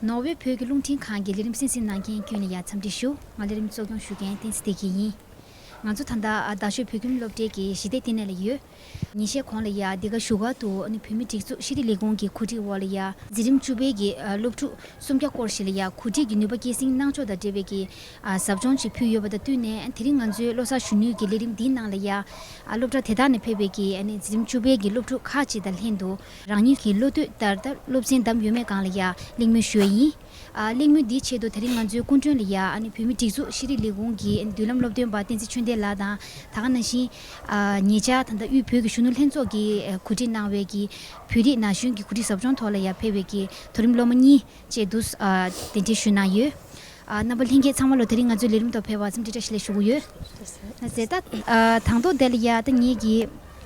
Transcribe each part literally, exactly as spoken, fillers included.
ནོར་ཝེ་བོད་ཀྱི་རླུང་འཕྲིན་ཁང་གི་ལས་རིམ་གསན་གཟིགས་གནང་མཁན་ཀུན་ལ་ཡང་འཚམས་འདྲི་ཞུ། ང་ལས་རིམ་གཙོ་སྐྱོང་ཞུ་མཁན་བསྟན་འཛིན་བདེ་སྐྱིད་ཡིན། ང་ཚོ་ད་ལྟ་རྡ་ཤོད་བོད་ཁྱིམ་སློབ་གྲྭའི་གི་ཞི་བདེ་ལྟེ་གནས་ལ་ཡོད། ཉིན་ཤས་གོང་ལ་ཡ་འདི་ག་བཞུགས་སྒར་དུ་ཨ་ནི་བོད་མིའི་སྒྲིག་འཛུགས་ཤེས་རིག་ལས་ཁུངས་ཀྱི་གོ་སྒྲིག་འོག་ལ་ཡ་འཛིན་རིམ་བཅུ་པའི་གི་ཨ་སློབ་ཕྲུག་སུམ་བརྒྱ་སྐོར་ཞིག་ལ་ཡ་གོ་སྒྲིག་གི་ནུས་པ་སྐྱེད་སྲིང་གནང་ཕྱོགས་དང་འབྲེལ་བའི་གི་ཨ་ཟབ་སྦྱོང་ཅིག་ཕུལ་ཡོད་པ་དང་བསྟུན་ནས། དེ་རིང་ང་ཚོའི་བློ་གསར་གཞོན་ནུའི་གི་ལས་རིམ་འདིའི་ནང་ལ་ཡ་ཨ་སློབ་གྲྭ་དེ་དག་ནས་ཕེབས་པའི་གི་ཨ་ནི་འཛིན་རིམ་བཅུ་པའི་གི་སློབ་ཕྲུག་ཁག་ཅིག་དང་ལྷན་དུ་རང་ཉིད་ཀྱི་བློ་འདོད་ལྟར་ད་སློབ་ཚན་བདམས་ཡོད་མེད་སྒང་ལ་ཡ་གླེང་མོལ་ཞུ་ཡ་ཡིན། ཨ་གླེང་མོལ་འདིའི་ཆེད་དུ་དེ་རིང་ང་ཚོའི་སྐུ་མགྲོན་ལ་ཡ་ཨ་ནི་བོད་མིའི་སྒྲིག་འཛུགས་ཤེས་རིག་ལས་ཁུངས་ཀྱི་མདུན་ལམ་སློབ་སྟོན་པ་བསྟན་འཛིན་ཆོས་ལྡན་ལགས་དང་། ད་ག་ནང་བཞིན་ཨ་ཉེ་ཆར་ད་ལྟ་དབུས་བོད་ཀྱི་གཞོན་ནུ་ལྷན་ཚོགས་ཀྱིས་ཨ་གོ་སྒྲིག་གནང་བའི་གི་བོད་རིགས་ན་གཞོན་གྱི་གོ་སྒྲིག་ཟབ་སྦྱོང་ཐོག་ལ་ཡ་ཕེབས་པའི་གི་མཐོ་རིམ་སློབ་མ་གཉིས་བཅས་འདུག་ཨ་གདན་འདྲེན་ཞུས་གནང་ཡོད། ཨ་རྣམ་པ་ལྷན་རྒྱས་ཚང་མ་ལོ་དེ་རིང་ང་ཚོའི་ལས་རིམ་ཐོག་ཕེབས་པར་འཚམས་འདྲི་བཀྲ་ཤིས་བདེ་ལེགས་ཞུ་གི་ཡོད། ལགས་སེ། ད་ཨ་དང་ཐོག་དེ་ལ་ཡ་ད་ངེད་ཀྱི་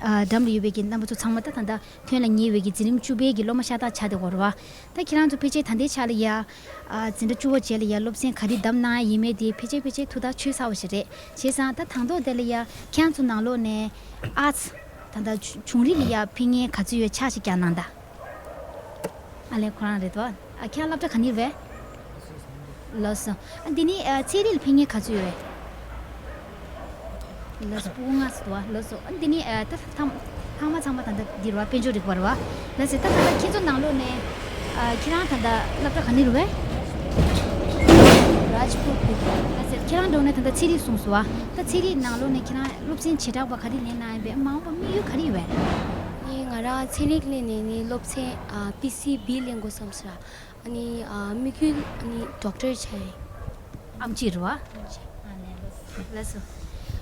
ཨ་འགྲམ་ལ་ཡོད་པའི་གི་རྣམ་པ་ཚོ་ཚང་མ་ད་ད་ལྟ་ཐོན་ལ་ཉེ་བའི་གི་འཛིན་རིམ་བཅུ་པའི་གི་སློབ་མ་ཤ་སྟག་ཆགས་བསྡད་ཡོད་རེད་བ། ད་ཁྱེད་རང་ཚོ་ཕལ་ཆེར་ད་ལྟའི་ཆ་ལ་ཡ་ཨ་འཛིན་གྲྭ་བཅུ་པ་རྗེས་ལ་ཡ་སློབ་ཚན་ག་རེ་བདམས་གནང་ཡ་ཡིན་མིན་དེ་ཕལ་ཆེར་ཕལ་ཆེར་ཐུགས་ཐག་ཆོད་ཚར་བ་ཞིག་རེད། བྱས་ཙང་ད་དང་ཐོག་དེ་ལ་ཡ་ཁྱེད་རང་ཚོ་ནང་ལོགས་ནས་ཨར་ཊི་སི་ད་ལྟ་ཆུང་རིགས་ལ་ཡ་ཕན་ངེས་ག་ཚོད་ཡོད་ཕྱག་ཅིག་བརྐྱངས་གནང་དང་། ཨ་ལས་ཁོ་རང་རེད་དོ། ཨ་ཁྱེད་རང་སློབ་གྲྭ་ག་ནས་རེད། ལགས་སོ། ཨ་འདི་ནི་ཨ་ཚན་རིག་ལ་ཕན་ངེས་ག་ཚོད་ཡོད་རེད། ལགས་སོ། སྤུ་གུ་ལྔ་ཙམ་འདུག་བ། ལགས་སོ། ཨ་འདི་ནི་ཨ་ད་ཐམ་ཚང་མ་ཚང་མ་ད་ལྟ་འདི་རེད་བ། དཔལ་འབྱོར་རིག་པ་རེད་བ། ལགས་སོ། ད་ད་ལྟ་ཁྱེད་ཚོ་ནང་ལོགས་ནས་ཨ་ཁྱེད་རང་ད་ལྟ་སློབ་གྲྭ་ག་ནས་རེད་བས། རཱཇ་པུར་བོད་ཀྱི། ལགས་སོ། ཁྱེད་རང་འགྲོ་ནས་ད་ལྟ་ཚན་རིག་གསུངས་སོང་བ། ད་ཚན་རིག་ནང་ལོགས་ནས་ཁྱེད་རང་སློབ་ཚན་བྱེ་བྲག་པ་ག་རེ་ལེན་གནང་ཡོད་པས། མ་འོངས་པ་དམིགས་ཡུལ་ག་རེ་ཡོད་པས། ཨེ་ང་རང་ཚན་རིག་ལེན་ནས་ནི་སློབ་ཚན་ཨ་པི་སི་བི་ལེན་དགོས་བསམ་སོང་། ཨ་ནི་ཨ་དམིགས་ཡུལ་ཨ་ནི་ཌོག་ཊར་བྱ་ཡི། ཨེམ་ཆི་རེད་བ། ཨ་ནི་ལགས་སོ།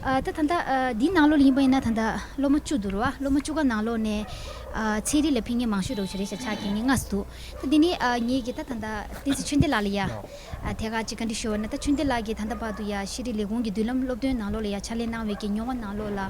ཨ་ད་ད་ལྟ་ཨ་འདིའི་ནང་ལོགས་ལ་ཡིན་པ་ཡིན་ན་ད་ལྟ་སློབ་མ་བཅུ་འདུག་རེད་བ། སློབ་མ་བཅུ་ག་ནང་ལོགས་ནས་ཨ་ཚན་རིག་ལ་ཕན་ངེས་མང་ཤོས་འདྲ་བོ་ཞིག་རེད་ཤག་ཆགས་མཁན་ནི་ལྔ་ཙམ་འདུག་ད་འདི་ནི་ཨ་ངེད་ཀྱི་ད་ད་ལྟ་བསྟན་འཛིན་ཆོས་ལྡན་ལགས་ལ་ཡ་ཨ་ཐད་ཀར་ཅིག་བཀའ་འདྲི་ཞུ་བ་ན། ད་ཆོས་ལྡན་ལགས་ཀྱིས་ད་ལྟ་བར་དུ་ཡ་ཤེས་རིག་ལས་ཁུངས་ཀྱི་མདུན་ལམ་སློབ་སྟོན་ནང་ལོགས་ལ་ཡ་ཕྱག་ལས་གནང་བའི་གི་མྱོང་བ་ནང་ལོགས་ལ།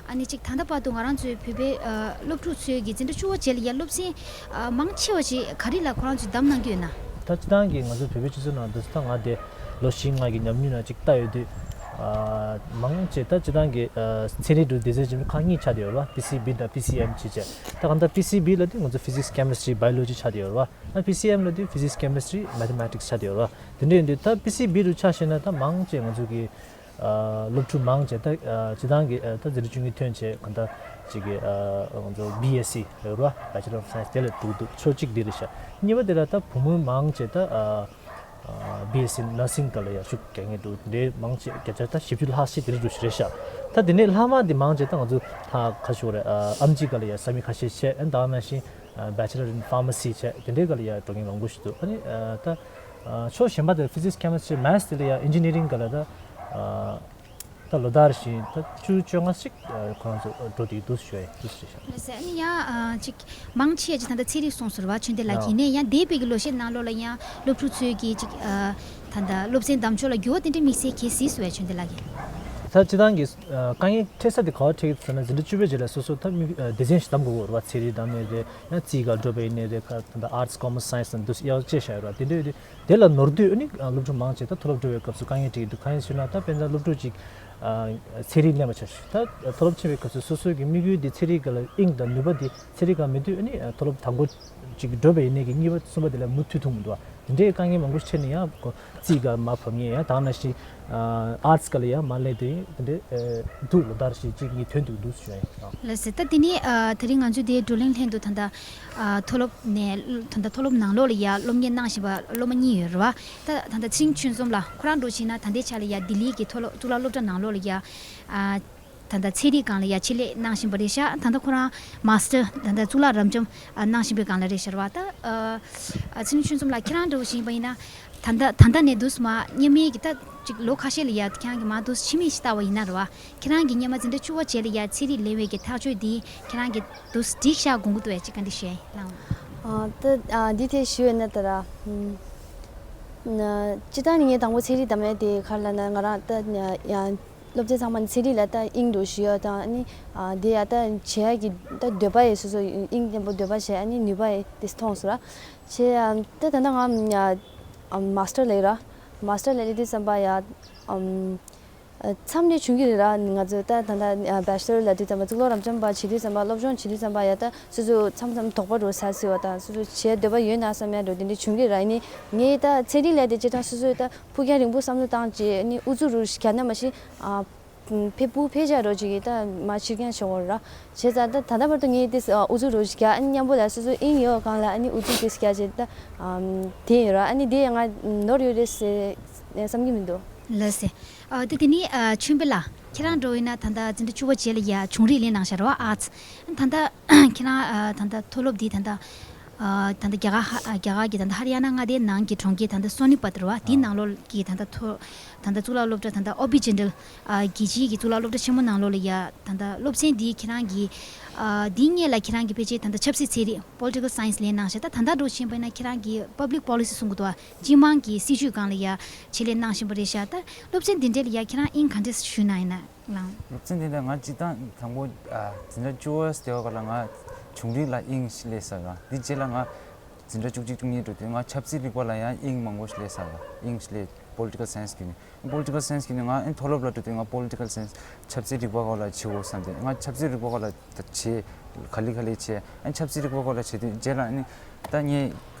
ཨ་ནི་ཅིག་ད་ལྟ་བར་དུ་ང་རང་ཚོའི་བོད་པའི་ཨ་སློབ་ཕྲུག་ཚོའི་གི་འཛིན་གྲྭ་བཅུ་པ་རྗེས་ལ་ཡ་སློབ་ཚན་ཨ་མང་ཆེ་བ་ཞིག་ག་རེ་ལ་ཁོ་རང་ཚོས་བདམས་གནང་གི་ཡོད་ན། ད་སྤྱིར་བཏང་གི་ང་ཚོ་བོད་པའི་སྤྱི་ཚོགས་ནང་དུ་ད་ང་དེ་ལོ་བཞི་ལྔ་གི་ཉམས་མྱོང་ནང་ཅིག་ལྟ་ཡོད་དུས། ཨ་མང་ཆེ་ད་སྤྱིར་བཏང་གི་ཨ་ཚན་རིག་འདྲ་བོ་སྡེ་ཚན་ཆེན་པོ་ཁག་གཉིས་ཆགས་བསྡད་ཡོད་རེད་བ། པི་སི་བི་དང་པི་སི་ཨེམ་བྱས་བྱས། ད་གང་ལྟར་པི་སི་བི་ལབ་དུས་ང་ཚོ་ཕི་ཟིག་སི་ཀེ་མི་སི་ཊི་རི་བྷའི་ཡོ་ལོ་ཇི་ཆགས་བསྡད་ཡོད་རེད་བ། ཨ་པི་སི་ཨེམ་ལབ་དུས་ཕི་ཟིག་སི་ཀེ་མི་སི་ཊི་རི་མེ་ཐི་མེ་ཊིག་སི་ཆགས་བསྡད་ཡོད་རེད་བ། དེ་འདྲ་ཡིན་དུས་ད་པི་སི་བི་རུ་ཆ་བཞག་ན་ད་མང་ཆེ་ང་ཚོ་གི་ཨ་སློབ་ཕྲུག་མང་ཆེ་ད་ཨ་སྤྱིར་བཏང་གི་ཨ་ད་འཛིན་གྲྭ་བཅུ་གཉིས་ཐོན་བྱས་གང་ལྟར་ཅིག་གི་ཨ་ང་ཚོ་བི་ཨེས་སི་རེད་བ། བྷེ་ཆེ་ལར་ཨོཕ་སའེན་སི་དེ་ལ་འགྲོ་གི་འདུག་ཕྱོགས་གཅིག་འདི་རེད་ཤག་གཉིས་པ་དེ་ལ་ད་བུ་མོ་མང་ཆེ་ད་ཨ་བི་ཨེས་སི་ནར་སིང་སྒང་ལ་ཡ་ཤུགས་རྒྱག་མཁན་འདུག་དེ་མང་ཆེ་བརྒྱ་ཆ་ད་བཞི་བཅུ་ལྷག་ཞིག་དེ་རུ་འགྲོ་ཞིག་རེད་ཤག་ད་དེ་ནས་ལྷག་མ་དེ་མང་ཆེ་ད་ང་ཚོ་ད་ག་ཞུ་རེད། ཨ་ཨེམ་ཆི་སྒང་ལ་ཡ་ས་མིག་ཁ་ཤས་བྱས། ཨ་ད་ག་ནང་བཞིན་ཨ་བྷེ་ཆེ་ལར་ཨིན་ཕ་མ་སི་བྱས། དེ་འདྲའི་སྒང་ལ་ཡ་འགྲོ་མཁན་མང་པོ་ཞིག་འདུག་ཨ་ནི་ཨ་ད་ཨ་ཕྱོགས་གཞན་པ་དེ་ཕི་ཟིག་སི་ཁེ་མི་སི་ཊི་རི་མེ་ཐི་སི་དེ་ལ་ཡ་ཨིན་ཇི་ནི་རིང་སྒང་ལ་ད་ཨ་ད་ལོ་ལྟར་བཞིན་ད་བཅུ་བཅོ་ལྔ་ཞིག་ཨ་ཁོ་རང་ཚོ་འགྲོ་བསྡད་འདུག་ཞུ་ཡ་ཡིན། འདུག་ཞུ་ཡ། ལགས་སེ། ཨ་ནི་ཡང་ཨ་ཅིག་མང་ཆེ་ཅིག་ད་ལྟ་ཚན་རིག་གསུངས་སོང་རེད་བ། ཆོས་ལྡན་ལགས་ཀྱིས། ཡིན་ནའི་ཡང་འདས་པའི་གི་ལོ་ཤས་ནང་ལོགས་ལ་ཡང་སློབ་ཕྲུག་ཚོའི་གི་ཅིག་ཨ་ད་ལྟ་སློབ་ཚན་བདམས་ཕྱོགས་ལ་འགྱུར་བ་དེ་འདྲ་དམིགས་བསལ་གལ་སྲིད་སོང་བས། ཆོས་ལྡན་ལགས་ཀྱིས། ད་སྤྱིར་བཏང་གི་ཨ་དཀའ་ངལ་འཕྲད་ས་དེ་ག་པར་འཕྲད་ཀྱི་ཟེར་ན། འཛིན་གྲྭ་བཅུ་པའི་རྗེས་ལ་སོ་སོ་ད་མི་ཨ་སྡེ་ཚན་ཞིག་བདམས་དགོས་ཀྱི་ཡོད་རེད་བ། ཚན་རིག་བདམས་ནའི་རེད། ཡང་རྩིས་སྒང་འགྲོ་བ་ཡིན་ནའི་རེད། ཁ་ད་ལྟ་ཨར་ཊི་སི་ཀོ་མར་སི་སའེན་སི་དང་འདུག་སེ་དབྱེ་བ་ཕྱེ་བཞག་ཡོད་རེད་བ། དེ་འདྲ་ཡོད་དུས་དེ་ལ་ནོར་དུས་ཨ་ནི་ཨ་སློབ་ཕྲུག་མང་ཆེ་ད་མཐོ་སློབ་འགྲོ་བའི་སྐབས་སུ་དཀའ་ངལ་འཕྲད་ཀྱི་འདུག་གང་ཡིན་ཟེར་ན། ད་དཔེར་ན་སློབ་ཕྲུག་ཅིག་ཨ་ཚན་རིག་ལེན་པ་ཆ་བཞག་ད་མཐོ་སློབ་ཕྱིན་པའི་སྐབས་སུ་སོ་སོའི་གི་དམིགས་ཡུལ་དེ་ཚན་རིག་སྒང་ལ་དབྱིངས་དང་ནུས་པ་དེ་ཚན་རིག་སྒང་མེད་དུས་ཨ་ནི་ཨ་མཐོ་སློབ་དང་པོ་ཅིག་འགྲོ་བ་ཡིན་ནའི་གི་གཉིས་པ་གསུམ་པ་དེ་ལ་མུ་མཐུད་ཐུབ་མི་འདུག་བ། དེ་འདྲའི་དཀའ་ངལ་མང་པོ་འཕྲད་ནས་ཡང་ཁོ་རྩིས་སྒང་མར་བབས་མཁན། ཡང་ད་ག་ནང་བཞིན་ཨ་ཨར་ཊི་སི་སྒང་ལ་ཡང་མར་སླེབས་དེ་དེ་འདྲའི་ཨ་འདུག་ལོ་ལྟར་བཞིན་གཅིག་གཉིས་ཐོན་འདུག་འདུག་ཞུ་ཡ་ཡིན། ལགས་སེ། ད་དེ་ནི་ཨ་དེ་རིང་ང་ཚོའི་དེའི་བགྲོ་གླེང་སླད་དུ་ད་ལྟ་ཨ་མཐོ་སློབ་ནས་ད་ལྟ་མཐོ་སློབ་ནང་ལོགས་ལ་ཡ་སློབ་གཉེར་གནང་བཞིན་པ་སློབ་མ་གཉིས་ཡོད་རེད་བ། ད་ད་ལྟ་ཚེ་རིང་ཆོས་འཛོམས་ལགས་ཁོ་རང་འདྲ་བོ་བྱས་ན་ད་ལྟའི་ཆ་ལ་ཡ་ལྡི་ལི་གི་མཐོ་སློབ་གཙུག་ལག་སློབ་གྲྭ་ནང་ལོགས་ལ་ཡ་ཨ་ད་ལྟ་ཚན་རིག་སྒང་ལ་ཡ་ཆེད་ལས་གནང་བཞིན་པ་རེད་ཤག་ད་ལྟ་ཁོ་རང་མཱ་སི་ཊར་ད་ལྟ་གཙུག་ལག་རབ་འབྱམས་ཨ་གནང་བཞིན་པའི་སྒང་ལ་རེད་ཤག་རེད་བ། ད་ཨ་ཨ་ཚེ་རིང་ཆོས་འཛོམས་ལགས་ཁྱེད་རང་འདྲ་བོ་བྱས་ཡིན་པ་ཡིན་ན། ད་ལྟ་ད་ལྟ་ནས་འདུག་སེ་མར་མཉམ་མེད་ཀྱི་ད་ཅིག་ལོ་ཁ་ཤས་ལ་ཡ་ཁྱེད་རང་གིས་མར་འདུག་སེ་ཕྱི་མིག་ཅིག་ལྟ་བ་ཡིན་ན་རེད་བ། ཁྱེད་རང་གིས་སྔོན་མ་འཛིན་གྲྭ་བཅུ་པ་རྗེས་ལ་ཡ་ཚན་རིག་ལེན་པའི་གི་ཐག་གཅོད་འདི་ཁྱེད་རང་གིས་འདུག་སེ་འགྲིག་ཤག་དགོངས་ཀྱི་འདུག་གས། ཅིག་བཀའ་འདྲི་ཞུ་ཡ་ཡིན་ལགས། ཨ་ད་ཨ་འདི་ཐད་ཞུ་ཡ་ཡིན་ན་ད་ར། ཨམ་ན་སྤྱིར་བཏང་ནས་ངས་དང་པོ་ཚན་རིག་བདམས་ཡ་དེ་ག་རེ་ལབ་ན། ང་རང་ད་ཡ་སློབ་ཚན་ཚང་མ་ནས་ཚན་རིག་ལ་ད་དབྱིངས་འདུག་ཞུ་ཡ་དང་། ཨ་ནི་ཨ་དེ་ཡ་ད་བྱེད་ཡ་གི་ད་འདོད་པ་ཡི་སོ་སོ་དབྱིངས་ལྡན་པོ་འདོད་པ་བྱས། ཨ་ནི་ནུས་པ་ཡི་དེ་མཐོང་སོང་ར། བྱས་ཨ་ད་ད་ལྟ་ང་ཨ་མཱ་སི་ཊར་ལས་ར། མཱ་སི་ཊར་ལས་ལས་དུས་ཙམ་པ་ཡ་ཨམ་ མཚམས་ནས་བྱུང་གི་རེད་ར། ང་ཚོ་ད་ད་ལྟ་བེ་ཆ་ལར་ལབ་དུས་ཙམ་པ་གཙུག་ལག་རབ་འབྱམས་པ་བྱེད་དུས་ཙམ་པ་སློབ་སྦྱོང་བྱེད་དུས་ཙམ་པ་ཡ་ད་སོ་སོ་མཚམས་མཚམས་དོགས་པ་འགྲོ་ས་སྲིད་པ་དང་སོ་སོ་བྱེད་འདོད་པ་ཡོད་ན་བསམ་ཡ་འགྲོ་དེ་འདྲ་བྱུང་གི་ར། ཡིན་ནའི་ངས་ད་ཚན་རིག་ལས་དེ་སྤྱིར་བཏང་སོ་སོས་ད་ཕུགས་རྒྱང་རིང་པོ་བསམ་བློ་བཏང་བྱས་ནི་ཨུ་ཚུགས་རུ་རྒྱག་ན་མ་གཞི་ཕེབས་པུ་ཕེབས་བཞག་རོགས་ཅིག་གིས་ད་མ་ཕྱིར་འགྱངས་བྱེད་དགོས་ར། བྱས་ཙང་ད་ད་ལྟ་བར་དུ་ངས་དེ་ཨུ་ཚུགས་རུ་རྒྱག་ཨ་ནི་མཉམ་པོ་ལ་སོ་སོ་དབྱིངས་ཡོད་སྒང་ལ་ཨ་ནི་ཨུ་ཚུགས་དེ་རྒྱག་བྱས་ད་དེ་ཡིན་ར། ཨ་ནི་དེ་ང་ནོར་ཡོད་རེད་ཟེར་བསམ་གྱི་མི་འདུག་ལགས་སེ། ཨ་དེ་དེ་ནི་ཨ་ཆོས་འཕེལ་ལགས་ཁྱེད་རང་འགྲོ་ཡིན་ན་ད་ལྟ་འཛིན་གྲྭ་བཅུ་པ་རྗེས་ལ་ཡ་ཆུང་རིགས་ལེན་གནང་ཤག་རེད་བ། ཨ་ཙི། ད་ལྟ་ཁྱེད་རང་ཨ་ད་ལྟ་མཐོ་སློབ་འདི་ད་ལྟ་ཨ་ད་ལྟ་རྒྱ་གར་ཧ་རྒྱ་གར་གྱི་ད་ལྟ་ཧ་རི་ཡ་ན་མངའ་སྡེའི་ནང་གི་གྲོང་ཁྱེར་ད་ལྟ་སོ་ནི་པད་རེད་བ། དེའི་ནང་ལོགས་ཀྱི་ད་ལྟ་མཐོ་ད་ལྟ་གཙུག་ལག་སློབ་གྲྭ་ད་ལྟ་ཨོ་བི་ཇེན་ཏལ་ཨ་རྒྱལ་སྤྱིའི་གི་གཙུག་ལག་སློབ་གྲྭ་ཆེན་མོ་ནང་ལོགས་ལ་ཡ་ད་ལྟ་སློབ་ཚན་འདི་ཁྱེད་རང་གི་ཨ་འདིའི་སྔོན་ལ་ཁྱེད་རང་གི་ཕལ་ཆེར་ད་ལྟ་ཆབ་སྲིད་ཚན་རིག་Political Science ལེན་གནང་ཤག་ད་ད་ལྟ་འགྲོ་བཞིན་པ་ཡིན་ན་ཁྱེད་རང་གི་Public Policy གསུང་གི་འདུག་བ། སྤྱི་དམངས་ཀྱི་སྲིད་ཇུས་སྒང་ལ་ཡ་ཆེད་ལས་གནང་བཞིན་པ་རེད་ཤག་ད་སློབ་ཚན་འདི་འདྲའི་ལ་ཡ་ཁྱེད་རང་དབྱིངས་ག་འདྲས་ཞུས་ན་ཡིན་ན་ལགས། སློབ་ཚན་འདི་ལ་ང་སྤྱིར་བཏང་དང་པོ་ཨ་འཛིན་གྲྭ་བཅུ་པ་དེ་བ་ག་ལ་ང་ཆུང་རིགས་ལ་དབྱིངས་སླེབས་ས་ར། འདི་རྗེས་ལ་ང་འཛིན་གྲྭ་བཅུ་གཅིག་བཅུ་གཉིས་འགྲོ་དུས་ང་ཆབ་སྲིད་རིག་པ་ལ་ཡང་དབྱིངས་མང་པོ་ཞིག་སླེབས་ས་ར། དབྱིངས་སླེབས་Political Science བརྒྱུད་ནས། Political Science བརྒྱུད་ནས་ང་ཨེ་མཐོ་སློབ་ལ་འགྲོ་དུས་ང་Political Science ཆབ་སྲིད་རིག་པ་སྐོར་ལ་བྱེད་དགོས་བསམ་སྟེ་ང་ཆབ་སྲིད་རིག་པ་སྐོར་ལ་ད་བྱེད་ག་ལེ་ག་ལེ་བྱེད། ཨེ་ཆབ་སྲིད་རིག་པ་སྐོར་ལ་བྱེད་དུས་རྗེས་ལ་ཨ་ནི་ད་ངས་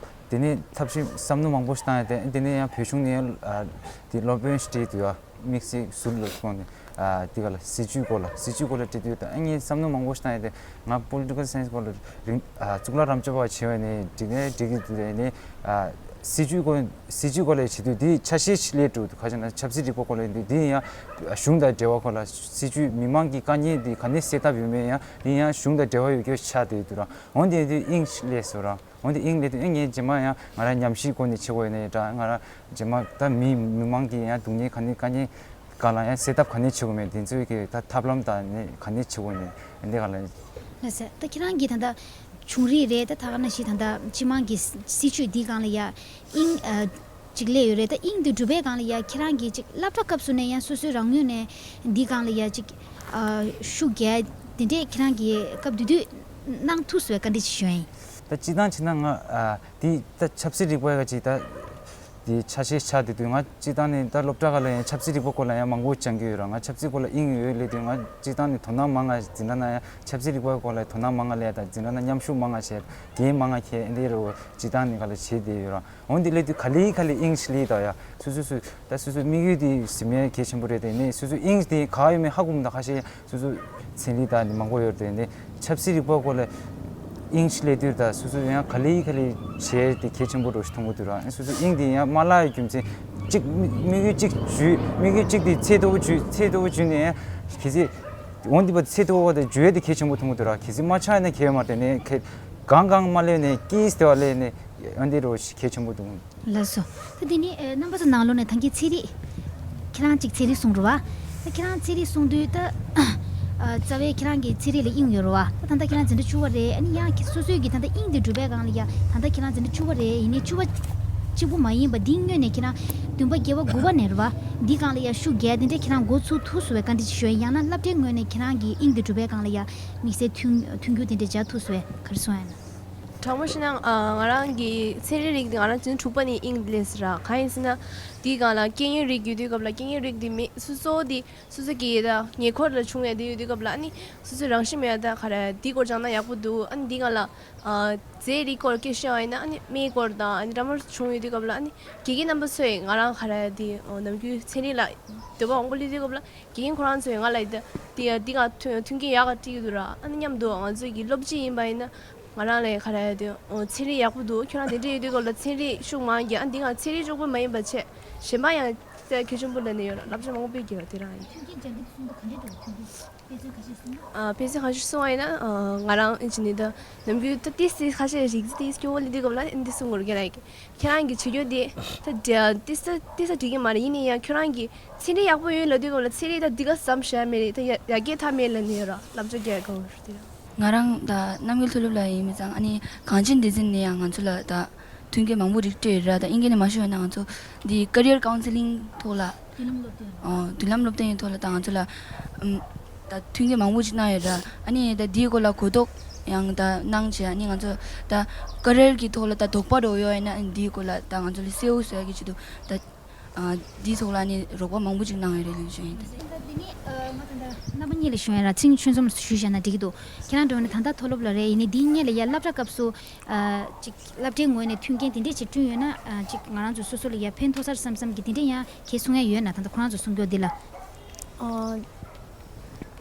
དེ་ནས་ཐབས་ཤེས་བསམ་བློ་མང་པོ་ཞིག་བཏང་ཡ་དེ་དེ་ནས་ཡང་བོད་གཞུང་ནས་ཨ་དེ་སློབ་དཔོན་ཞིག་བྲིས་འདུག་ཡ། དམིགས་བསལ་ཟུར་ལ་སོང་ནས་ཨ་དེ་ག་ལ་སྲིད་ཇུས་སྐོར་ལ་སྲིད་ཇུས་སྐོར་ལ་བྲིས་དུས་ད་ཨ་ངས་བསམ་བློ་མང་པོ་ཞིག་བཏང་ཡ་དེ་ང་Political Science སྐོར་ལ་རིང་ཨ་གཙུག་ལག་རབ་འབྱམས་པ་བྱས་པ་ནས་འགྲིག་ནས་འགྲིག་གི་འདུག་ལས་ནས་ཨ་སྲིད་ཇུས་སྐོར་སྲིད་ཇུས་སྐོར་ལ་བྱེད་དུས་འདི་ཆ་ཤས་ཤིག་སླེབས་འགྲོ་འདུག་ཁ་ཤས་ན་ཆབ་སྲིད་རིག་པ་སྐོར་ལ་འདི་འདི་ཡང་གཞུང་དང་འབྲེལ་བ་སྐོར་ལ་སྲིད་ཇུས་མི་མང་གི་དཀའ་ངལ་འདི་ག་ནས་སེལ་ཐབས་ཡོད་མེད་ཡང་འདི་ཡང་གཞུང་དང་འབྲེལ་བ་ཡོད་རྒྱུ་ཆགས་བསྡད་འདུག་ར། འོན་ཏེ་འདི་དབྱིངས་ཤིག་སླེབས་སོང་ར། འོན་ཏེ་དབྱིངས་སླེབས་དུས་ཨེ་ངས་རྗེས་མ་ཡང་ང་རང་ཉམས་ཞིབ་སྒོ་ནས་བྱེད་དགོས་ཡོད་ནའི་འདྲ། ང་རང་རྗེས་མ་ད་མི་མི་མང་གི་ཡང་སྡུག་བསྔལ་ག་ནས་དཀའ་ངལ་ག་ལ་ཡང་སེལ་ཐབས་ག་ནས་བྱེད་དགོས་མེད་དེ་ཚོའི་གི་ད་ཐབས་ལམ་དང་ནི་ག་ནས་བྱེད་དགོས་ནས་འདི་ག་ལ། ལགས་སེ། ད་ཁྱེད་རང་གིས་ད་ལྟ་ཆུང་རིགས་རེད། ད་ད་ག་ནང་བཞིན་ད་ལྟ་སྤྱི་དམངས་ཀྱི་སྲིད་ཇུས་འདི་སྒང་ལ་ཡ་དབྱིངས་ཨ་ཅིག་སླེབས་ཡོད་རེད། ད་དབྱིངས་འདི་གྲུབ་པའི་སྒང་ལ་ཡ་ཁྱེད་རང་གིས་ཅིག་སློབ་གྲྭ་སྐབས་སུ་ནས་ཡང་སོ་སོའི་རང་ངོས་ནས་འདི་སྒང་ལ་ཡ་ཅིག་ཨ་ཤུགས་རྒྱག་དེ་འདྲས་ཁྱེད་རང་གིས་སྐབས་དེ་དུས་གནང་ཐུབ་སོང་བའི་བཀའ་འདྲི་ཅིག་ཞུ་ཡ་ཡིན། ད་སྤྱིར་བཏང་བྱས་ན་ང་ཨ་དེ་ད་ཆབ་སྲིད་རིག་པ་ཡ་ཅིག་ད་དེ་ཆ་ཤས་ཆགས་བསྡད་དུས་ང་སྤྱིར་བཏང་ནས་ད་སློབ་གྲྭ་ཁག་ལ་ཡང་ཆབ་སྲིད་རིག་པ་སྐོར་ལ་ཡང་མང་པོ་སྦྱང་གི་ཡོད་ར། ང་ཆབ་སྲིད་སྐོར་ལ་དབྱིངས་ཡོད་ལས་དུས་ང་སྤྱིར་བཏང་ནས་དོ་སྣང་མང་ང་འཛིན་གྲྭ་ནང་ཡང་ཆབ་སྲིད་རིག་པ་སྐོར་ལ་དོ་སྣང་མང་ང་སླེབས་དང་འཛིན་གྲྭ་ནང་མཉམ་ཞུགས་མང་ང་བྱས་འགན་མང་ང་འཁྱེར་འདི་རུ་སྤྱིར་བཏང་ནས་ག་ལ་བྱེད་བསྡད་ཡོད་ར། འོན་ཏེ་སླེབས་དུས་ག་ལེ་ག་ལེ་དབྱིངས་ཤིག་སླེབས་དང་ཡ། སོ་སོ་སོ་ད་སོ་སོའི་དམིགས་ཡུལ་དེ་ཟིན་མེད་གལ་ཆེན་པོ་རེད་དེ་ནས་སོ་སོའི་དབྱིངས་དེ་ག་ཡོད་མེད་ཧ་གོ་མི་འདུག་ཁ་ཤས་སོ་སོ་ཚན་རིག་དང་ནི་མང་པོ་ཡོད་དེ་ནས་ཆབ་སྲིད་རིག་པ་སྐོར་ལ་དབྱིངས་ཤིག་སླེབས་དུས་ད་སོ་སོ་ཡང་ག་ལེ་ག་ལེ་བྱས་ཏེ་གལ་ཆེན་པོ་རུ་ཞིག་མཐོང་གི་འདུག་ར། སོ་སོའི་དབྱིངས་དེ་ཡང་མ་བརླག་ཡའི་རྒྱུ་མཚན་གཅིག་དམིགས་ཡུལ་གཅིག་བརྗོད་དམིགས་ཡུལ་གཅིག་དེ་ཚད་མཐོ་པོ་བརྗོད་ཚད་མཐོ་པོ་བརྗོད་ནས་ཡང་གལ་སྲིད་འོན་ཏེ་པ་ཚད་མཐོ་པོ་དེ་བརྗོད་ཡ་དེ་གལ་ཆེན་པོ་མཐོང་གི་འདུག་ར། གལ་སྲིད་མ་ཆགས་ན་གལ་ཡོད་མ་རེད་དེ་ནས་གལ་གང་གང་མ་སླེབས་ནས་ཀིས་དེ་བ་སླེབས་ནས་ཡོན་ཏན་རོ་ཞིག་གལ་ཆེན་པོ་འདུག་ལགས་སོ། ད་དེ་ནས་ཨེ་རྣམ་པ་ཚོ་ནང་ལོགས་ནས་ད་གིན་ཚན་རིག་ཁྱེད་རང་གཅིག་ཚན་རིག་གསུང་རོ་བ། ད་ཁྱེད་རང་ཚན་རིག་གསུང་དུས་ད་ཨ་རྩ་བའི་ཁྱེད་རང་གི་ཚན་རིག་ལ་དབྱིངས་ཡོད་རོ་བ། ད་ད་ལྟ་ཁྱེད་རང་འཛིན་གྲྭ་བཅུ་པ་རེད། ཨ་ནི་ཡང་ཁྱེད་སོ་སོའི་གི་ད་ལྟ་དབྱིངས་དེ་གྲུབ་པའི་སྒང་ལ་ཡ་ད་ལྟ་ཁྱེད་རང་འཛིན་གྲྭ་བཅུ་པ་རེད། ཡིན་ནའི་བཅུ་པ་གཅིག་པུ་མ་ཡིན་པ་འདིའི་སྔོན་ནས་ཁྱེད་རང་བདུན་པ་བརྒྱད་པ་དགུ་པ་ནས་རོ་བ། འདི་སྒང་ལ་ཡ་ཤུགས་རྒྱག་དེ་འདྲས་ཁྱེད་རང་འགོ་ཚུགས་ཐུབ་སོང་བའི་བཀའ་འདྲི་ཅིག་ཞུ་ཡ་ཡིན། ཡང་ན་སློབ་གྲྭའི་ངོས་ནས་ཁྱེད་རང་གི་དབྱིངས་དེ་གྲུབ་པའི་སྒང་ལ་ཡ་དམིགས་བསལ་མཐུན་མཐུན་འགྱུར་དེ་འདྲས་བྱ་ཐུབ་སོང་བས་ག་རེ་གསུང་ཡ་ཡིན་ན། དྲང་པོ་བཤད་ན་ཨ་ང་རང་གི་ཚན་རིག་རིག་འདི་ང་རང་འཛིན་གྲྭ་དྲུག་པ་ནས་དབྱིངས་འདི་སླེབས་སོང་ར། གང་ཡིན་ཟེར་ན་དེའི་སྒང་ལ་སྐད་ཡིག་རིག་ཡོད་དུས་སྐབས་ལ་སྐད་ཡིག་རིག་འདི་མི་སོ་སོ་དེ་སོ་སོ་གི་ད་ཉེ་འཁོར་ལ་བྱུང་ཡ་དེ་ཡོད་དུས་སྐབས་ལ་ཨ་ནི་སོ་སོའི་རང་བཞིན་མེད་ཡ་ད་ག་རེ་འདི་སྐོར་སྦྱང་ན་ཡག་པོ་འདུག་ཨ་ནི་འདི་སྒང་ལ་ཨ་རྫས་རིག་སྐོར་སྐད་ཆ་བཤད་པ་ཡིན་ན་ཨ་ནི་སྨན་སྐོར་དང་ཨ་ནི་འདྲ་མོ་བྱུང་ཡོད་དུས་སྐབས་ལ་ཨ་ནི་དགེ་རྒན་རྣམ་པ་ཚོས་ང་རང་ག་རེ་དེ་ནམ་རྒྱུན་ཚན་རིག་ལ་འདོད་པ་འོང་པོ་སླེབས་དུས་སྐབས་ལ་དགེ་རྒན་ཁོ་རང་ཚོས་ང་ལ་ད་དེ་ཡ་འདི་ག་མཐུན་མཐུན་རྐྱེན་ཡག་ག་སྤྲད་ཀྱི་འདུག་ར། ཨ་ནི་མཉམ་དུ་ང་ཚོའི་གི་སློབ་སྤྱི་ཡིན་པ་ཡིན་ན་ང་རང་ལ་ག་རེ་དེ་ཚན་རིག་ཡག་པོ་འདུག་ཁྱོད་རང་དེ་འདྲ་ཡོད་དུས་སྐབས་ལ་ཚན་རིག་ཤུགས་མང་རྒྱག་ཨ་འདི་ག་ཚན་རིག་གཅིག་པུ་མ་ཡིན་པ་བྱས་གཞན་པ་ཡང་གལ་ཆེན་པོ་ལབ་ནས་ཡོད་ར། བསླབ་བྱ་མང་པོ་སྤེལ་གྱི་ར་དེ་རང་ཡིན། མཐུན་རྐྱེན་སྦྱར་དུས་གསུམ་པོ་ག་འདྲས་འགྲོ་མཐུན་རྐྱེན། དཔེ་མཚོན་ཁ་ཤས་གསུངས་ན། ཨ་དཔེ་མཚོན་ཁ་ཤས་གསུངས་པ་ཡིན་ན་ཨ་ང་རང་ཨེ་ཅི་ནི་ད་ནམ་རྒྱུན་ད་ཏིས་ཏིས་ཁ་ཤས་རིག་ཏིས་སྐྱོ་བོ་ལི་དུས་སྐབས་ལ་ཨེ་འདི་གསུང་དགོས་རེད་ལ། ཁྱེད་རང་གི་བྱེད་རྒྱུ་དེ་ད་ཏིས་ཏིས་ཏིས་འགྲིག་གི་མ་རེད། ཡིན་ན་ཡང་ཁྱོད་རང་གི་ཚན་རིག་ཡག་པོ་ཡོད་ལབ་དུས་སྐབས་ལ་ཚན་རིག་ད་འདི་ག་བསམ་བཞག་མེད་རེད། ད་ཡ་ཡ་གི་ཐ་མེད་ལ་ནི་ཡོད་ར། བསླབ་བྱ་རྒྱག་དགོས་རེད་དེ་ར། ང་རང་ད་རྣམ་རྒྱལ་མཐོ་སློབ་ལ་ཡིན་མི་ཚང་ཨ་ནི་གངས་ཅན་སྡེ་ཚན་ནས་ཡང་ང་ཚོ་ལ་ད་མཐུན་རྐྱེན་མང་པོ་རིགས་སྤྲད་ཡོད་ར། ད་དབྱིན་སྐད་ནས་མ་ཤོད་ན་ང་ཚོ་འདི་career counselling ཐོག་ལ་མདུན་ལམ་སློབ་སྟོན་ཨོ་མདུན་ལམ་སློབ་སྟོན་ཡི་ཐོག་ལ་ད་ང་ཚོ་ལ་ཨམ་ད་མཐུན་རྐྱེན་མང་པོ་ཅིག་གནང་ཡོད་ར། ཨ་ནི་ད་འདིའི་སྐོར་ལ་གོ་རྟོགས་ཡང་ད་གནང་བྱས་ཨ་ནི་ང་ཚོ་ད་career གི་ཐོག་ལ་ད་དོགས་པ་འདྲ་ཡོད་ཡིན་ན་ཨ་ནི་འདིའི་སྐོར་ལ་ད་ང་ཚོ་ལ་གསལ་བོ་བཟོ་ཡ་གི་ཆེད་དུ་ད་ ཨ། འདིའི་ཐོག་ལ་ནི་རོགས་པ་མང་པོ་ཅིག་གནང་ཡོད་རེད་ལུགས་བྱུང་ཡིན། འདི་ནི་ཨ་ང་ད་ལྟ་རྣམ་པ་གཉིས་ལ་ཞུ་ཡ་ར་ཚིག་ཆུང་ཙམ་ཞུས་བཞག་ན་འགྲིག་གི་འདུག་ཁྱེད་རང་འགྲོ་ནས་ད་ལྟ་མཐོ་སློབ་ལ་རེད། ཡིན་ནའི་འདིའི་སྔོན་ལ་ཡ་སློབ་གྲྭ་སྐབས་སུ་ཨ་ཅིག་སློབ་གྲྭའི་ངོས་ནས་མཐུན་རྐྱེན་དེ་འདྲས་ཅིག་བསྐྲུན་ཡོད་ན། ཨ་ཅིག་ང་རང་ཚོ་སོ་སོ་ལ་ཡ་ཕན་ཐོགས་ས་རེད་བསམ་བསམ་གྱི་དེ་འདྲས་ཡང་གལ་གསུང་ཡ་ཡོད་ན། ད་ལྟ་ཁོ་རང་ཚོ་གསུང་རྒྱུ་འདི་ལ། ཨ།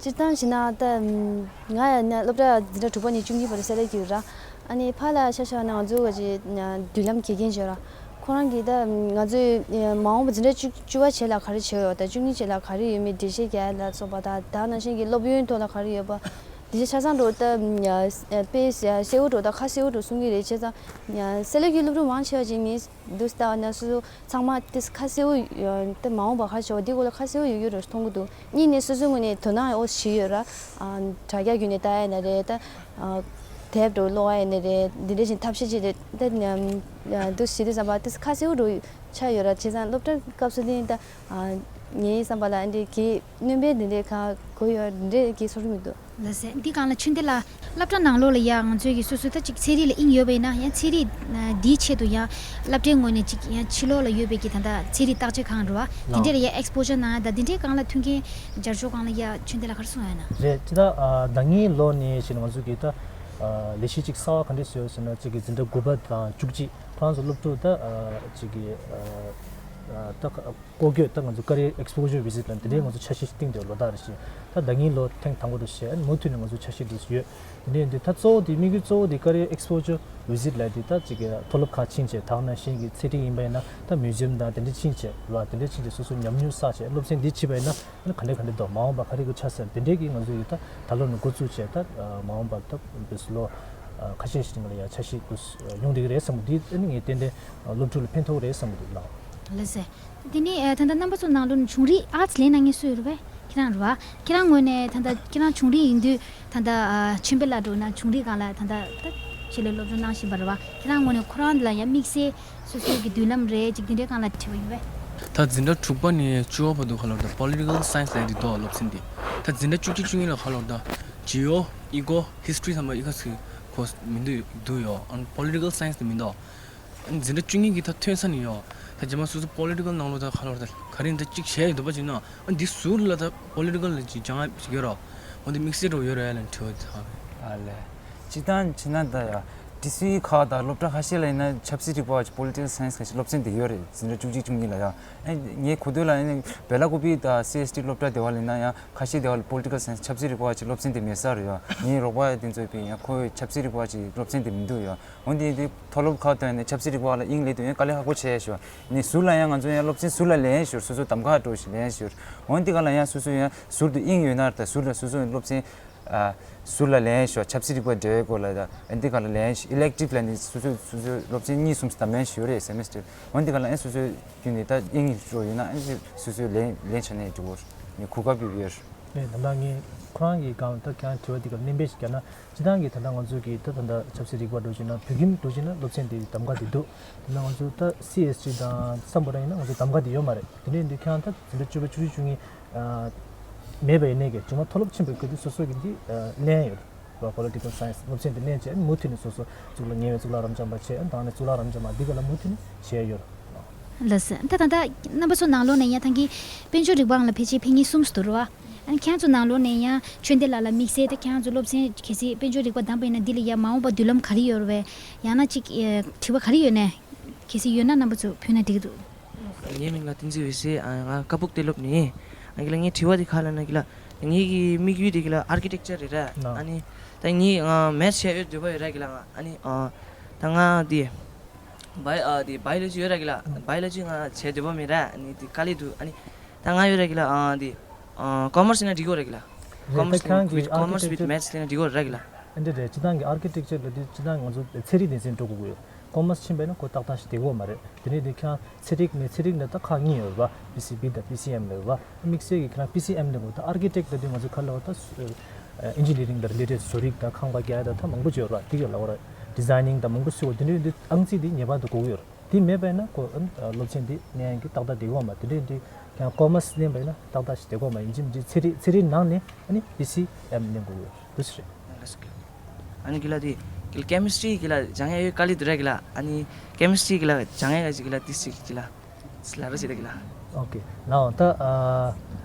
སྤྱིར་བཏང་བྱས་ན་ད་ང་ཡང་སློབ་གྲྭ་འཛིན་གྲྭ་དྲུག་པ་ནས་བཅུ་གཉིས་བར་སེ་ལ་གི་ཡོད་ར། ཨ་ནི་ཕར་ལ་ཆ་བཞག་ན་ང་ཚོ་ག་ཅིག་མདུན་ལམ་ག་གེ་ཅིག་ཡོད་ར། ཁོ་རང་གིས་ད་ང་ཚོས་མ་འོངས་པ་འཛིན་གྲྭ་བཅུ་བཅུ་པ་བྱས་ལ་ག་རེ་བྱས་ཡོད་དང་བཅུ་གཉིས་བྱས་ལ་ག་རེ་ཡོད་མེད་འགྲེལ་བཤད་རྒྱག་ཡ་ལ་སོགས་པ་དང་། ད་ནང་བཞིན་གྱི་སློབ་ཡོན་ཐོག་ལ་ག་རེ་ཡོད་པ། དེ་ཆ་ཆ་ཚང་འགྲོ་ད་དཔེ་གསལ་བོ་འགྲོ་ད་ཁ་གསལ་བོ་འགྲོ་གསུང་གི་རེད། བྱས་ཙང་སེ་ལ་གི་སློབ་ཕྲུག་མང་ཆེ་བ་ཅིག་ངས་འདུག་ལྟ་བ་ན་སོ་སོ་ཚང་མ་དེ་ཁ་གསལ་བོ་ཡོད་དེ། མ་འོངས་པ་ག་རེ་བྱེད་པ་འདི་སྐོར་ལ་ཁ་གསལ་བོ་ཡོད་ཡོད་རེད་མཐོང་གི་འདུག་གཉིས་ནས་སོ་སོའི་ངོས་ནས་དོ་སྣང་ཨོ་ཞིག་ཡོད་ར། ཨ། དྲ་རྒྱ་བརྒྱུད་ནས་ལྟ་ཡ་ཡིན་ན་རེད་ད། ཨ། དེབ་འགྲོ་ཀློག་ཡ་ཡིན་ན་རེད། འདི་འདྲ་བཞིན་ཐབས་ཤེས་ཅིག་རེད་ད། ཉམས་འདུག་ཞིག་དུས་ཙམ་པ་དེ་ཁ་གསལ་བོ་འགྲོ་ཆགས་ཡོད་ར། བྱས་ཙང་སློབ་གྲྭ་སྐབས་སུ་དེ་ད། ཨ། ངའི་བསམ་པ་ལ་འདི་གི་སྣོན་པ་འདི་འདྲའི་ཁ་གོ་ཡོད་འདི་འདྲའི་གི་ཚོར་གྱི་མི་འདུག་ལགས་སེ། འདི་སྒང་ལ་ཆོས་སྡེ་ལ་སློབ་གྲྭ་ནང་ལོགས་ལ་ཡ་ང་ཚོའི་གི་སོ་སོའི་ད་ཅིག་ཚན་རིག་ལ་དབྱིངས་ཡོད་པ་ཡིན་ན་ཡང་ཚན་རིག་ཨ་འདིའི་ཆེད་དུ་ཡང་སློབ་གྲྭའི་ངོས་ནས་ཅིག་ཡང་ཕྱི་ལོགས་ལ་ཡོད་པའི་གི་ད་ལྟ་ཚན་རིག་བརྟག་དཔྱད་ཁང་རེད་བ། དེ་འདྲ་ལ་ཡ་ཨེགས་པོ་ཇར་གནང་ཡ་ད་དེ་འདྲའི་སྒང་ལ་མཐུན་རྐྱེན་སྦྱར་ཕྱོགས་སྒང་ལ་ཡ་ཆོས་སྡེ་ལ་ག་རེ་གསུང་ཡ་ཡིན་ན། རེད། ཅི་ད་ཨ་ཟླ་ཉིན་ལོ་ནས་བྱས་ནས་ང་ཚོ་གི་ད་ཨ་ལས་གཞི་ཅིག་གསར་བ་ག་འདྲས་བཟོས་ཡོད་ཟེར་ན། ཅིག་གི་འཛིན་གྲྭ་དགུ་པ་དང་བཅུ་གཅིག་ཁོ་རང་ཚོ་སློབ་ཕྲུག་ད་ཨ་ཅིག་གི་ཨ་ད་ཀ་ཀོ་ཀྱོད་ད་ང་ཚོ་ཀ་རི་ཡར་ཨེགས་པོ་ཇར་བི་ཟིཊ་ལ་འདི་འདྲའི་ང་ཚོ་འཆར་གཞི་ཞིག་བཏིང་བསྡད་ཡོད། ལོ་ལྟར་རེ་བཞིན། ད་ཟླ་ཉིན་ལོ་ཐེངས་དང་པོ་དེ་བྱས། མུ་མཐུད་ནས་ང་ཚོ་འཆར་གཞི་འདི་ཡོད། འདི་འདི་ད་གཙོ་བོ་དེ་དམིགས་ཡུལ་གཙོ་བོ་དེ་ཀ་རི་ཡར་ཨེགས་པོ་ཇར་བི་ཟིཊ་ལབ་དེ་ད་ཅིག་གི་མཐོ་སློབ་ཁག་ཕྱིན་བྱས། ད་ནང་བཞིན་གྱི་ཚན་རིག་ཡིན་པ་ཡིན་ན་ད་མིའུ་ཛི་ཡམ་དང་དེ་འདྲ་ཕྱིན་བྱས་ལ། དེ་འདྲ་ཕྱིན་བྱས་སོ་སོ་ཉམས་མྱོང་བསགས་བྱས། སློབ་ཚན་འདི་ཕྱིན་པ་ཡིན་ན་ཨ་ནི་ག་འདྲ་ག་འདྲ་འདུག་མ་འོངས་པ་ག་རེ་གི་ཆགས་ཟེར་དེ་འདྲའི་གི་ང་ཚོ་ཡི་ད་ད་ལོ་ནས་འགོ་བཙུགས་བྱས། ད་མ་འོངས་པ་ད་བི་སི་ལོ་ཁ་ཤས་ཤིག་ལ་ཡ་འཆར་གཞི་འདུག་ཡོང་བསྡད་ཀྱི་རེད་བསམ་གི་འདུག་འདི་ཨ་ནི་ངས་ཏན་ཏན་སློབ་ཕྲུག་ལ་ཕན་ཐོགས་རེད་བསམ་གི་འདུག་ལགས། ལགས་སེ། དེ་ནས་ཨ་ད་ལྟ་རྣམ་པ་ཚོ་ནང་ལོགས་ནས་བྱུང་རིམ་ཨར་ཊི་ལེན་གནང་མཁན་སུ་ཡོད་རེད་པས། ཁྱེད་རང་རེད་བ། ཁྱེད་རང་ངོས་ནས་ད་ལྟ་ཁྱེད་རང་བྱུང་རིམ་ཡིན་དུས་ད་ལྟ་ཨ་ཆོས་འཕེལ་ལགས་འགྲོ་ན་བྱུང་རིམ་སྒང་ལ་ད་ལྟ་ད་ཆེད་ལས་སློབ་སྦྱོང་གནང་བཞིན་པ་རེད་བ། ཁྱེད་རང་ངོས་ནས་ཁོ་རང་ལ་ཡང་དམིགས་བསལ་སོ་སོའི་གི་མདུན་ལམ་རེད་ཅིག་དེ་འདྲའི་སྒང་ལ་དྲི་བ་ཡོད་པས། ད་འཛིན་གྲྭ་དྲུག་པ་ནས་བཅུ་པ་བར་དུ་ཁ་ལོར་ད་པོ་ལི་ཊི་ཀལ་སའེན་སི་ལབ་དེ་འདུག་སློབ་ཚན་དེ། ད་འཛིན་གྲྭ་བཅུ་གཅིག་བཅུ་གཉིས་ལ་ཁ་ལོར་ད་ཇི་ཨོ་ཨི་ཀོ་ཧིས་ཊི་རི་ཚང་མ་ཨི་ཀ་ཚིག་གོ་མི་འདུག་འདུག་ཡོད། ཨ་ནི་པོ་ལི་ཊི་ཀལ་སའེན་སི་དེ་མི་འདུག་ཨ་ནི་འཛིན་གྲྭ་བཅུ་གཉིས་ཀྱི་ད་ཐོན་ས་ནས་ཡོད། ད་རྗེས་མ་སོ་སོ་པོ་ལི་ཊི་ཀལ་ནང་ལོགས་ད་ཁ་ལོར་ད་ག་རེ་ད་ཅིག་བྱས་ཡོད་འདུག་པ་ཅིག་ན། ཨ་འདི་ཟུར་ལ་ད་པོ་ལི་ཊི་ཀལ་ལ་ཅིག་སྦྱང་ཡ་ཅིག་ཡོད་རོ། འོ་འདི་དམིགས་བསལ་འགྲོ་ཡོད་རེད་ལ་དྲི་བ་དེ་ཧ་གི། ཨ་ལས། སྤྱིར་བཏང་བྱས་ན་ད་ཡ་ཊི་སི་ཡུ་ཁག་དང་སློབ་གྲྭ་ཁ་ཤས་ལ་ཡིན་ན་ཆབ་སྲིད་རིག་པ་ཅིག་པོ་ལི་ཊི་ཀལ་སའེན་སི་ཁ་ཤས་སློབ་ཚན་དེ་ཡོད་རེད། འཛིན་གྲྭ་བཅུ་གཅིག་བཅུ་གཉིས་ལ་ཡ། ཨ་ངས་གོ་ཐོས་ལ་ཡིན་ན་བེ་ལ་ཀོ་པི་དང་སི་ཨེས་ཊི་སློབ་གྲྭ་དེ་བ་ལ་ཡིན་ན་ཡང་ཁ་ཤས་དེ་བ་ལ་པོ་ལི་ཊི་ཀལ་སའེན་སི་ཆབ་སྲིད་རིག་པ་ཅིག་སློབ་ཚན་དེ་མེད་ས་རེད་ཡ། ངའི་རོགས་པ་དེ་ཚོས་པའི་ཡང་ཁོའི་ཆབ་སྲིད་རིག་པ་ཅིག་སློབ་ཚན་དེ་མི་འདུག་ཡ། འོན་ཏེ་འདི་མཐོ་སློབ་ཁག་ཏུ་ནས་ཆབ་སྲིད་རིག་པ་ལ་དབྱིངས་ལེན་དུས་ཡང་དཀའ་ལས་ཁག་པོ་ཆེ་ཤོག་ནི་ཟུར་ལ་ཡང་ང་ཚོ་ཡང་སློབ་ཚན་ཟུར་ལ་ལེན་ཤོར། སོ་སོ་གདམ་ག་འགྲོ་ཞིག་ལེན་ཤོར། འོན་ཏེ་ག་ལ་ཡང་སོ་སོ་ཡང་ཟུར་དུ་དབྱིངས་ཡོད་ན་ད་ཟུར་ལ་སོ་སོ་སློབ་ཚན་ཨ་ཟུར་ལ་ལེན་ཤོག་ཆབ་སྲིད་རིག་པ་འབྲེལ་བའི་སྐོར་ལ་ད་འདི་ག་ལ་ལེན་ཤོག་ཨི་ལེག་ཊིབ་ལ་ནི་སོ་སོ་སོ་སོ་སློབ་ཚན་གཉིས་གསུམ་གདམ་ལེན་ཞུ་རེད་སེ་མེ་སི་ཊར། འོན་ཏེ་ག་ལ་ཡང་སོ་སོ་རྒྱུན་ནས་ད་དབྱིངས་ཡོད་ན་ཨ་ནི་སོ་སོ་ལེན་ལེན་ཆ་ནས་འགྲོ་གི་ནི་གོ་སྐབས་ཡོད་ཡོད། ནས་ད་ལྟ་ངས་ཁོ་རང་གི་སྒང་ད་ཁྱེད་རང་དྲི་བ་འདི་ག་ལ་སྣོན་པ་ཞིག་བརྒྱབ་ན། སྤྱིར་བཏང་གི་ད་ལྟ་ང་ཚོ་གི་ད་ད་ལྟ་ཆབ་སྲིད་རིག་པ་འགྲོ་བཞིན་ན་བོད་ཁྱིམ་འགྲོ་བཞིན་ན་སློབ་ཚན་འདི་གདམ་ག་འདི་འདུག་ད་ལྟ་ང་ཚོ་ད་སི་ཨེས་ཊི་དང་སམ་བྷོ་ཊ་ཡིན་ན་ང་ཚོ་གདམ་ག་འདི་ཡོད་མ་རེད། དེ་ནས་འདི་ཁྱེད་རང་ད་འཛིན་གྲྭ་བཅུ་པ་བཅུ་གཅིག་བཅུ་གཉིས་མེད་པ་ཡིན་ནའི་གི་མཇུག་མ་མཐོ་སློབ་ཕྱིན་པའི་སྐབས་དུས་སོ་སོ་གི་འདི་ལེན་ཡོད་རེད། པོ་ལི་ཊི་ཀལ་སའེན་སི་སློབ་ཚན་འདི་ལེན་བྱས་མུ་མཐུད་ནས་སོ་སོ་གཙུག་ལག་ངལ་བའི་གཙུག་ལག་རབ་འབྱམས་པ་བྱས་དང་ནས་གཙུག་ལག་རབ་འབྱམས་པ་འདི་ག་ལ་མུ་མཐུད་ནས་བྱས་ཡོད་རེད། ལགས་སོ། ད་ད་ལྟ་རྣམ་པ་ཚོ་ནང་ལོགས་ནས་ཡང་ཐང་གི་དཔལ་འབྱོར་རིག་པའི་སྒང་ལ་ཕལ་ཆེར་ཕེབས་མཁན་གསུམ་ཙམ་འདུག་རེད་བ། ཨ་ནི་ཁྱེད་ཚོ་ནང་ལོགས་ནས་ཡང་ཆོས་སྡེ་ལགས་ལ་དམིགས་བསལ་ད་ཁྱེད་ཚོ་སློབ་ཚན་གལ་སྲིད་དཔལ་འབྱོར་རིག་པ་བདམས་པ་ཡིན་ན་འདི་ལ་ཡང་མ་འོངས་པ་མདུན་ལམ་ག་རེ་ཡོད་རེད་བས། ཡང་ན་ཅིག་ཨེ་དྲི་བ་ག་རེ་ཡོད་ནས་གལ་སྲིད་ཡོད་ན་རྣམ་པ་ཚོ་ཕུལ་ན་འགྲིག་གི་འདུག་ངའི་མིང་ལ་བསྟན་འཛིན་འོད་ཟེར། ཨ་ང་ཀ་སྦུག་གཏན་སློབ་ནས། ཨ་གི་ལ་ངའི་དྲི་བ་དེ་ག་ལ་ན་གི་ལ་ངའི་གི་དམིགས་ཡུལ་དེ་གི་ལ་ཨར་ཀི་ཊེག་ཅར་རེད་ར། ཨ་ནི་ད་ངའི་ཨ་མེ་ཐི་སི་བྱས་ཡོད་འདོད་པ་ཡོད་ར་གི་ལ། ཨ་ནི་ཨ་ད་ང་དེ་བའི་ཨ་དེ་བའི་ཡོ་ལོ་ཇི་ཡོད་ར་གི་ལ། བའི་ཡོ་ལོ་ཇི་ང་བྱས་འདོད་པ་མེད་ར། ཨ་ནི་དེ་དཀའ་ལས་འདུག་ཨ་ནི་ད་ང་ཡོད་ར་གི་ལ། ཨ་དེ་ཨ་ཀོ་མར་སི་ཡིན་ན་འགྲིག་གོ་ར་གི་ལ། རེད། ཀོ་མར་སི་ད་ཁྱེད་རང་གི་ཨར་ཀི་ཊེག་ཅར། ཀོ་མར་སི་བིད་མེ་ཐི་སི་ཡིན་ན་འགྲིག་གོ་ར་གི་ལ། ཨ་འདི་རེད། སྤྱིར་བཏང་གི་ཨར་ཀི་ཊེག་ཅར་ལ་དེ་སྤྱིར་བཏང་ང་ཚོ་ཚན་རིག་སྡེ་ཚན་འགྲོ་དགོས་ཀྱི་ཡོད། ཀོ་མར་སི་ཕྱིན་པ་ཡིན་ན་ཁོ་ཏག་ཏག་ཞིག་བསྡད་ཀྱི་ཡོད་མ་རེད། དེ་ནས་དེ་ཁྱེད་རང་ཚན་རིག་ནས་ཚན་རིག་ནས་ད་ཁག་གཉིས་ཡོད་རེད་བ། པི་སི་བི་དང་པི་སི་ཨེམ་ལབ་རེད་བ། དམིགས་བསལ་གྱི་ཁྱེད་རང་པི་སི་ཨེམ་ལབ་དགོས། ད་ཨར་ཀི་ཊེག་ལབ་དུས་ང་ཚོ་ག་ལབ་པ་ད་ཨིན་ཇི་ནི་ཡ་རིང་དང་རི་ལེ་ཊེཌ་བཟོ་རིག་དང་ཁང་པ་རྒྱག་ཡ་དང་ད་མང་པོ་ཅིག་ཡོད་རེད་བ། དེ་ག་ལབ་པ་རེད། ཌི་ཛའི་ནིང་དང་མང་པོ་སུས་དགོས། དེ་འདྲ་ཡོད་དུས་ཨང་རྩིས་དེ་ངེས་པར་དུ་དགོས་ཀྱི་ཡོད་རེད། དེ་མེད་པ་ཡིན་ན་ཁོ་ཨ་སློབ་ཚན་དེ་གནས་ཡང་གི་ཏག་ཏག་བསྡད་ཀྱི་ཡོད་མ་རེད། དེ་འདྲ་ཡིན་དུས་ཀྱང་ཀོ་མར་སི་ལེན་པ་ཡིན་ན་ཏག་ཏག་ཞིག་བསྡད་ཀྱི་ཡོད་མ་རེད། ཡིན་གཅིག་མིན་གཅིག་ཚན་རིག་ཚན་རིག་ནང་ནས་ཨ་ནི་པི་སི་ཨེམ་ལེན་དགོས་ཀྱི་ཡོད་རེད། འདུག་སེ་རེད། ཨ་ནི་གི་ལ་དེ་གི་ལ་ཀེ་མི་སི་ཊི་རི་གི་ལ་སྦྱང་ཡ་ཡོད་དཀའ་ལས་འདུག་ར་གི་ལ། ཨ་ནི་ཀེ་མི་སི་ཊི་རི་གི་ལ་སྦྱང་ཡ་གི་ལ་དེ་སི་གི་ལ་ ལབ་རེ་བྱེད་ཀྱི་ལ། ཨོ་ཀེ། ལའོ་ད་ཨ་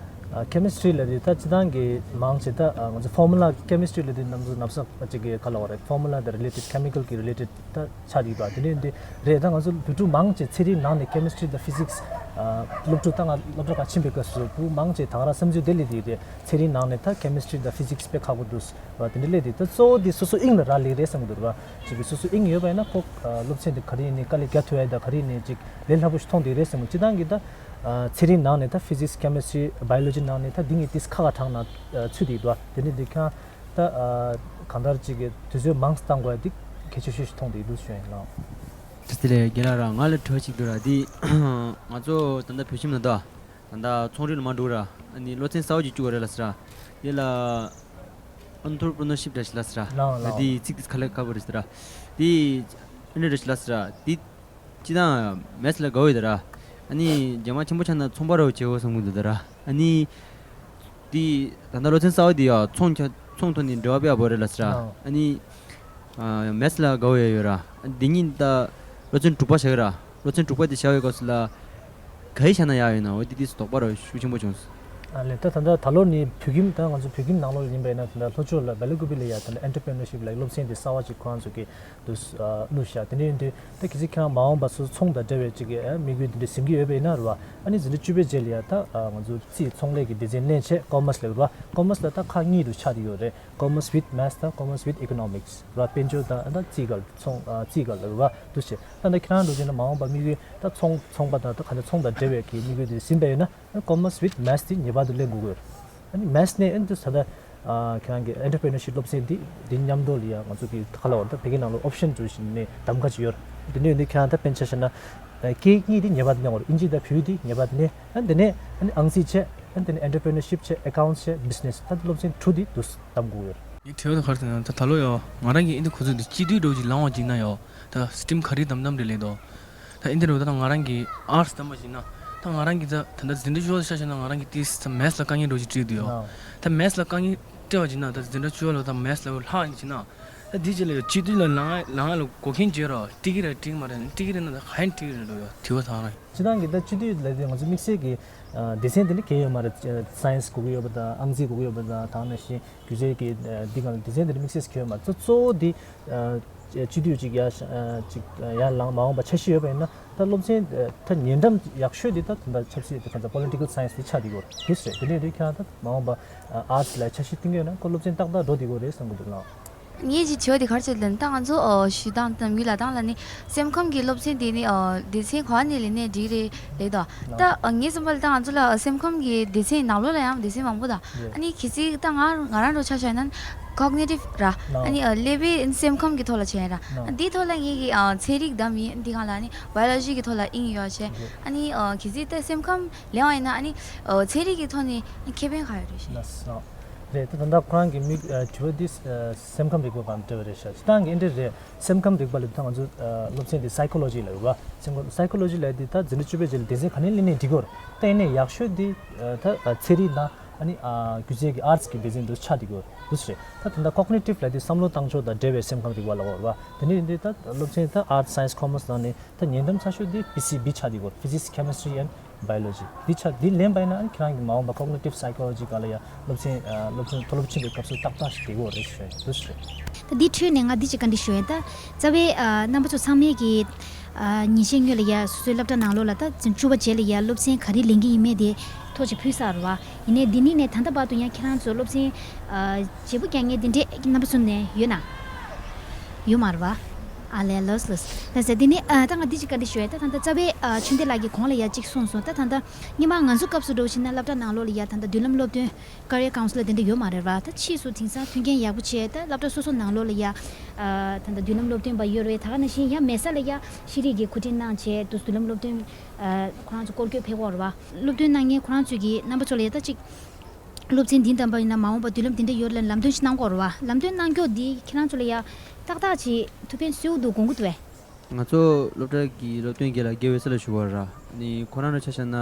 ཨ་ཁེ་མི་སི་ཊི་རི་ལབ་དུས་ད་སྤྱིར་བཏང་གི་མང་ཆེ་ད་ཨ་ང་ཚོ་ཕོར་མུ་ལ་ཁེ་མི་སི་ཊི་རི་ལབ་དུས་ནམ་ཟུ་ནབ་ས་ཅིག་གི་ག་ལ་བ་རེད། ཕོར་མུ་ལ་དང་རི་ལེ་ཊེཌ་ཁེ་མི་ཀལ་གི་རི་ལེ་ཊེཌ་ད་ཆགས་ཀྱི་འདུག་དེ་འདྲ་ཡིན་དུས་རེད། ད་ང་ཚོ་བོད་ཕྲུག་མང་ཆེ་ཚན་རིག་ནང་ནས་ཁེ་མི་སི་ཊི་རི་དང་ཕི་ཟིག་སི་ཨ་སློབ་ཕྲུག་ད་ང་སློབ་གྲྭ་ཁག་ཕྱིན་པའི་སྐབས་སུ་བུ་མང་ཆེ་ད་ག་རང་བསམ་ཚུལ་དེ་ལས་དེ་རེད། ཚན་རིག་ནང་ནས་ད་ཁེ་མི་སི་ཊི་རི་དང་ཕི་ཟིག་སི་དཔེ་ཁག་པོ་འདུག་བ། དེ་འདྲ་ལས་དེ་ད་གཙོ་བོ་དེ་སོ་སོ་དབྱིངས་ལ་རག་ལས་རེད་བསམ་གྱི་འདུག་བ། ཅིག་གི་སོ་སོ་དབྱིངས་ཡོད་པ་ཡིན་ན་ཁོ་ཨ་སློབ་ཚན་དེ་ག་རེ་ཡིན་ནའི་དཀའ་ལས་རྒྱག་ཐུབ་ཡ་དང་ག་རེ་ཡིན་ནའི་ཅིག་ལས་སླ་པོ་ཞིག་མཐོང་བསྡད་རེད་བསམ་གྱི། སྤྱིར་བཏང་གི་ད་ཨ་ཚན་རིག་ནང་ནས་ད་ཕི་ཟིག་སི་ཁེ་མི་སི་ཊི་རི་བྷའི་ཡོ་ལོ་ཇི་ནང་ནས་ད་འདི་གཉིས་ཏིས་ཁ་ཁ་གྲངས་ན་ཨ་ཚུད་བསྡད་འདུག་བ། དེ་འདྲ་དེ་ཁྱང་ད་ཨ་གང་ལྟར་ཅིག་གི་དུས་ཚོད་མང་བཏང་དགོས་ཡ་འདི་གལ་ཆེ་ཤོས་ཤིག་མཐོང་བསྡད་འདུག་ཞུ་ཡིན་ལགས། དེ་ལས་རྒན་ལགས་ར་ང་ལ་དྲི་བ་ཅིག་འདུག་ར། འདི་ང་ཚོ་ད་ལྟ་བོད་ཁྱིམ་ནང་ད། ད་ལྟ་ཚོང་རིགས་ལ་མ་འགྲོ་ར། ཨ་ནི་སློབ་ཚན་གསར་པ་ཅིག་བཅུག་པ་རེད་ལ་ཟེར་ར། དེ་ལ་ཨོན་ཊར་པི་རི་ནར་ཤིབ་འདྲ་ཞིག་ལ་ཟེར་ར། ལའོ་ལའོ། དེ་ཚིག་དེ་ཁ་ལག་ཁ་པོ་རེད་ཟེར་ར། དེ་ཨ་ནི་འདྲ་ཞིག་ལ་ཟེར་ར། དེ་སྤྱིར་བཏང་མེ་ཐི་ལ་དགའ་བོ་ཡོད་ར། ཨ་ནི་རྒྱ་མ་ཆེན་པོ་ཆགས་ན་ཚོང་པ་ར་བྱེད་འོ་བསམ་གི་འདུག་ད་ར། ཨ་ནི་དེ་ད་ལྟ་སློབ་ཚན་གསར་པ་དེ་ཡ་ཚོང་ཁྱ་ཚོང་ཐོག་ནས་འབྲེལ་བ་སྤེལ་བ་རེད་ལ་ཟེར་ར། ལའོ། ཨ་ནི་ཨ་མེ་ཐི་ལ་དགའ་བོ་ཡོད་ར། འདི་གཉིས་ད་སློབ་ཚན་དྲུག་པ་བཞག་ར། སློབ་ཚན་དྲུག་པ་དེ་བཞག་པའི་སྐབས་སུ་ལ་ག་རེ་བཞག་ན་ཡག་ཡོད་ན། འོ་དེ་དུས་སུ་དོགས་པ་ར་ཤུགས་ཆེན་པོ་བྱུང་སོང་། ཨ་ལས་ད་ད་ལྟ་ད་ལོ་ནི་བོད་ཁྱིམ་ད་ང་ཚོ་བོད་ཁྱིམ་ནང་ལོགས་ཡིན་པ་ཡིན་ན་ད་ལྟ་ལྷོ་ཕྱོགས་ལ་སྦེ་ལ་ཀུ་པི་ལ་ཡ་ད་ལྟ་ཨེན་ཊར་པི་རི་ནར་ཤིབ་ལ་སློབ་ཚན་དེ་གསར་པ་ཅིག་ཁོ་རང་ཚོ་གི་དུ་བླུགས་བཞག་དེ་འདྲ་ཡིན་དུས་ད་གལ་སྲིད་ཁྱེད་རང་མ་འོངས་པ་སུ་ཚོང་དང་འབྲེལ་བའི་ཅིག་གི་དམིགས་ཡུལ་དེ་འདྲ་ཟིན་གྱི་ཡོད་པ་ཡིན་ན་ར་བ། ཨ་ནི་འཛིན་གྲྭ་བཅུ་པའི་རྗེས་ལ་ཡ་ད་ང་ཚོ་རྩིས་ཚོང་ལས་ཀྱི་སྡེ་ཚན་ལེན་བྱས་ཀོ་མར་སི་ལ་ར་བ། ཀོ་མར་སི་ལ་ད་ཁག་གཉིས་དུ་ཆགས་ཀྱི་ཡོད་རེད། Commerce with Maths དང་Commerce with Economics ར། དཔལ་འབྱོར་དང་ཨ་ད་རྩིས་སྒར་ཚོང་ཨ་རྩིས་སྒར་ལ་ར་བ་འདུ་བྱས། ད་ནི་ཁྱེད་རང་འགྲོ་བྱས་ན་མ་འོངས་པ་དམིགས་ཡུལ་ད་ཚོང་ཚོང་པ་དང་ད་ག་ནས་ཚོང་དང་འབྲེལ་བའི་གི་དམིགས་ཡུལ་དེ་ཟིན་པ་ཡོད་ན་ཨ་Commerce with Maths དེ་ངེས་པར་དུ་ལེན་དགོས་ཀྱི་ཡོད་རེད། ཨ་ནི་Maths ནས་ཨ་ནི་ད་ད་ཨ་ཁྱེད་རང་གི་Entrepreneurship སློབ་ཚན་འདི་འདི་མཉམ་དུ་ལ་ཡ་ང་ཚོ་གི་ཁ་ལ་བར་ད་བོད་སྐད་ནང་ལ་ཨོབ་ཤན་འགྲོ་བཞིན་ནས་གདམ་ག་ཅིག་ཡོད་རེད། དེ་ནས་ཡོད་ནི་ཁྱེད་རང་ད་དཔེར་ན་ཆ་བཞག་ན་ཨ་སྐད་གཉིས་དེ་ངེས་པར་དུ་ལེན་དགོས་རེད། ཨིན་ཇི་དང་བོད་ཡིག་དེ་ངེས་པར་དུ་ལེན། ཨ་དེ་ནས་ཨ་ནི་ཨང་རྩིས་བྱས། ཨ་དེ་ནས་Entrepreneurship བྱས། Accounts བྱས། Business ད་སློབ་ཚན་དྲུག་དེ་འདུག་གདམ་དགོས་ཡོད། ངའི་དྲི་བ་དེ་ག་རེ་ཟེར་ན་ད་ད་ལོ་ཡོ་ང་རང་གི་ཨིན་དི་ཁོ་ཚོ་འདི་སྤྱི་འཐུས་འདྲ་བོ་ཅིག་ལངས་པ་ཅིག་ན་ཡོ། ད་སི་ཊིམ་ག་རེ་གདམ་གདམ་རེད་ལེ་དོ། ད་ཨིན་དི་རུ་ད་ང་རང་གི་ཨར་ཊི་སི་གདམ་པ་ཅིག་ན་ད་ང་རང་གི་ད་ད་ད་འཛིན་གྲྭ་བཅུ་པ་ཆ་བཞག་ན་ང་རང་གི་ཏིས་ད་མེ་ཐི་ལ་དཀའ་ངལ་འདྲ་བོ་ཅིག་འཕྲད་འདུག་ཡོ། ཨ་ད་མེ་ཐི་ལ་དཀའ་ངལ་འཕྲད་པ་ཅིག་ན་ད་འཛིན་གྲྭ་བཅུ་པ་ལོ་ད་མེ་ཐི་ལ་ལྷག་ཡིན་ཅིག་ན་ད་འདི་ཅིག་ལ་ཡོ་སྤྱི་འཐུས་ལ་ལངས་ལངས་ལ་འགོག་མཁན་བརྗོད་རོགས་ཏི་གི་རེད་ཏི་གི་མ་རེད་ཏི་གི་རེད་ན་ད་ག་ཡིན་ཏི་གི་རེད་འགྲོ་ཡོ་དྲི་བ་ད་རང་། སྤྱིར་བཏང་གི་ད་སྤྱི་འཐུས་ལ་དེ་ང་ཚོ་དམིགས་བསལ་གྱི་ཨ་སྡེ་ཚན་དེ་འདྲ་གལ་ཡོད་མ་རེད། ཨ་སའེན་སི་དགོས་ཀྱི་ཡོད་པ་དང་ཨང་རྩིས་དགོས་ཀྱི་ཡོད་པ་དང་དེ་ནང་བཞིན་སྒྱུ་རྩལ་གྱི་ཨ་འདི་གང་སྡེ་ཚན་དེ་འདྲ་དམིགས་བསལ་གྱི་གལ་ཡོད་མ་རེད། གཙོ་གཙོ་བོ་འདི་ཨ་སྤྱི་འཐུས་ཅིག་ཡར་ཨ་ཅིག་ཡར་ལངས་མ་འོངས་པ་འཆར་གཞི་ཡོད་པ་ཡིན་ན་ད་སློབ་ཚན་ཨ་ད་ཉེ་འགྲམ་ཡག་ཤོས་འདི་ད་ད་ལྟ་ཆབ་སྲིད་དེ་གང་ལྟར་པོ་ལི་ཊི་ཀལ་སའེན་སི་དེ་ཆགས་བསྡད་ཀྱི་ཡོད་རེད། དེ་རེད། དེ་ནས་དེ་ཁྱེད་རང་ད་མ་འོངས་པ་ཨ་ཨར་ཊི་སི་ལ་འཆར་གཞི་བཏིང་གི་ཡོད་ན་ཁོ་སློབ་ཚན་ཏག་ཏག་འགྲོ་བསྡད་ཀྱི་ཡོད་རེད་བསམ་གྱི་འདུག་ལགས། ངའི་ཅིག་བྱ་བ་དེ་ག་རེ་བྱས་ལབ་ན་ད་ང་ཚོ་ཨ་ཞུ་སྟངས་དང་མི་ལ་སྟངས་ལ་ནི་སེམས་ཁམས་ཀྱི་སློབ་ཚན་དེ་ནི་ཨ་སྡེ་ཚན་ག་ནས་ལས་ནས་འགྲིག་རེད་ལབ་དོ། ད་ཨ་ངའི་བསམ་པ་ལ་ད་ང་ཚོ་ལ་ཨ་སེམས་ཁམས་ཀྱི་སྡེ་ཚན་ནང་ལོགས་ལ་ཡང་སྡེ་ཚན་མང་པོ་དང་ཨ་ནི་གལ་སྲིད་ད་ང་ང་རང་རོ་ཆ་བཞག་ན་ཀོག་ནེ་ཊིབ་ར་ཨ་ནི་ཨ་ཀླད་པའི་སེམས་ཁམས་ཀྱི་ཐོག་ལ་བྱས་ར་ཨ་འདིའི་ཐོག་ལ་ངེད་ཀྱི་ཨ་ཚན་རིག་དང་མི་འདི་གང་ལ་ཨ་ནི་བྷའི་ཡོ་ལོ་ཇི་གི་ཐོག་ལ་དབྱིངས་ཡོད་བྱས་ཨ་ནི་ཨ་གལ་སྲིད་ད་སེམས་ཁམས་ལེན་བ་ཡིན་ན་ཨ་ནི་ཨ་ཚན་རིག་གི་ཐོག་ནས་ཁེ་ཕན་ག་ཡོད་རེད་ཤེས། རེད། ད་ད་ལྟ་ཁོ་རང་གི་མིག་ཨ་དྲི་བ་འདི་ཨ་སེམས་ཁམས་རིག་པ་དང་འབྲེལ་བ་རེད་ཤག་སྤྱིར་བཏང་གི་ཨེ་འདྲ་རེད། སེམས་ཁམས་རིག་པ་ལབ་དུས་ད་ང་ཚོ་ཨ་སློབ་ཚན་འདི་སའི་ཀོ་ལོ་ཇི་ལབ་ཡོད་པ། སེམས་ཁམས་སའི་ཀོ་ལོ་ཇི་ལབ་དུས་ད་འཛིན་གྲྭ་བཅུ་པའི་རྗེས་ལ་སྡེ་ཚན་ག་ནས་ལེན་ནའི་འགྲིག་གི་རེད། ད་ཡིན་ནའི་ཡག་ཤོས་འདི་ཨ་ད་ཨ་ཚན་རིག་དང་ཨ་ནི་ཨ་སྒྱུ་རྩལ་གྱི་ཨར་ཊི་སི་གི་སྡེ་ཚན་འདི་ཆགས་འགྲིག་གི་རེད། འདུག་སེ་རེད། ད་ད་ལྟ་ཀོག་ནེ་ཊིབ་ལབ་དུས་བསམ་བློ་བཏང་ཕྱོགས་དང་འབྲེལ་བའི་སེམས་ཁམས་རིག་པ་ལབ་ཡོད་པ། དེ་ནས་ཡིན་དུས་ད་སློབ་ཚན་ད་ཨར་ཊི་སི་སའེན་སི་ཀོ་མར་སི་ནང་ནས་ད་ཉེ་འགྲམ་ཆེ་ཤོས་འདི་པི་སི་བི་ཆགས་འགྲིག་གི་རེད། Physics Chemistry and Biology འདི་ཆ་འདི་ལེན་པ་ཡིན་ན་ཨ་ནི་ཁྱེད་རང་གི་མ་འོངས་པ་ཀོག་ནེ་ཊིབ་སའི་ཀོ་ལོ་ཇི་སྒང་ལ་ཡ་སློབ་ཚན་ཨ་སློབ་ཚན་མཐོ་སློབ་ཕྱིན་པའི་སྐབས་སུ་ཏག་ཏག་ཞིག་བསྡད་ཀྱི་ཡོད་རེད་ཞུ་ཡ་ཡིན། འདུག་ཞུ། ད་འདི་འཕྲོས་ནས་ང་འདི་ཅིག་བཀའ་འདྲི་ཞུ་ཡ་ཡིན། ད་རྩ་བའི་ཨ་རྣམ་པ་ཚོ་ཚང་མས་ཀྱི་ཨ་ཉིན་ཤས་སྔོན་ལ་ཡ་སོ་སོའི་སློབ་གྲྭ་ནང་ལོགས་ལ་ད་བཅུ་པ་རྗེས་ལ་ཡ་སློབ་ཚན་ག་རེ་ལེན་གྱི་ཡིན་མེད་དེ་ཐོ་ཅིག་ཕུལ་ཚར་བ། ཡིན་ནའི་འདི་ནས་ནས་ད་ལྟ་བར་དུ་ཡང་ཁྱེད་རང་ཚོ་སློབ་ཚན་ཨ་བརྗེ་པོ་རྒྱག་མཁན་དེ་འདྲས་རྣམ་པ་ཚོ་ནས་ཡོད་ན། ཡོད་མ་རེད་བ། ཨ་ལས་ལོས་ལོས། ལགས་སེ། དེ་ནས་ཨ་ད་ང་འདི་ཅིག་བཀའ་འདྲི་ཞུ་ཡ། ད་ད་ལྟ་རྩ་བའི་ཨ་ཆོས་ལྡན་ལགས་ཀྱིས་གོང་ལ་ཡ་གཅིག་གསུངས་སོང་། ད་ད་ལྟ་སྔོན་མ་ང་ཚོ་སྐབས་སུ་འགྲོ་ཕྱིན་ན་སློབ་གྲྭ་ནང་ལོགས་ལ་ཡ་ད་ལྟ་མདུན་ལམ་སློབ་སྟོན་ཀེ་རི་ཡར་ཀའུན་སི་ལར་དེ་འདྲ་ཡོད་མ་རེད་བ། ད་ཕྱིས་སུ་དེང་སང་མཐུན་རྐྱེན་ཡག་པོ་བྱས་ད་སློབ་གྲྭ་སོ་སོ་ནང་ལོགས་ལ་ཡ་ཨ་ད་ལྟ་མདུན་ལམ་སློབ་སྟོན་པ་ཡོད་རེད། ད་ག་ནང་བཞིན་ཡ་མེད་ས་ལ་ཡ་ཤེས་རིག་གི་མཁོ་སྤྲོད་གནང་བྱས་དུ་མདུན་ལམ་སློབ་སྟོན་ཨ་ཁོ་རང་ཚོ་སྐོར་སྐྱོད་ཕེབས་ཀྱི་ཡོད་རེད་བ། སློབ་སྟོན་གནང་མཁན་ཁོ་རང་ཚོས་ཀྱི་རྣམ་པ་ཚོ་ལ་ཡ་ད་ཅིག་སློབ་ཚན་འདི་འདམ་པ་ཡིན་ན་མ་འོངས་པ་མདུན་ལམ་འདི་འདྲ་ཡོད་ལ་ལམ་སྟོན་ཞིག་གནང་དགོས་རེད་བ། ལམ་སྟོན་གནང་མཁན་འདི་ཁྱེད་རང་ཚོ་ལ་ཡ་ཏག་ཏག་ཅིག་ཐུགས་ཕན་གསོས་འདུག་དགོངས་ཀྱི་འདུག་བས། ང་ཚོ་སློབ་གྲྭ་གི་སློབ་སྟོན་རྒན་ལགས་དགེ་བའི་ས་ལ་བཞུགས་པ་ར། ནི་ཁོ་རང་ལ་ཆ་བཞག་ན་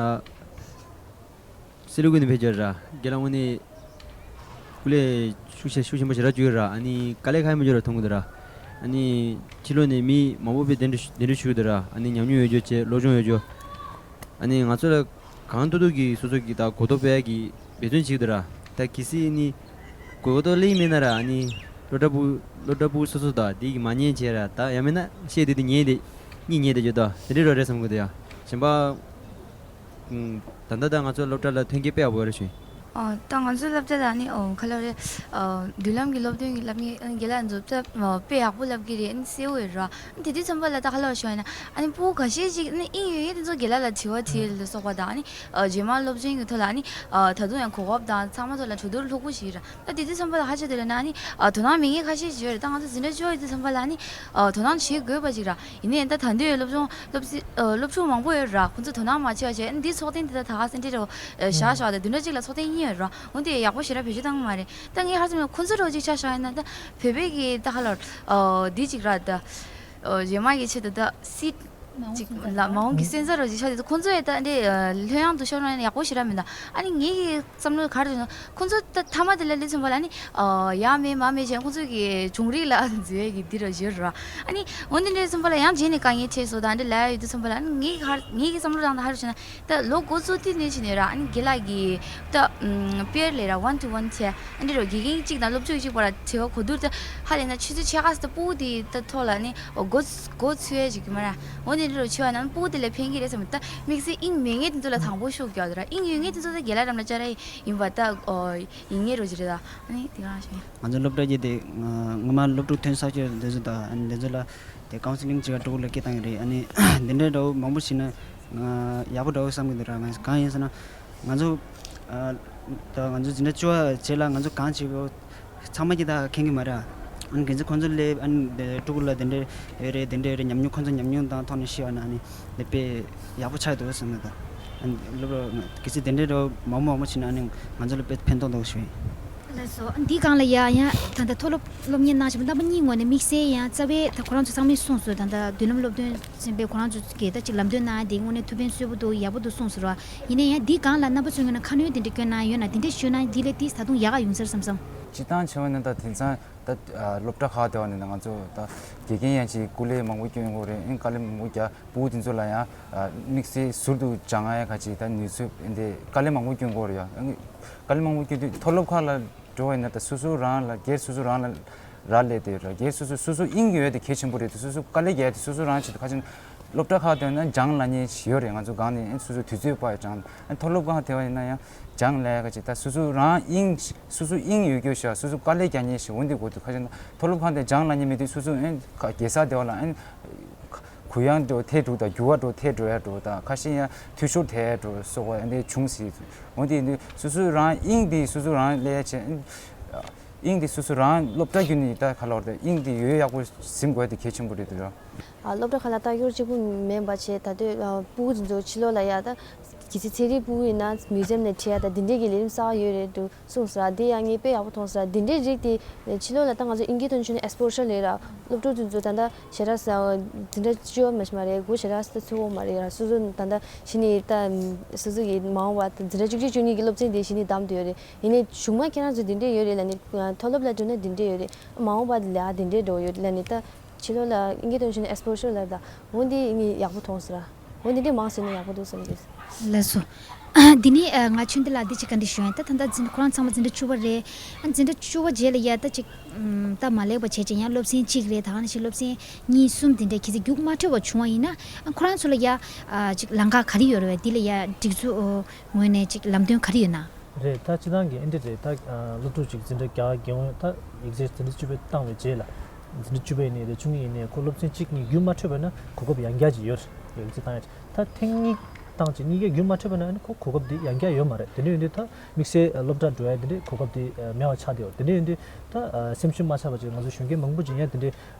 སི་ལི་གུ་ནས་ཕེབས་རྒྱུ་ར། རྒན་ལགས་དངོས་གནས་སྐུ་ལས་ཤུགས་ཆེ་ཤུགས་ཆེན་པོ་ཞེ་དྲག་བཅུག་ཡོད་ར། ཨ་ནི་དཀའ་ལས་ཁག་མི་འཇོག་ར་མཐོང་གི་འདུག་ར། ཨ་ནི་ཕྱི་ལོགས་ནས་མི་མང་པོ་ཕེབས་གདན་འདྲེན་གདན་འདྲེན་ཞུ་གི་འདུག་ར། ཨ་ནི་ཉམས་མྱོང་ཡོད་རྒྱུ་བྱས་སློབ་སྦྱོང་ཡོད་རྒྱུ། ཨ་ནི་ང་ཚོ་ལ་གང་ཐུབ་ཐུབ་ཀྱིས་སོ་སོ་གི་ད་གོ་རྟོགས་སྤེལ་ཡག་གི་འབད་བརྩོན་བྱེད་ཀྱི་འདུག་ར། ད་གལ་སྲིད་ནི་གོ་རྟོགས་སླེབས་མེད་ན་ར། ཨ་ནི་སློབ་གྲྭ་ཕྲུག་སློབ་གྲྭ་ཕྲུག་སོ་སོ་དང་དེ་གི་མ་ཉན་བྱས་ར། ད་ཡང་མིན་ན་བཤད་དུས་དེ་ཉན་དེ་གཉིད་ཉལ་དེ་ཡོད་ད། དེ་འདྲའི་རོ་རེད་བསམ་གི་འདུག་ཡ། གཞན་པ་ད་ལྟ་ད་ང་ཚོ་སློབ་གྲྭ་ལ་ཐོན་སྐྱེད་དཔེ་ཡག་པོ་ཡོད་རེད་ཞུ། ཨ། ད་ང་ཚོའི་སློབ་གྲྭ་ལ་ནི་ཨོ་ག་ལབ་རེད། ཨ། མདུན་ལམ་གྱི་སློབ་སྟོན་གྱི་སློབ་གཉེར་ཨ་ནི་རྒན་ལགས་ཚོ་ད་ཨ་དཔེ་ཡག་པོ་སློབ་ཀྱི་རེད། ཨ་ནི་གསལ་པོ་ཡོད་ར། ཨ་ནི་དེ་དུས་ཙམ་པ་ལ་ད་ག་ལབ་ཞུ་ཡ་ཡིན་ན། ཨ་ནི་ཕྲུ་གུ་ཁ་ཤས་ཅིག་ཨ་ནི་དབྱིངས་ཡོད་མཁན་དེ་ཚོ་རྒན་ལགས་ལ་དྲི་བ་དྲིས་ལ་སོགས་པ་དང་། ཨ་ནི་ཨ་རྗེས་མ་སློབ་ཚན་གྱི་ཐོག་ལ་ཨ་ནི་ཨ་ད་དུང་ཡང་གོ་སྐབས་དང་ཚང་མ་ཐོག་ལ་གྲོས་བསྡུར་ལྷུག་པོ་ཞིག་ར། ད་དེ་དུས་ཙམ་པ་ལ་ཧ་ཅང་དེ་ལ་ན་ཨ་ནི་ཨ་དོ་སྣང་མེད་མཁན་ཁ་ཤས་ཅིག་ཡོད་རེད། ད་ང་ཚོ་འཛིན་གྲྭ་བཅུ་པ་ཡོད་དུས་ཙམ་པ་ལ་ཨ་ནི་ཨ་དོ་སྣང་བྱེད་དགོས་པ་ཅིག་ར། ཡིན་ནའི་ད་ད་དུང་སློབ་སྦྱོང་སློབ་སློབ་ཕྲུག་མང་པོ་ཡོད་ར། ཁོང་ཚོ་དོ་སྣང་མ་བྱེད་པ་བྱས། ཨ་ནི་འདི་ཚོགས་ཐེངས་འདི་ད་ད་ག་སེ་འབྲས་རོ་བཞག་བཞག་དེ་བདུན་ཕྲག་གཅིག་ལ་ཚོགས་ཐེངས་གཉིས་ཡོད་ར། འོན་ཏེ་ཡག་པོ་ཞེ་དྲག་བེད་སྤྱོད་བཏང་གི་མ་རེད། ད་ངས་ཧ་ཙམ་ལ་ཁོང་ཚོ་རོ་ཅིག་ཆ་བཞག་ཡིན་ན། ད་བོད་པའི་གི་ད་ཧ་ལོར་འདི་ཅིག་ར། ད་རྗེས་མ་གི་ཆེད་དུ་ད་སྲིད་ཅིག་ལ་མ་འོངས་ཀྱི་སོན་རྩ་རོ་ཅིག་ཆ་དེ་ཚོ་ཁོང་ཚོ་ཡ་ད་འདི་ལྷོད་ཡངས་དུ་ཤོར་ན་ཡག་པོ་ཞེ་དྲག་མི་འདུག་ཨ་ནི་ངའི་གི་བསམ་བློ་ག་རེ་ཡོད་ན། ཁོང་ཚོ་ད་མཐའ་མ་དེ་ལ་སླེབས་ཙམ་པ་ལ་ནི་ཨ་ཡ་མེད་མ་མེད་བྱས། ཁོང་ཚོ་གི་བྱུང་རིགས་ལ་འཛུལ་ཡས་ཀྱི་འདི་ར་ཡོད་ར། ཨ་ནི་འོན་ཏེ་འདྲ་ཙམ་པ་ལ་ཡང་རྗེས་ནས་དཀའ་ངལ་འཕྲད་སོང་། ད་འདི་ལ་ཡོད་དུས་ཙམ་པ་ལ་ཨ་ནི་ངའི་ག་ངའི་གི་བསམ་བློ་རང་ད་ཧ་རུ་བྱས་ན། ད་ལོ་འགོ་བཙུགས་དུས་ནས་བྱས་ནས་ར། ཨ་ནི་རྒན་ལགས་ཀྱི་ད་པེར་ལས་ར་ཝན་ཊུ་ཝན་བྱས། ཨ་འདི་རུ་དགེ་རྒན་གཅིག་དང་སློབ་ཕྲུག་གཅིག་བར་དྲི་བ་གོ་བསྡུར་ད་ཧ་ལས་ན་ཆུ་ཚོད་ཕྱེད་ཀ་ཙམ་ད་ཕྲུ་གུ་དེ་ད་ཐོག་ལ་ནི་འགོ་འགོ་ཚུགས་ཡས་ཅིག་གི་མ་ར། འོན་ཏེ་འདི་རུ་ཆེ་བ་ན་ཕྲུ་གུ་དེ་ལ་ཕན་གྱི་རེད་བསམ། ད་དམིགས་བསལ་དབྱིངས་མེད་མཁན་དེ་ཚོ་ལ་དང་པོ་ཤུགས་རྒྱག་དགོས་ར། དབྱིངས་ཡོད་མཁན་དེ་ཚོ་ད་རྒན་ལགས་རང་ལ་བཅར་ཡ་ཡིན་པ་ད་ཨོ་ཡིན་ངེས་རོ་ཅི་རེད་ད། ཨ་ནི་དེ་ག་རང་ཞིག་ཡིན། ང་ཚོ་སློབ་གྲྭ་གི་དེ་ང་ང་མ་སློབ་ཕྲུག་ཐོན་ས་ཁྱོད་འདི་ཚོ་དང་ཨ་ནི་འདི་ཚོ་ལ་དེ་ཀའུན་སི་ལིང་ཅིག་ཕྲུ་གུ་ལ་སྐད་བཏང་གི་རེད། ཨ་ནི་འདི་འདྲའི་འདྲ་བོ་མང་པོ་ཞིག་ན་ང་ཡག་པོ་འདྲ་བོ་བསམ་གི་འདུག་ར། ང་གང་ཡིན་ཟེར་ན་ང་ཚོ་ཨ་ད་ང་ཚོ་འཛིན་གྲྭ་བཅུ་པ་རྗེས་ལ་ང་ཚོ་གང་བྱེད་དགོས་ཚང་མ་གྱིས་ད་མཁྱེན་གི་མ་རེད། ཨ་ནི་འགན་འཛིན་ཁོང་ཚོ་སླེབས། ཨ་ནི་འདི་ཕྲུ་གུ་ལ་འདི་འདྲ་ཡོད་རེད། འདི་འདྲ་ཡོད་རེད། ཉམས་མྱོང་ཁོང་ཚོ་ཉམས་མྱོང་དང་ཐོག་ནས་ཤེས་པ་ན་ཨ་ནི་འདི་དཔེ་ཡག་པོ་ཆགས་འདུག་བསམ་གི་འདུག་ཨ་ནི་སློབ་གྲྭ་གལ་སྲིད་འདི་འདྲ་འདྲ་བོ་མང་པོ་མང་པོ་བྱས་ན་ཨ་ནི་ང་ཚོ་ལ་དཔེ་ཕན་ཐོགས་འདུག་ཞུ། ལགས་སོ། འདི་སྒང་ལ་ཡ་ཡང་ད་ལྟ་མཐོ་སློབ་སློབ་གཉེར་གནང་བཞིན་པ་རྣམ་པ་གཉིས་ངོས་ནས་དམིགས་བསལ་ཡང་རྩ་བའི་ད་ཁོ་རང་ཚོ་ཚང་མས་གསུངས་སོང་། ད་ལྟ་མདུན་ལམ་སློབ་སྟོན་ཚན་པས་ཁོ་རང་ཚོ་གིས་ད་ཅིག་ལམ་སྟོན་གནང་ཡ་དེ་དངོས་གནས་ཐུགས་ཕན་གསོས་པོ་འདུག་ཡག་པོ་འདུག་གསུངས་སོང་ར། ཡིན་ན་ཡང་འདི་སྒང་ལ་རྣམ་པ་ཚོའི་ངོས་ནས་ཁ་སྣོན་དེ་འདྲ་སྐྱོན་གནང་ཡོད་ན། དེ་འདྲ་ཞུས་ན་འདི་ལས་དེ་ད་དུང་ཡག་ག་ཡོང་ས་རེད་བསམ་བསམ། སྤྱིར་བཏང་བྱས་པ་ན་ད་དེང་སང་ད་སློབ་གྲྭ་ཁག་དེ་བ་ནས་ང་ཚོ་ད་དགེ་རྒན་ཡང་ཅིག་སྐུ་ལས་མང་པོ་སྐྱོན་དགོས་རེད། ཨིན་དཀའ་ལས་མང་པོ་རྒྱག་ཕྲུ་གུ་དེ་ཚོ་ལ་ཡང་དམིགས་བསལ་ཟུར་དུ་སྦྱང་ཡ་ག་ཅིག་ད་ནུས་ཚོད་འདི་དཀའ་ལས་མང་པོ་སྐྱོན་དགོས་རེད་ཡ། དཀའ་ལས་མང་པོ་སྐྱོན་དུས་མཐོ་སློབ་ཁག་ལ་འགྲོ་བ་ཡིན་ན་ད་སོ་སོ་རང་ལ་སྒེར་སོ་སོ་རང་ལ་རག་ལས་དེ་ར། སྒེར་སོ་སོ་སོ་སོ་དབྱིངས་ཡོད་དེ་གལ་ཆེན་པོ་རེད་དེ། སོ་སོ་དཀའ་ལས་རྒྱག་དེ་སོ་སོ་རང་ཆེད་དུ་ཁ་ཆེན། སློབ་གྲྭ་ཁག་དེ་ན་སྦྱང་ལ་ཉེ་ཞིག་ཡོད་རེད། ང་ཚོ་སྒང་ནས་སོ་སོ་དུས་ཚོད་པ་སྦྱང་། མཐོ་སློབ་ཁག་དེ་བ་ཡིན་ན་ཡང་སྦྱང་ལས་ཀ་ཅིག་ད་སོ་སོ་རང་དབྱིངས་སོ་སོ་དབྱིངས་ཡོད་རྒྱུ་ཞིག་སོ་སོ་དཀའ་ལས་རྒྱག་ཉེ་ཞིག་འོན་ཏེ་དགོས་དུས་ཁ་ཆེན་མཐོ་སློབ་ཁག་དེ་སྦྱང་ལ་ཉེ་མེད་དུས་སོ་སོ་ཨེ་གེ་སར་དེ་བ་ལ་ཨེ་གུ་ཡངས་འགྲོ་ཐལ་འགྲོ་དང་འགྱུར་བ་འགྲོ་ཐལ་འགྲོ་ཡ་འགྲོ་དང་ཁ་ཤས་ཡང་འཐུས་ཤོར་ཐལ་འགྲོ་སོགས་པ་འདི་བྱུང་སྲིད། འོན་ཏེ་འདི་སོ་སོའི་རང་དབྱིངས་འདི་སོ་སོ་རང་ལས་བྱེད་དབྱིངས་འདི་སོ་སོ་རང་སློབ་གྲྭ་བརྒྱུད་ནས་ད་ག་ལོར་དེ་དབྱིངས་འདི་ཡོད་ཡག་པོ་ཟིན་དགོས་དེ་གལ་ཆེན་པོ་རེད་འདུག་ར། ཨ་སློབ་གྲྭ་ཁག་ལ་ལྟ་སྐྱོར་གཅིག་པུ་མིན་པ་བྱས། ད་དུས་ཨ་ཕྲུ་གུ་ཚོ་ཕྱི་ལོགས་ལ་ཡ་ད་གལ་སྲིད་ཚན་རིག་ཕྲུ་གུ་ཡིན་ན་མིའུ་ཛིམ་ནས་ཁྲིད་ཡ་ད་འདི་འདྲས་ཀྱི་ལས་རིམ་གསར་པ་ཡོད་རེད་འདུག་གསུངས་སོང་ར། འདི་ཡང་ངས་དཔེ་ཡག་པོ་མཐོང་སོང་ར། འདི་འདྲས་རིགས་དེ་ཕྱི་ལོགས་ལ་ད་ང་ཚོ་ཨིན་སྐད་དོན་ཆུང་ནས་ཨེགས་སྤོ་ཤར་ལས་ར། སློབ་ཕྲུག་ཚོ་ཚོ་ད་ལྟ་ཞེ་དྲག་ས་འཛིན་གྲྭ་བཅུ་པ་མ་ཞིག་མ་རེད། འགོ་ཞེ་དྲག་ས་ཚུགས་ཡོད་མ་རེད་ར། སོ་སོ་ད་ལྟ་གཞི་ནས་ད་སོ་སོ་གི་མ་འོངས་པ་འཛིན་གྲྭ་བཅུ་གཅིག་བཅུ་གཉིས་ཀྱི་སློབ་ཚན་དེ་གཞི་ནས་བདམས་བསྡད་ཡོད་རེད། ཡིན་ནའི་གཞུག་མ་ཁྱེད་རང་ཚོ་འདི་འདྲས་ཡོད་རེད་ལབ་ནས་མཐོ་སློབ་ལ་འགྲོ་ན་འདི་འདྲས་ཡོད་རེད། མ་འོངས་པ་ལ་འདི་འདྲས་འགྲོ་ཡོད་ལབ་ནས་ད་ཕྱི་ལོགས་ལ་ཨིན་སྐད་དོན་ཆུང་ནས་ཨེགས་སྤོ་ཤར་ལབ་ད། འོ་འདི་ངས་ཡག་པོ་མཐོང་སོང་ར། འོ་འདི་འདྲས་མང་ཙམ་ཡོད་ན་ཡག་པོ་འདུག་བསམ་གྱི། ལགས་སོ། འདི་ནི་ཨ་ང་ཆོས་འདི་ལ་འདི་ཅིག་བཀའ་འདྲི་ཞུ་ཡིན། ད་ད་ལྟ་འཛིན་ཁོ་རང་ཚང་མ་འཛིན་གྲྭ་བཅུ་པ་རེད། ཨ་འཛིན་གྲྭ་བཅུ་པ་རྗེས་ལ་ཡ་ད་ཅིག་ཨམ་ད་མ་ལེགས་པ་བྱས་ཅིག་ཡང་སློབ་ཚན་གཅིག་རེད། ད་ག་ནང་བཞིན་སློབ་ཚན་གཉིས་གསུམ་འདི་འདྲས་གལ་སྲིད་རྒྱུགས་མ་འཕྲོད་པ་བྱུང་བ་ཡིན་ན། ཨ་ཁོ་རང་ཚོ་ལ་ཡ་ཨ་ཅིག་ལམ་ཁ་ག་རེ་ཡོད་རེད་བས། འདི་ལ་ཡ་སྒྲིག་འཛུགས་ཨོ་ངོས་ནས་ཅིག་ལམ་སྟོན་ག་རེ་ཡོད་ན། རེད། ད་སྤྱིར་བཏང་གི་ཨེ་འདྲ་རེད། ད་ཨ་སློབ་ཕྲུག་ཅིག་འཛིན་གྲྭ་བརྒྱད་པ་བརྒྱད་པ་ད་ཡིག་ཚད་འཛིན་གྲྭ་བཅུ་པ་བཏང་བའི་རྗེས་ལ། འཛིན་གྲྭ་བཅུ་པ་ཡིན་ནའི་རེད། བཅུ་གཉིས་ཡིན་ནའི་ཁོ་སློབ་ཚན་གཅིག་གཉིས་རྒྱུན་མ་འཕྲོད་པ་ན་གོ་སྐབས་ཡང་བསྐྱར་ཅིག་ཡོད་རེད། ཡིག་ཚད་བཏང་ཡ་ཅིག་ད་ཐེངས་གཉིས་བཏང་ཅིག་གཉིས་ཀ་རྒྱུན་མ་འཕྲོད་པ་ན་ཨ་ནི་ཁོ་གོ་སྐབས་དེ་ཡང་བསྐྱར་ཡོད་མ་རེད། དེ་འདྲ་ཡིན་དུས་ད་དམིགས་བསལ་སློབ་གྲྭ་འགྲོ་ཡ་དེ་འདྲའི་གོ་སྐབས་དེ་མེད་པ་ཆགས་བསྡད་ཡོད། དེ་འདྲ་ཡིན་དུས་ད་སེམས་ཤུགས་མ་ཆག་པ་ཅིག་ང་ཚོ་གཞོན་སྐྱེས་མང་པོ་ཅིག་ཡང་དེ་འདྲའི་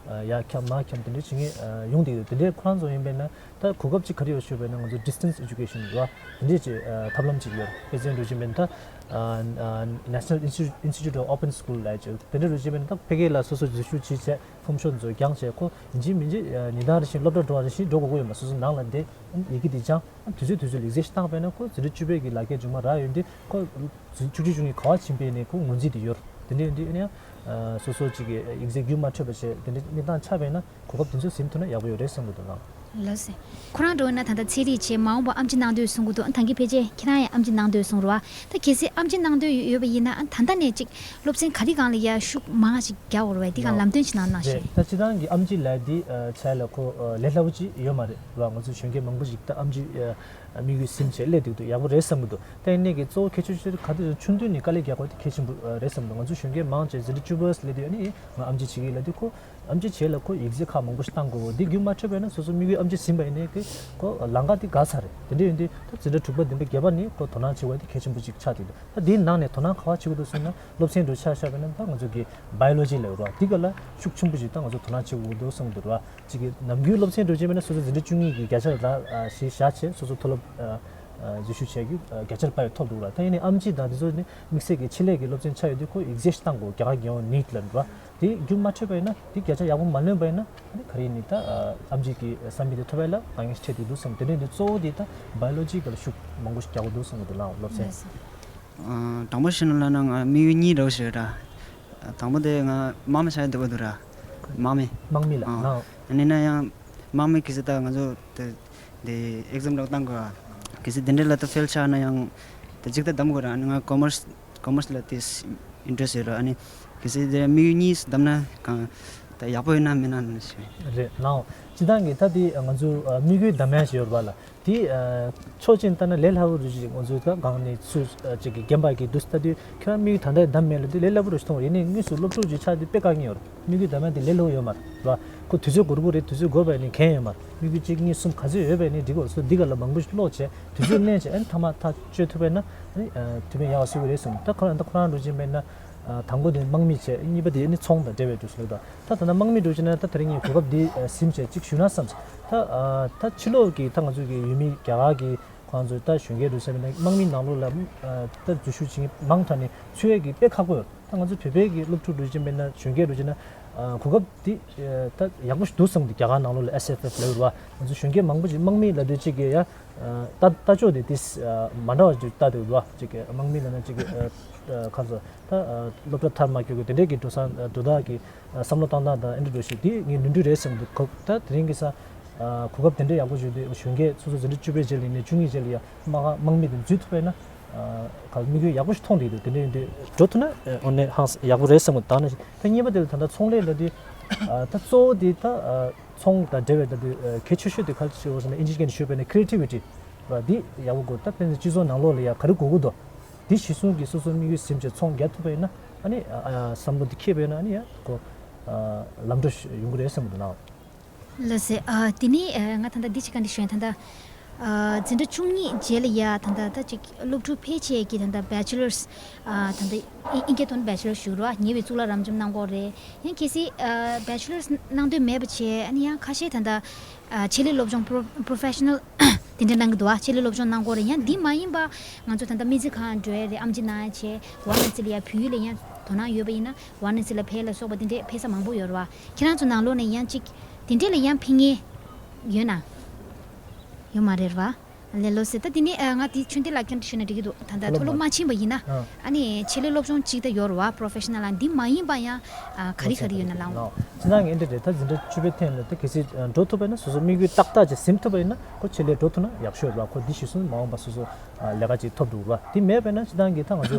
ཡར་འཁྱམས་མར་འཁྱམས་དེ་འདྲའི་བྱེད་མཁན་ཡོང་བསྡད་ཡོད། དེ་འདྲའི་ཁོ་རང་ཚོ་ཡིན་པས་ན། ད་གོ་སྐབས་ཅིག་ག་རེ་ཡོད་ཞུས་པ་ཡིན་ན་ང་ཚོ་distance education ཡོད། དེ་འདྲས་ཅིག་ཨ་ཐབས་ལམ་ཅིག་ཡོད། དཔེ་མཚོན་འགྲོ་བཞིན་པ་ཡིན་ན་ད་ཨ་ཨ་National Institute of Open School ལབ་ཅིག་དེ་འདྲས་འགྲོ་བཞིན་པ་ཡིན་ན་ད་ཕ་གི་ལ་སོ་སོ་འཛུལ་ཞུགས་བྱས་བྱས་ཕོམ་ཤོག་ཚོ་བརྒྱངས་བྱས་ཁོ་ཡིན་གཅིག་མིན་གཅིག་ཨ་ཉིན་ལྟར་བཞིན་སློབ་གྲྭ་འགྲོ་བ་རེ་བཞིན་འགྲོ་དགོས་ཀྱི་ཡོད་མ་རེད། སོ་སོ་ནང་ལ་བསྡད་ཡི་གེ་འདི་སྦྱངས་དུས་ཚོད་དུས་ཚོད་ལེགས་ཚེ་ཞིག་བཏང་པས་ན་ཁོ་འཛིན་གྲྭ་བཅུ་པའི་གི་ལག་ཁྱེར་རྗེས་མ་རག་ཡོད་དུས་ཁོ་བཅུ་གཅིག་བཅུ་གཉིས་ག་པར་ཕྱིན་པས་ནས་ཁོ་ངོས་འཛིན་དེ་ཡོད་རེད། དེ་འདྲས་ཡིན་དུས་ཨ་ནི་ཡང་ཨ་སོ་སོ་ཅིག་གི་ཡིག་ཚད་རྒྱུན་མ་འཕྲོད་པ་བྱས་དེ་འདྲས་གནས་སྟངས་ཆགས་པས་ན། གོ་སྐབས་དེ་ཚོ་ཟིན་ཐུབ་ན་ཡག་པོ་ཡོད་རེད་བསམ་གྱི་འདུག་ལགས། ལགས་སེ། ཁོ་རང་འགྲོ་ན་ད་ལྟ་ཚན་རིག་བྱས་མ་འོངས་པ་ཨེམ་ཆི་གནང་འདོད་གསུང་གི་འདུག་ད་གིན་ཕལ་ཆེར་ཁྱེད་རང་ཡང་ཨེམ་ཆི་གནང་འདོད་གསུང་རེད་བ། ད་གལ་སྲིད་ཨེམ་ཆི་གནང་འདོད་ཡོད་པ་ཡིན་ན་ད་ལྟ་ནས་ཅིག་སློབ་ཚན་ག་རེ་སྒང་ལ་ཡ་ཤུགས་མང་ཞིག་རྒྱག་དགོས་རེད་བ། འདི་སྒང་ལམ་སྟོན་ཅིག་གནང་གནང་ཞེས། ད་སྤྱིར་བཏང་གི་ཨེམ་ཆི་ལབ་འདི་ཆ་ལ་ཁོ་ལས་སླ་པོ་ཅིག་ཡོད་མ་རེད་བ། ང་ཚོ་གཞོན་སྐྱེས་མང་པོ་ཞིག་ད་ཨེམ་ཆི་དམིགས་ཡུལ་ཟིན་བྱས་སླེབས་འདུག་ཡག་པོ་རེད་བསམ་གི་འདུག་ད་ཡིན་ནའི་གི་གཙོ་བོ་གལ་ཆེ་ཤོས་ག་དུས་ཆུང་དུས་ནས་དཀའ་ལས་རྒྱག་དགོས་དེ་གལ་ཆེན་པོ་རེད་བསམ་འདུག་ང་ཚོ་གཞོན་སྐྱེས་མང་ཆེ་འཛིན་གྲྭ་བཅུ་པ་སླེབས་དུས་ཨ་ནི་ང་ཨེམ་ཆི་བྱེད་ཀྱི་ལབ་དུས་ཁོ། ཨེམ་ཆི་བྱེད་ལ་ཁོ་ཡིག་ཚད་ཁག་མང་པོ་ཞིག་བཏང་དགོས། འདི་རྒྱུན་མ་འཕྲོད་པ་ཡིན་ན་སོ་སོ་དམིགས་ཡུལ་ཨེམ་ཆི་ཟིན་པ་ཡིན་ནའི་ཁོ་ལམ་ཁ་དེ་འགག་ཚར་རེད། དེ་འདྲ་ཡིན་དུས་ད་འཛིན་གྲྭ་དྲུག་པ་འདི་འདྲ་བརྒྱད་པ་ནས་ཁོ་དོ་སྣང་བྱེད་དགོས་དེ་གལ་ཆེན་པོ་ཅིག་ཆགས་འདུག་ད་འདིའི་ནང་ནས་དོ་སྣང་ག་པར་བྱེད་དགོས་འདུག་ཟེར་ན་སློབ་ཚན་འདྲ་ཆ་བཞག་པ་ཡིན་ན་ད་ང་ཚོ་གི་བྷ་ཡོ་ལོ་ཇི་ལབ་རོགས་འདི་ག་ལ་ཤུགས་ཆེན་པོ་ཅིག་ད་ང་ཚོ་དོ་སྣང་བྱེད་དགོས་འདུག་བསམ་འདུག་ར། ཅིག་གི་ནམ་རྒྱུན་སློབ་ཚན་འདྲ་བྱེད་པ་ཡིན་ན་སོ་སོ་འཛིན་གྲྭ་བཅུ་གཉིས་ཀྱི་བརྒྱ་ཆ་ར་ཞིག་བཞག་བྱས་སོ་སོ་མཐོ་སློབ་འཛུལ་ཞུགས་བྱས་ཀྱི་བརྒྱ་ཆ་ཕར་ཐོབ་འདུག་ར། ད་ཡིན་ནའི་ཨེམ་ཆི་དང་འདི་ཚོ་ནི་དམིགས་བསལ་གྱི་ཆེད་ལས་ཀྱི་སློབ་ཚན་ཆགས་ཡོད་དུས་ཁོ་ཡིག་ཚད་ཞིག་བཏང་དགོས། རྒྱ་གར་རྒྱལ་ཡོངས་ནིཊ་ལབ་འདུག་ར། དེ་རྒྱུན་མ་འཕྲོད་པ་ཡིན་ན་དེ་བརྒྱ་ཆ་ཡག་པོ་མ་ལོན་པ་ཡིན་ན་ཨ་ནི་ག་རེ་ཡིན་ནི་ད་ཨེམ་ཆི་གི་བསམ་པའི་དེ་ཐོབ་པ་ལ་དཀའ་ངལ་འཕྲད་དུ་འདུག་བསམ། དེ་འདྲ་ཡིན་དུས་གཙོ་བོ་དེ་ད་བྷ་ཡོ་ལོ་ཇི་ག་ལ་ཤུགས་མང་པོ་ཞིག་རྒྱག་དགོས་འདུག་བསམ་གི་འདུག་ལགས་སློབ་ཚན། ཨ། དང་པོ་བཤད་ན་ལབ་ན་ང་དམིགས་ཡུལ་གཉིས་རེད་ཟེར་ར། དང་པོ་དེ་ང་དམག་མི་ཆགས་ཡ་འདོད་པ་འདུག་ར། དམག་མི། དམག་མི་ལ་ཨ། ནའོ། ཡིན་ན་ཡང་དམག་མི་གལ་སྲིད་ད་ང་ཚོ་དེ་དེ་ཨེག་ཛམ་རག་བཏང་དགོས་ཨ། གལ་སྲིད་དེ་འདྲ་ལ་ད་ཕེལ་ཆགས་ན་ཡང་དེ་གཅིག་ད་བདམས་དགོས་ར། ཨ་ནི་ང་ཀོ་མར་སི་ཀོ་མར་སི་ལ་དེ་ཨིན་ཊི་རེ་སི་ཡོད་ར། ཨ་ནི་གལ་སྲིད་དེ་དམིགས་ཡུལ་གཉིས་བདམས་ན་གང་ད་ཡག་པོ་ཡོད་ན་མེད་ན་ནི་ཞེས། རེད་ལགས། སྤྱིར་བཏང་གི་ད་དེ་ང་ཚོ་དམིགས་ཡུལ་བདམས་ཡ་ཞིག་ཡོད་ར་བ་ལ། དེ་ཨ། ཕྱོགས་གཅིག་ནས་བལྟས་ན་ལས་སླ་པོ་རུ་ཅིག་ང་ཚོའི་ད་སྒང་ནས་ཚུར་ཨ། ཅིག་གི་རྒན་པ་གི་དུས་སུ་ལྟ་དུས་ཁྱོད་རང་དམིགས་ཡུལ་ད་ལྟ་བདམས་མེད་ལབ་དུས་ལས་སླ་པོ་རུ་ཞིག་མཐོང་བ། ཡིན་ནའི་དངོས་སུ་སློབ་ཕྲུག་ཅིག་ཆགས་དུས་དཔེ་དཀའ་ངལ་ཡོད་རེད། དམིགས་ཡུལ་བདམས་ཡ་དེ་ལས་སླ་པོ་ཡོད་མ་རེད་བ། ཁོ་དུས་ཚོད་འགོར་གི་རེད། དུས་ཚོད་འགོར་བ་ཡིན་ནའི་འགན་ཡོད་མ་རེད། དམིགས་ཡུལ་གཅིག་གཉིས་གསུམ་ག་ཚོད་ཡོད་པ་ཡིན་ནའི་འགྲིག་གི་རེད། སོ་འདི་ག་ལ་མང་པོ་ཞིག་ཀློག་བྱས་དུས་ཚོད་ལེན་བྱས་ཨ་ནི་མཐའ་མ་ཐག་གཅོད་ཐུབ་པ་ཡིན་ན་ཨ་ནི་ཨ། དེ་བས་ཡག་པ་བཟོ་གི་རེད་གསུངས། ད་ཁོ་རང་ད་ཁོ་རང་འགྲོ་བཞིན་པ་ཡིན་ན། ཨ། དང་པོ་དེ་དམག་མི་བྱས། གཉིས་པ་དེ་ནི་ཚོང་དང་འབྲེལ་བའི་དུས་སུ་ལ་དང་། ད་ད་ལྟ་དམག་མི་འགྲོ་བྱས་ན་ད་དེ་རིང་ངས་གོ་སྐབས་འདི་ཟིན་བྱས་གཅིག་ཞུ་ན་བསམ། ད་ཨ། ད་ཕྱི་ལོགས་ཀྱི་ད་ང་ཚོ་གི་ཡུལ་མི་རྒྱ་གར་གྱི་ཁོང་ཚོ་ད་གཞོན་སྐྱེས་འགྲོ་བྱས་པ་ཡིན་ན་དམག་མི་ནང་ལོགས་ལ་ཨ། ད་འཛུལ་ཞུགས་བྱེད་མཁན་མང་དྲགས་ནས་ཚུད་ཡས་ཀྱི་དཔེ་ཁག་པོ་ཡོད། ད་ང་ཚོ་བོད་པའི་གི་སློབ་ཕྲུག་འགྲོ་བྱས་པ་ཡིན་ན་གཞོན་སྐྱེས་འགྲོ་བྱས་ན་ཨ། གོ་སྐབས་འདི་ཨ། ད་ཡག་པོ་ཞིག་འདུག་བསམ་གི། རྒྱ་གར་ནང་ལོགས་ལ་ཨེས་ཨེཕ་ཨེཕ་ལབ་ཡོད་རེད་བ། ང་ཚོ་གཞོན་སྐྱེས་མང་པོ་ཅིག་དམག་མི་ལབ་དུས་གཅིག་གི་ཡ། ལྟ་ལྟ་ཕྱོགས་དེ་ཏིས་མ་འདྲ་བ་ཅིག་ལྟ་འདུག་ར། ཅིག་གི་དམག་མི་ལབ་ན་ཅིག་གི་ཨ། ཁ་ཚོ་ད་སློབ་གྲྭ་མཐར་མ་འཁྱོལ་གི་དེ་འདྲས་ཀྱི་འགྲོ་སང་འགྲོ་སྟངས་ཀྱི་བསམ་བློ་བཏང་སྟངས་དང་ཨེ་འདྲ་འགྲོ་ཞིག་དེ་ངས་ནོར་འཁྲུལ་རེད་བསམ་འདུག་ད་དེ་རིང་གི་ས་གོ་སྐབས་དེ་འདྲས་ཡག་པོ་བྱུང་དུས་གཞོན་སྐྱེས་སོ་སོ་འཛིན་གྲྭ་བཅུ་པའི་རྗེས་ལ་ཡིན་ནའི་བཅུ་གཉིས་རྗེས་ལ་ཡ་དམག་དམག་མི་དེ་འཛུལ་ཐུབ་པ་ཡིན་ན་ག་དམིགས་ཡུལ་ཡག་པོ་ཞིག་མཐོང་བསྡད་འདུག་དེ་འདྲས་ཡིན་དུས་འགྲོ་ཐུབ་ན་ཨོ་ནི་ཧང་ཡག་པོ་རེད་བསམ་གི། ད་ནི་ད་གཉིས་པ་དེ་ལ་ད་ལྟ་ཚོང་ལས་ལབ་དུས་ད་གཙོ་བོ་དེ་ད། ཚོང་དང་འབྲེལ་བའི་ལྟ་བུའི་གལ་ཆེ་ཤོས་དེ་ག་རེ་ཞུ་དགོས་ཟེར་ན་ཨིན་ཇི་སྐད་ནས་ཞུས་པ་ཡིན་ན་ཁི་རེ་ཊི་བི་ཊི་ར། འདི་ཡག་པོ་དགོས། ད་དཔེར་ན་སྤྱི་ཚོགས་ནང་ལོགས་ལ་ཡ་ག་རེ་དགོས་ཀྱི་འདུག་འདི་གཞི་བཟུང་གིས་སོ་སོའི་དམིགས་ཡུལ་ཟིན་བྱས་ཚོང་རྒྱག་ཐུབ་པ་ཡིན་ན་ཨ་ནི་བསམ་བློ་འདི་འཁྱེར་བ་ཡིན་ན་ཨ་ནི་ཡ་ཁོ་ལམ་འགྲོ་ཡོང་གི་རེད་བསམ་གྱི་འདུག་ལགས། ལགས་སེ། ཨ། དེ་ནས་ང་ད་ལྟ་འདི་ཅིག་ག་འདི་ཞུ་ཡིན། ད་ལྟ་འཛིན་གྲྭ་བཅུ་གཉིས་རྗེས་ལ་ཡ་ད་ལྟ་ད་ཅིག་སློབ་ཕྲུག་ཕལ་ཆེར་གྱིས་ད་ལྟ་བེ་ཆི་ལར་ད་ལྟ་ཨིན་སྐད་ཐོག་ནས་བེ་ཆི་ལར་ཞུ་རོགས། ཉེ་བའི་གཙུག་ལག་རབ་འབྱམས་གནང་གི་ཡོད་རེད། ཡང་གལ་སྲིད་ཨ། བེ་ཆི་ལར་གནང་འདོད་མེད་པ་བྱས། ཨ་ནི་ཡང་ཁ་ཤས་ད་ལྟ་ཨ། ཆེད་ལས་སློབ་སྦྱོང་པྲོ་པྲོ་ཕེ་ཤ་ནལ་དེ་འདྲ་གནང་གི་འདུག་ཨ། ཆེད་ལས་སློབ་སྦྱོང་གནང་གི་ཡོད་རེད། ཡང་འདི་མ་ཡིན་པ་ང་ཚོ་ད་ལྟ་སྨན་རྩིས་ཁང་འགྲོ་ཡ་རེད། ཨེམ་ཆི་གནང་ཡ་བྱས། ཝ་ར་ཎ་སི་ལ་ཡ་བོད་ཡིག་ལ་ཡང་དོ་སྣང་ཡོད་པ་ཡིན་ན་ཝ་ར་ཎ་སི་ལ་ཕེབས་ལ་སོགས་པ་དེ་འདྲས་ཕེབས་ས་མང་པོ་ཡོད་རེད་བ། ཁྱེད་རང་ཚོ་ནང་ལོགས་ནས་ཡང་ཅིག་དེ་འདྲས་ལ་ཡང་ཕེབས་མཁན་ཡོད་ན། ཡོད་མ་རེད་བ། ལགས་སེ། ད་དེ་ནས་ཨ། ང་དེ་ཆོས་ལྡན་ལགས་ཀྱིས་ཞུས་ན་འགྲིག་གི་འདུག་ད་ལྟ་མཐོ་སློབ་མཐོ་སློབ་མ་མ་ཕྱིན་པ་ཡིན་ན་ཨ། ཨ་ནི་ཆེད་ལས་སློབ་སྦྱོང་གཅིག་ད་ཡོད་རེད་བ། པྲོ་ཕེ་ཤ་ནལ་ལ། འདི་མ་ཡིན་པ་ཡང་ཨ། ག་རེ་ག་རེ་ཡོད་ན་ལགས། སྤྱིར་བཏང་གི་འདི་འདྲ་རེད། ད་འཛིན་གྲྭ་བཅུ་པའི་ཐད་ལ་ད་གལ་སྲིད་འགྲོ་ཐུབ་པ་ཡིན་ན་སོ་སོ་དམིགས་ཡུལ་ཏག་ཏག་ཅིག་ཟིན་ཐུབ་པ་ཡིན་ན་ཁོ་ཆེད་ལས་འགྲོ་ཐུབ་ན་ཡག་ཤོས་རེད་བ། ཁོ་འདི་གཞི་བཟུང་མ་འོངས་པ་སོ་སོ་ལས་ཀ་ཅིག་ཐོབ་འགྲོ་གི་རེད་བ། འདི་མེད་པ་ཡིན་ན་སྤྱིར་བཏང་གི་ད་ང་ཚོ་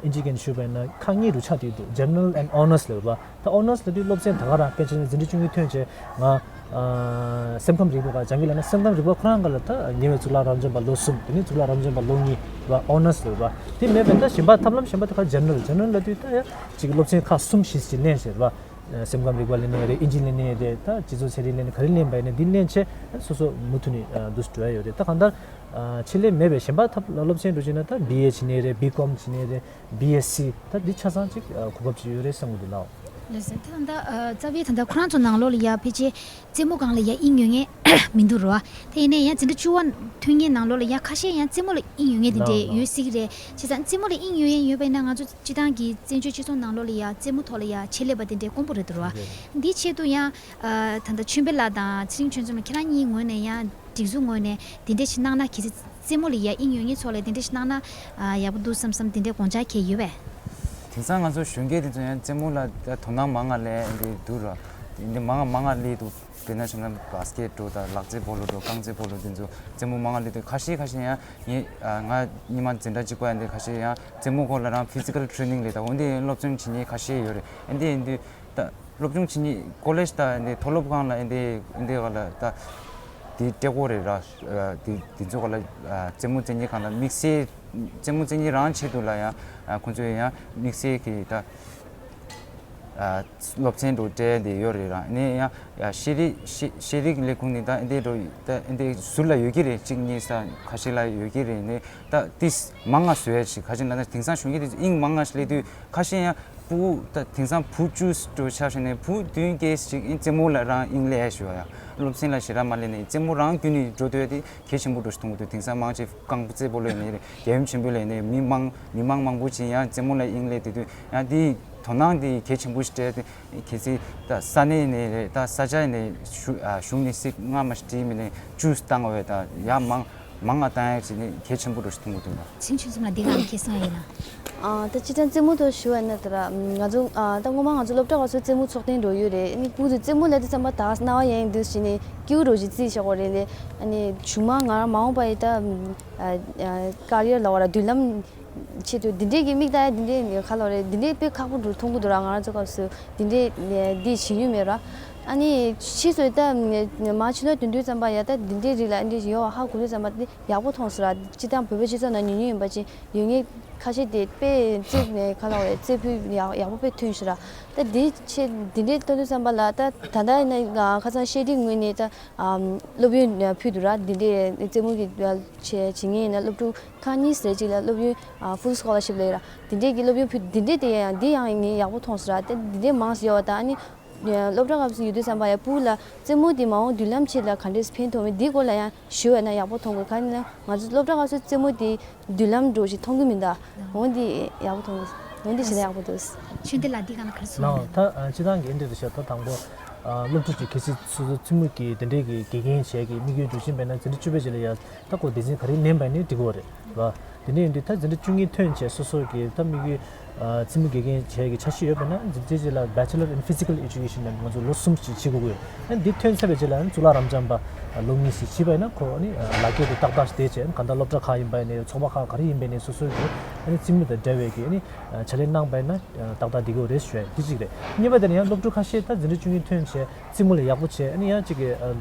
ཨིན་ཇི་སྐད་ནས་ཞུས་པ་ཡིན་ན་ཁག་གཉིས་རུ་ཆགས་བསྡད་འདུག General and Honours་ལབ་རེད་བ། ད་ཨོ་ནར་སི་ལབ་དུས་སློབ་ཚན་ད་ག་རང་དཔེ་ཆ་ནི་འཛིན་གྲྭ་བཅུ་གཉིས་ཐོན་བྱས་ང་ཨ། སེམས་ཁམས་རིག་པ་སྒང་སྦྱང་གི་ལབ་ན་སེམས་ཁམས་རིག་པ་ཁོ་རང་སྒང་ལ་ད་ཉེ་བའི་གཙུག་ལག་རབ་འབྱམས་པ་ལོ་གསུམ། དེ་ནས་གཙུག་ལག་རབ་འབྱམས་པ་ལོ་གཉིས་ལ་ཨོ་ནར་སི་ལབ་རེད་བ། དེ་མེད་པ་ད་གཞན་པ་ཐབས་ལམ་གཞན་པ་དེ་ག་ཇེ་ནེ་རལ། ཇེ་ནེ་རལ་ལབ་དུས་ད་ཡ་ཅིག་སློབ་ཚན་ཁག་གསུམ་བཞི་ཅིག་ལེན་བྱས་རེད་བ། སེམས་ཁམས་རིག་པ་ལེན་ནའི་རེད། ཨིན་ཇི་ལེན་ནའི་རེད། ད་སྤྱི་ཚོགས་ཚན་རིག་ལེན་ནའི་ག་རེ་ལེན་པ་ཡིན་ན་འདི་ལེན་བྱས་སོ་སོ་མུ་མཐུད་ནས་འདུག་སེ་འགྲོ་ཡ་ཡོད་རེད། ད་གང་ལྟར་ཨ། ཆེད་ལས་མེད་པའི་གཞན་པ་ཐབས་སློབ་ཚན་འགྲོ་བྱས་ན་ད་བི་ཨེ་བྱེད་ནའི་རེད། བི་ཀོམ་བྱེད་ནའི་རེད། བི་ཨེས་སི། ད་འདི་ཆ་ཚང་ཅིག་ཨ། གོ་སྐབས་ཅིག་ཡོད་རེད་བསམ་གྱི་འདུག་ལགས། ལགས་སེ། ད་ད་ཨ། རྩ་བའི་ད་ད་ཁོ་རང་ཚོ་ནང་ལོགས་ལ་ཡ་ཕལ་ཆེར་རྩེད་མོ་སྒང་ལ་ཡ་དབྱིངས་ཡོད་མཁན་མི་འདུག་རོ། དེ་ཡིན་ནའི་ཡང་འཛིན་གྲྭ་བཅུ་པ་ཐོན་མཁན་ནང་ལོགས་ལ་ཡ་ཁ་ཤས་ཡང་རྩེད་མོ་ལ་དབྱིངས་ཡོད་མཁན་དེ་འདྲས་ལགས་ལགས། ཡོད་སྲིད་ཀྱི་རེད། བྱས་ཙང་རྩེད་མོ་ལ་དབྱིངས་ཡོད་མཁན་ཡོད་པ་ཡིན་ན་ང་ཚོ་སྤྱིར་བཏང་གི་བཙན་བྱོལ་སྤྱི་ཚོགས་ནང་ལོགས་ལ་ཡ་རྩེད་མོ་ཐོག་ལ་ཡ་ཆེད་ལས་པ་དེ་འདྲས་དཀོན་པོ་རེད་འདུག་རོ། རེད། འདིའི་ཆེད་དུ་ཡང་ཨ། ད་ད་ཆོས་འཕེལ་ལགས་དང་ཚེ་རིང་ཆོས་འཛོམས་ལགས་ཁྱེད་རང་གཉིས་ངོས་ནས་ཡང་། སྒྲིག་འཛུགས་ངོས་ནས་དེ་འདྲས་ཞིག་གནང་ན། གལ་སྲིད་རྩེད་མོ་ལ་ཡ་དབྱིངས་ཡོད་མཁན་ཚོ་ལ་དེ་འདྲས་ཞིག་གནང་ན་ཡག་པོ་འདུག་བསམ་བསམ་དེ་འདྲས་དགོངས་འཆར་གང་ཡོད་པས། དེང་སང་ང་ཚོ་གཞོན་སྐྱེས་དེ་ཚོ་ཡང་རྩེད་མོ་ལ་ད་དོ་སྣང་མང་ང་ལས་འདི་འདུག་ར། འདི་མང་མང་ང་ལི་དུ་དཔེར་ན་བྱས་ན་བཱ་སི་ཀེཊ་འགྲོ་དང་ལག་རྩེད་སྤོ་ལོ་འགྲོ་རྐང་རྩེད་སྤོ་ལོ་འདི་ཚོ་རྩེད་མོ་མང་ང་ལི་དུ་ཁ་ཤས་ཁ་ཤས་ཡང་ངས་ང་ཉི་མ་འཛིན་གྲྭ་གཅིག་པ་ཡང་འདི་ཁ་ཤས་ཡང་རྩེད་མོ་སྐོར་ལ་རང་ཕི་ཛི་ཀལ་ཊེ་རེ་ནིང་ལས་དང་འོན་ཏེ་སློབ་སྦྱོང་བྱེད་མཁན་ཁ་ཤས་ཡོད་རེད། ཨ་འདི་ཡིན་དུས་ད་སློབ་སྦྱོང་བྱེད་མཁན་ཀོ་ལེཇ་དང་འདི་མཐོ་སློབ་ཁང་ལ་ཨ་འདི་ཨ་འདི་ག་ལ་ད་དེ་སྤྲད་དགོས་རེད་ར། དེ་དེ་ཚོ་ག་ལ་རྩེད་མོ་རྩེད་མཁན་གང་ལ་དམིགས་བསལ་རྩེད་མོ་རྩེད་མཁན་རང་ཆེད་དུ་ལ་ཡང་ཁོང་ཚོས་ཡང་དམིགས་བསལ་གྱི་ད། ཨ། སློབ་ཚན་དུ་སྤྲད་དེ་ཡོད་རེད་ར། ནས་ཡང་ཤེས་རིག་ཤེས་ཤེས་རིག་ལས་ཁུངས་ནས་ད་ཨེ་འདྲས་འགྲོ་ད་ཨེ་འདྲས་ཟུར་ལ་ཡོད་ཀྱི་རེད། གཅིག་གཉིས་ས་ཁ་ཤས་ལ་ཡོད་ཀྱི་རེད། ནས་ད་ཏིས་མང་ང་བཟོས་ཡ་ཞིག་ཁ་ཤས་ན་ད་དེང་སང་གཞོན་སྐྱེས་དེ་ཚོ་དབྱིངས་མང་ང་ཞིག་སླེབས་དུས་ཁ་ཤས་ཡང་ཕྲུ་གུ་ད་དེང་སང་བུ་བཅུ་འགྲོ་ཆ་བཞག་ནས་བུ་བདུན་སྐྱེས་ཞིག་ཨིན་རྩེད་མོ་ལ་རང་དབྱིངས་སླེབས་ཞུ་བ་ཡ། སློབ་ཚན་ལ་ཞེ་དྲག་མ་སླེབས་ནས་རྩེད་མོ་རང་བརྒྱུད་ནས་འགྲོ་འདོད་དེ་གལ་ཆེན་པོ་འགྲོ་ཞིག་མཐོང་གི་འདུག་དེང་སང་མང་ཆེ་རྐང་རྩེད་སྤོ་ལོ་ཡིན་ནའི་རེད། རྒྱལ་ཡུམ་ཆེན་པོ་ལ་ཡིན་ནའི་མི་མང་མི་མང་མང་པོ་ཅིག་ཡང་རྩེད་མོ་ལ་དབྱིངས་སླེབས་དེ་དུས་ཡང་དེའི་དོ་སྣང་དེ་གལ་ཆེན་པོ་ཞིག་སྤྲད་དེ། གལ་སྲིད་ད་ས་གནས་ནས་རེད། ད་ས་ཆ་ནས་གཞུང་ནས་སྲིད་སྔ་མ་ཞིག་བྲིས་མི་ནས་ཅུས་བཏང་བས་ད་ཡ་མང་མང་ང་བཏང་ཡ་ཅིག་ནས་གལ་ཆེན་པོ་འགྲོ་ཞིག་མཐོང་གི་འདུག་ལ། ཚིག་ཆུང་ཙམ་ལ་འདི་ག་ཁེ་བཟང་ཡིན་ན། ཨ་ད་སྤྱིར་བཏང་རྩེད་མོ་དང་ཞུ་བ་ཡིན་ན་ད་ར་ང་ཚོ་ཨ་ད་སྔོན་མ་ང་ཚོ་སློབ་གྲྭ་ག་ཚོད་རྩེད་མོ་ཚོགས་ཐེངས་འགྲོ་ཡོད་རེད། ཨ་ནི་ཕྲུ་གུ་ཚོས་རྩེད་མོ་ལབ་དུས་ཙམ་པ་ད་རྣ་བ་གཡེང་འདུག་ཞེས་ནས་སྐྱིད་པོ་རོ་ཞིག་རྩིས་བྱ་དགོས་རེད་ལས། ཨ་ནི་གཞུག་མ་ང་རང་མ་འོངས་པ་ཡི་ད་ཨ་ཨ་ཀ་རི་ཡར་ལ་བ་ར་མདུན་ལམ་ཆེད་དུ་འདི་འདྲས་ཀྱི་མིག་ལྟ་ཡ་འདི་འདྲས་ནས་ག་ལོ་རེད། འདི་འདྲས་དཔེ་ཁག་པོ་འགྲོ་མཐོང་གི་འདུག་ར། ང་རང་ཚོ་སྐབས་སུ་འདི་འདྲས་འདི་བྱེད་མྱོང་མེད་ར། ཨ་ནི་ཕྱིས་སུ་ད་མ་ཕྱི་ལོགས་དོན་དུས་ཙམ་པ་ཡ་ད་འདི་འདྲས་རིགས་ལ་འདི་འདྲས་ཡོད་པ་ཧ་གོ་དུས་ཙམ་པ་འདི་ཡག་པོ་མཐོང་སོང་ར། སྤྱིར་བཏང་བོད་པའི་སྤྱི་ཚོགས་ནང་ཉུང་ཉུང་ཡིན་པ་ཅིག་ཡོད་ངེས་ཁ་ཤས་དེ་དཔེ་རྩེ་ནས་ག་ལ་བའི་རྩེ་ཕུད་ཡག་ཡག་པོ་དཔེ་ཐོན་ཤི་ར། ད་འདི་ཆེ་འདི་འདྲའི་ལྟ་དུས་ཙམ་པ་ལ་ད་ད་ལྟ་ཡིན་ན་ཁ་སང་ཤེས་རིག་ངོས་ནས་ད་སློབ་ཡོན་ཕུལ་འདུག་ར། འདི་འདྲའི་རྩེད་མོ་གི་བྱེད་བྱེད་ངེས་ཡིན་ན་སློབ་ཕྲུག་ཁག་གཉིས་ཟེར་ཅིག་ལ་སློབ་ཡོན་ཕུལ་སི་ཀོ་ལར་ཤིབ་ལ་ཡོད་ར། འདི་འདྲའི་གི་སློབ་ཡོན་ཕུལ་འདི་འདྲའི་དེ་ཡང་འདི་ཡང་ངས་ཡག་པོ་མཐོང་སོང་ར། ད་འདི་འདྲའི་མང་སོང་ཡོད་པ་ད་ཨ་ནི། སློབ་གྲྭ་སྐབས་སུ་ཡོད་དུས་ཙམ་པ་ཡ་ཕྲུ་གུ་ལ་རྩེད་མོ་དེ་མ་འོངས་མདུན་ལམ་ཆེད་ལ་ག་འདྲས་ཕན་ཐོགས་མིན་འདིའི་སྐོར་ལ་ཡང་ཞུ་བ་ན་ཡག་པོ་མཐོང་དགོས། ག་ནི་ན་ང་ཚོ་སློབ་གྲྭ་སྐབས་སུ་རྩེད་མོ་དེ་མདུན་ལམ་འགྲོ་ཞིག་མཐོང་གི་མི་འདུག་འོན་དེ་ཡག་པོ་མཐོང་གི་འོན་དེ་ཞེ་དྲག་ཡག་པོ་འདུག་ཆོས་འདི་ལ་འདི་ག་ལ་ག་རེ་གསུངས་ནའང་ཡོད་ད་ན། སྤྱི་བཏང་གི་འདི་འདྲ་བཤད་ད་དང་པོ་སློབ་ཕྲུག་ཅིག་གལ་སྲིད་སོ་སོ་རྩེད་མོ་གི་དེ་འདྲས་ཀྱི་དགེ་རྒན་བྱས་ཀྱི་དམིགས་ཡུལ་འགྲུབ་ཆེན་པས་ན་འཛིན་གྲྭ་བཅུ་པའི་རྗེས་ལ་ཡ། ད་ཁོ་སྡེ་ཚན་ག་རེ་ལེན་པ་ནི་འགྲིག་གི་རེད་བ། དེ་འདྲ་ཡིན་དུས་ད་འཛིན་གྲྭ་བཅུ་གཉིས་ཐོན་བྱས་སོ་སོ་གི་ད་དམིགས་ཡུལ་རྩེད་མོ་དགེ་རྒན་བྱས་ཀྱི་འཆར་གཞི་ཡོད་པ་ན་འཛིན་གྲྭའི་རྗེས་ལ་Bachelor in Physical Education ནས་ང་ཚོ་ལོ་གསུམ་ཞིག་བྱེད་དགོས་ཀྱི་ཡོད། ཨ་ནི་འདི་ཐོན་ཚར་བའི་རྗེས་ལ་ཨ་ནི་གཙུག་ལག་རབ་འབྱམས་པ་ལོ་གཉིས་ཞིག་བྱས་པ་ཡིན་ན་ཁོ་ཨ་ནི་ལག་འཁྱེར་དེ་ཏག་ཏག་ཞིག་བསྡད་བྱས་ཨ་ནི་གང་ལྟར་སློབ་གྲྭ་ཁག་ཡིན་པ་ཡིན་ནའི་ཚོགས་པ་ཁག་ག་རེ་ཡིན་པ་ཡིན་ནའི་སོ་སོའི་གི་ཨ་ནི་རྩེད་མོ་དང་འབྲེལ་བའི་གི་ཨ་ནི་ཕྱག་ལས་གནང་པ་ཡིན་ན་ཏག་ཏག་བསྡད་ཀྱི་ཡོད་རེད་ཞུ་ཡ་འདི་གཅིག་རེད། གཉིས་པ་དེ་ནི་ཡང་སློབ་ཕྲུག་ཁ་ཤས་ད་འཛིན་གྲྭ་བཅུ་གཉིས་ཐོན་བྱས་རྩེད་མོ་ལ་ཡག་པོ་བྱས་ཨ་ནི་ཡང་གཅིག་གི་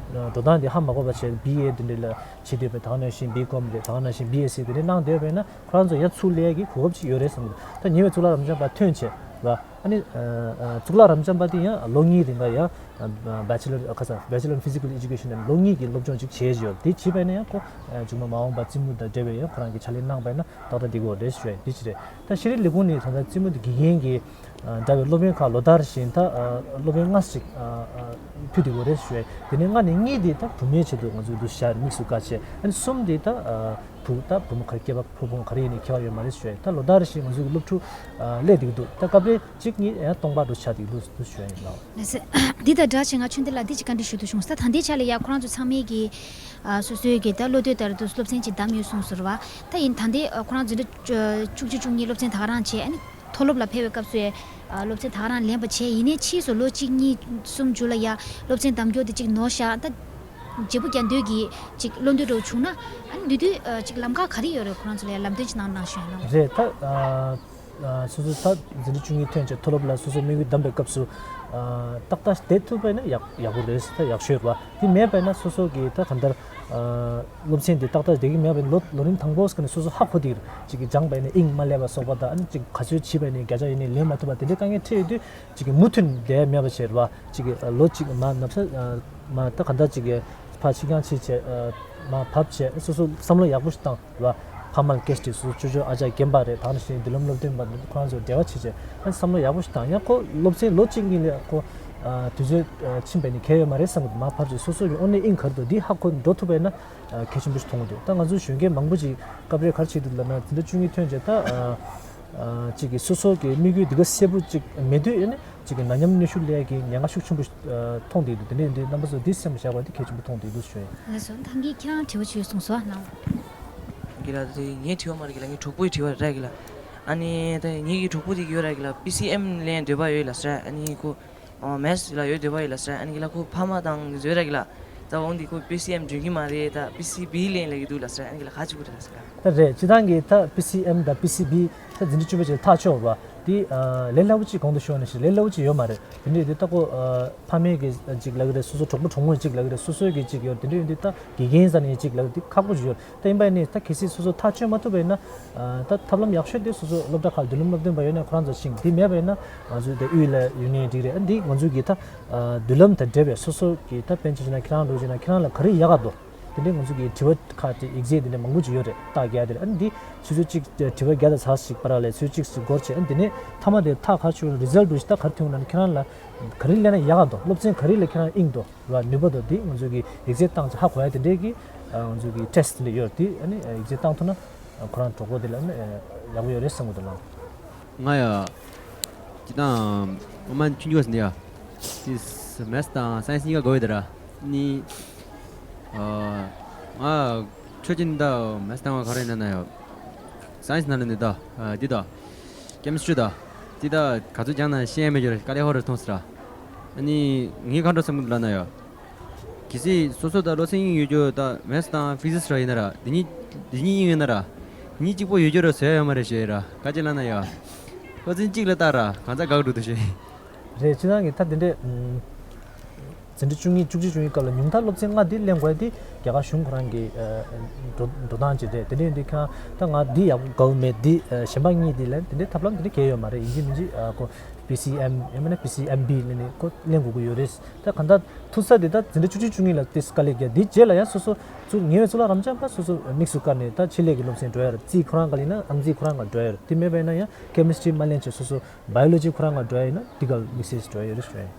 འགྲོ་སྟངས་དེ་ཧ་མ་གོ་བ་བྱས་བི་ཨེ་དེ་འདྲ་ལ། བྱེད་འདོད་པའི་ད་ག་ནང་བཞིན་བི་ཀོམ་རེད། ད་ག་ནང་བཞིན་བི་ཨེ་སི་དེ་འདྲ་གནང་བསྡད་པས་ན་ཁོ་རང་ཚོ་ཡར་ཚུར་སླེབས་ཡས་ཀྱི་གོ་སྐབས་ཅིག་ཡོད་རེད་བསམ་གི་འདུག་ད་ཉེ་བའི་གཙུག་ལག་རབ་འབྱམས་པ་ཐོན་བྱས་ར། ཨ་ནི་ཨ་ཨ་གཙུག་ལག་རབ་འབྱམས་པ་དེ་ཡང་ལོ་གཉིས་རིང་ལ་ཡང་ཨ་ཨ་Bachelor ཁ་ས་Bachelor in Physical Education ནས་ལོ་གཉིས་ཀྱི་སློབ་སྦྱོང་ཅིག་བྱས་ཡོད། དེ་བྱས་པས་ན་ཡང་ཁོ་ཨ་མཇུག་མ་མ་འོངས་པ་རྩེད་མོ་དང་འབྲེལ་བའི་ཡང་ཁོ་རང་གི་ཕྱག་ལས་གནང་པས་ན་ཏག་ཏག་འགྲིག་གི་རེད་ཞུ་ཡ་འདི་ཅི་རེད། ད་ཤེས་རིག་ལས་ཁུངས་ནས་ད་ལྟ་རྩེད་མོ་དེ་དགེ་རྒན་གྱི་འདྲ་བའི་སློབ་ཡོན་ཁག་ལོ་ལྟར་བཞིན་ད་སློབ་ཡོན་ལྔ་ཞིག་ཕུལ་བསྡད་ཡོད་རེད་ཞུ་ཡས། དེ་ནས་ལྔ་ནས་གཉིས་དེ་ད་བུད་མེད་ཆེད་དུ་ང་ཚོས་འདུ་བྱས་དམིགས་སུ་བཀར་བྱས། ཨ་ནི་གསུམ་དེ་ད་བུ་ད་བུ་མོ་ག་རེ་སྐྱེས་པ་ཕོ་བུ་མོ་ག་རེ་ཡིན་ནའི་ཁྱད་པར་ཡོད་མ་རེད་ཞུ་ཡས། ད་ལོ་ལྟར་བཞིན་ང་ཚོའི་སློབ་ཕྲུག་སླེབས་བསྡད་ཀྱི་འདུག་ད་སྐབས་རེ་གཅིག་གཉིས་ཡང་སྟོང་པ་འདྲ་ཆགས་བསྡད་ཀྱི་འདུག་འདུག་ཞུ་ཡས་ཡིན་ལགས། ལགས་སེ། འདི་དང་སྦྲགས་བྱས་ང་ཆོས་འདི་ལ་འདི་ཅིག་བཀའ་འདྲི་ཞུ་འདོད་བྱུང་། ད་ད་ལྟའི་ཆ་ལ་ཡ་ཁོ་རང་ཚོ་ཚང་མས་ཀྱི་སོ་སོའི་གི་ད་བློ་འདོད་ལྟར་དུ་སློབ་ཚན་ཅིག་བདམས་ཡོད་གསུངས་སོང་ར་བ། ད་ཡིན་ད་ལྟའི་ཁོ་རང་ཚོ་འདི་བཅུ་གཅིག་བཅུ་གཉིས་སློབ་ཚན་ད་ག་རང་བྱས། ཨ་ནི་མཐོ་སློབ་ལ་ཕེབས་པའི་སྐབས་སུ་ཡང་སློབ་ཚན་ད་ག་རང་ལེན་པ་བྱས། ཡིན་ནའི་ཕྱིས་སུ་ལོ་གཅིག་གཉིས་གསུམ་མཇུག་ལ་ཡ་སློབ་ཚན་འདམ་སྐྱོར་དེ་གཅིག་ནོར་ཤག་ད་བརྗེ་པོ་རྒྱག་འདོད་ཀྱི་གཅིག་བློ་འདོད་འདྲ་བྱུང་ན། ཨ་ནི་དེ་དུས་གཅིག་ལམ་ཁ་ག་རེ་ཡོད་རེད། ཁོ་རང་ཚོ་ལ་ཡ་ལམ་སྟོན་ཅིག་གནང་གནང་ཞུ་ཡ་གནང་། རེད་ད། སོ་སོ་ད་འཛིན་གྲྭ་བཅུ་གཉིས་ཐོན་བྱས་མཐོ་སློབ་ལ་སོ་སོའི་དམིགས་ཡུལ་བདམས་པའི་སྐབས་སུ། ཏག་ཏག་བསྡད་ཐུབ་པ་ཡིན་ན་ཡག་ཡག་པོ་རེད་ད་ཡག་ཤོས་རེད་བ། དེ་མེད་པ་ཡིན་ན་སོ་སོ་གི་ད་གང་ལྟར། སློབ་ཚན་དེ་ཏག་ཏག་བསྡད་ཀྱི་མེད་པ་ཡིན་ན་ལོ་ལོ་རིམ་དང་པོ་ཟེར་ནས་སོ་སོ་ཧ་གོ་དེ་རེད། ཅིག་གི་སྦྱངས་པ་ཡིན་ན་དབྱིངས་མ་སླེབས་པ་སོགས་པ་དང་ཨ་ནི་ཅིག་ག་ཚོད་བྱས་པ་ཡིན་ན་བརྒྱ་ཆ་ཡིན་ན་ལེན་མ་ཐུབ་པ་དེ་འདྲའི་དཀའ་ངལ་འཕྲད་ཡོད་དུས་ཅིག་གི་མུ་མཐུད་བསྡད་མེད་པ་བྱས་རེད་བ། ཅིག་གི་ལོ་གཅིག་མ་ན་ཚ་མ་ད་གང་ལྟར་ཅིག་གི་ཕར་ཕྱི་རྐྱང་བྱས་བྱས་མ་བབས་བྱས་སོ་སོ་བསམ་བློ་ཡག་པོ་ཞིག་བཏང་། ར། ཕ་མ་ལ་སྐད་ཆ་དྲིས་སོ་སོ་ཅོ་ཅོ་ཨ་ཅག་རྒན་པ་རེད་ད་ནི་ཞིག་མདུན་ལམ་སློབ་སྟོན་པ་འདི་ཁོ་རང་ཚོ་འབྲེལ་བ་བྱེད་བྱེད་ཨ་བསམ་བློ་ཡག་པོ་ཞིག་བཏང་ཡང་ཁོ་སློབ་ཚན་ལོ་གཅིག་གཉིས་ལས་ཁོ་དུས་ཚོད་ཕྱིན་པས་ནི་གལ་ཡོད་མ་རེད་བསམ་གི་འདུག་མར་ཕབ་བྱས་སོ་སོ་གི་དངོས་གནས་དབྱིངས་ག་རེ་འདུག་འདི་ཧ་གོ་འགྲོ་ཐུབ་པས་ན་གལ་ཆེན་པོ་ཞིག་མཐོང་གི་འདུག་ད་ང་ཚོ་གཞོན་སྐྱེས་མང་པོ་ཅིག་སྐབས་རེ་ག་རེ་བྱེད་འདུག་ལབ་ན་འཛིན་གྲྭ་བཅུ་གཉིས་ཐོན་བྱས་ད་ཅིག་གི་སོ་སོ་གི་དམིགས་ཡུལ་འདི་ག་གསལ་པོ་ཅིག་མེད་དུས་ཨ་ནི། གཅིག་གི་ན་མཉམ་གནོན་ཤུགས་སླེབས་ཀྱི་ཉེན་ཁ་ཤུགས་ཆེན་པོ་མཐོང་བསྡད་འདུག་དེ་འདྲ་ཡིན་དུས་རྣམ་པ་ཚོ་འདི་སེམས་བཞག་པ་འདི་གལ་ཆེན་པོ་མཐོང་བསྡད་འདུག་ཞུ་ཡིན། ལགས་སོ། ད་ངས་ཁྱེད་རང་དྲི་བ་བྱོས་གསུངས་སོ་ཨ་ནང་། གི་ལ་དེ་ངའི་དྲི་བ་མ་རེད་གི་ལ་ངའི་གྲོགས་པོའི་དྲི་བ་རེད་གི་ལ། ཨ་ནི་ད་ངེད་ཀྱི་གྲོགས་པོ་དེ་ཡོད་རེད་གི་ལ་པི་སི་ཨེམ་ལེན་འདོད་པ་ཡོད་ལ་ཟེར་ཨ་ནི་ཁོ། ཨོ་མེ་ཐི་ལ་ཡོད་འདོད་པ་ཡོད་ལབ་ཟེར། ཨ་ནི་གི་ལ་ཁོ་ཕ་མ་དང་ཡོད་ར་གི་ལ། ད་འོང་འདི་ཁོ་པི་སི་ཨེམ་འཇོན་གི་མ་རེད། ད་པི་སི་བི་ལེན་ལ་གི་འདུག་ལབ་ཟེར། ཨ་ནི་གི་ལ་ཁ་ཅིག་གོ་རེད་ལབ་ཟེར། ད་རེད། སྤྱི་བཏང་གི་ད་པི་སི་ཨེམ་དང་པི་སི་བི་ད་འཛིན་གྲྭ་བཅུ་པ་ཅིག་ལ་ཐག་ཆོད་པ་འདི་ལས་སླ་པོ་ཅིག་གོང་དུ་ཤོར་ནས་ཤི་ལས་སླ་པོ་ཅིག་ཡོད་མ་རེད། དེ་འདྲས་འདི་ད་ཁོ་ཕ་མས་གི་ཅིག་ལ་གི་རེད། སོ་སོ་གྲོགས་པོ་གྲོགས་མོ་ཅིག་ལ་གི་རེད། སོ་སོའི་གི་ཅིག་ཡོད། དེ་འདྲས་འདི་ད་དགེ་རྒན་ས་ནས་ཅིག་ལ་གི་འདི་ཁག་པོ་ཅིག་ཡོད། ད་ཡིན་པ་ཡིན་ནའི་ད་གལ་སྲིད་སོ་སོ་ཐག་གཅོད་མ་ཐུབ་པ་ཡིན་ན། ཨ་ད་ཐབས་ལམ་ཡག་ཤོས་དེ་སོ་སོ་སློབ་གྲྭ་ཁག་མདུན་ལམ་སློབ་སྟོན་པ་ཡོད་ན་ཁོ་རང་ཚོ་ཤིང་དེ་མེད་པ་ཡིན་ན་ང་ཚོའི་དེ་དབུས་ལ་ཡོད་ནའི་འགྲིག་རེད། ཨ་འདི་ང་ཚོའི་གི་ད་ཨ་མདུན་ལམ་དང་འབྲེལ་བའི་སོ་སོ་གི་ད་དཔེ་ཆ་བཞག་ན་ཁྱེད་རང་འགྲོ་བྱས་ན་ཁྱེད་རང་ལ་ག་རེ་ཡག་ག་འདུག་དེ་འདྲའི་ང་ཚོ་གི་དྲི་བ་ཁག་དེ་ཡིག་ཚད་དེ་འདྲ་མང་པོ་ཅིག་ཡོད་རེད། རྟགས་རྒྱག་དེ་རེད། ཨ་འདི་ཆུ་ཚོད་གཅིག་དྲི་བ་བརྒྱ་དང་ཚར་ཞིག་བར་ལ་ཆུ་ཚོད་གཅིག་ཞིག་འགོར་བྱས། ཨ་འདི་ནས་མཐའ་མ་དེ་ཐག་ག་ཆོད་རི་ཛལ་འདུག་ཞིག་ད་ག་རེ་ཐོན་ཡོང་ན་ཁྱེད་རང་ལ་ག་རེ་ལས་ན་ཡག་ག་འདུག་སློབ་ཚན་ག་རེ་ལ་ཁྱེད་རང་དབྱིངས་འདུག་ར་ནུས་པ་དང་དེ་ང་ཚོས་ཀྱི་ཡིག་ཚད་བཏང་ཚེ་ཧ་གོ་ཡ་དེ་འདྲའི་གི་ང་ཚོས་ཀྱི་ཊེ་སི་ཊི་དེ་འདྲ་ཡོད་དེ། ཨ་ནི་ཡིག་ཚད་བཏང་ཐུབ་ན་ཁོ་རང་གྲོགས་པོ་དེ་ལ་ནི་ཡག་པོ་ཡོད་རེད་བསམ་གི་འདུག་ལགས། ང་ཡ་ཅི་དང་ཨ་མ་ཆུང་ཆུང་ཟིན་ཡ་དེ་མེ་ཐི་དང་སའེན་སི་གཉིས་ཀ་དགོས་ཡོད་དེ་ར་ནི་ང་ཆོས་ཅན་ད་མེ་ཐི་དང་ག་རེ་ན་ན་ཡ་སའེན་སི་ན་ལ་ནི་ད་དེ་ད། ཀེ་མི་སི་ཊི་རི་དང་། དེ་དག་ག་ཚོད་སྦྱངས་ན་ཤེས་ཡ་མེད་རྒྱུ་རེད། དཀའ་ལས་ཁག་པོ་རེད་མཐོང་སོང་ར། ཨ་ནི་ངས་ག་འདྲ་བསམ་གི་འདུག་ལབ་ན་ཡ། གལ་སྲིད་སོ་སོ་དང་སློབ་ཚན་དབྱིངས་ཡོད་རྒྱུ་དང་མེ་ཐི་དང་ཕི་ཟིག་སི་ར་ཡིན་ན་ར། དེ་གཉིས་དེ་གཉིས་དབྱིངས་ཡོད་ན་ར། དེ་གཉིས་གཅིག་པོ་ཡོད་རྒྱུ་ར་བཟོ་ཡ་ཡོད་མ་རེད་ཞེས་ར། ག་ཅི་ལབ་ན་ཡ། སློབ་ཚན་གཅིག་ལ་བལྟ་ར་གང་ཚ་དགའ་གི་འདུག་ཏུ་ཞེས། རེད། སྤྱིར་བཏང་གི་ད་དེ་འདྲས། འཛིན་གྲྭ་བཅུ་གཉིས་བཅུ་གཅིག་བཅུ་གཉིས་སྐབས་ལ་ཉུང་མཐར་སློབ་ཚན་ལྔ་འདི་ལེན་དགོས་ཡ་འདི་རྒྱ་གར་གཞུང་ཁོ་རང་གི་ཨ་འགྲོ་འགྲོ་སྟངས་ཅིག་རེད། དེ་འདྲ་ཡིན་དུས་ཁྱེད་རང་ད་ང་འདི་ཡག་པོ་དགའ་བོ་མེད། འདི་ཨ་གཞན་པ་གཉིས་འདི་ལེན་དེ་འདྲའི་ཐབས་ལམ་དེ་འདྲ་གལ་ཡོད་མ་རེད། ཡིན་གཅིག་མིན་གཅིག་ཨ་ཁོ་པི་སི་ཨེམ་ཡང་མིན་ན་པི་སི་ཨེམ་བི་ལེན་ནས་ཁོ་ལེན་དགོས་ཀྱི་ཡོད་རེད། ད་གང་ལྟར་ཐུག་ས་དེ་ད་འཛིན་གྲྭ་བཅུ་གཅིག་བཅུ་གཉིས་ལ་དེ་དཀའ་ལས་རྒྱག་འདི་རྗེས་ལ་ཡང་སོ་སོ་ཚུར་ཉེ་བའི་གཙུག་ལག་རབ་འབྱམས་པ་སོ་སོ་དམིགས་སུ་བཀར་ནས་ད་ཆེད་ལས་ཀྱི་སློབ་ཚན་འགྲོ་ཡ་རེད། རྩིས་ཁོ་རང་ག་ལ་ཡིན་ན་ཨང་རྩིས་ཁོ་རང་ག་འགྲོ་ཡ་རེད། དེ་མེད་པ་ཡིན་ན་ཡང་ཀེ་མི་སི་ཊི་རི་མ་ལེན་བྱས་སོ་སོ། བ་ཡོ་ལོ་ཇི་ཁོ་རང་ལ་འགྲོ་ཡ་ཡིན་ན་འདི་ག་དམིགས་བསལ་འགྲོ་ཡ་ཡོད་རེད་ཞུ་ཡ་ཡིན།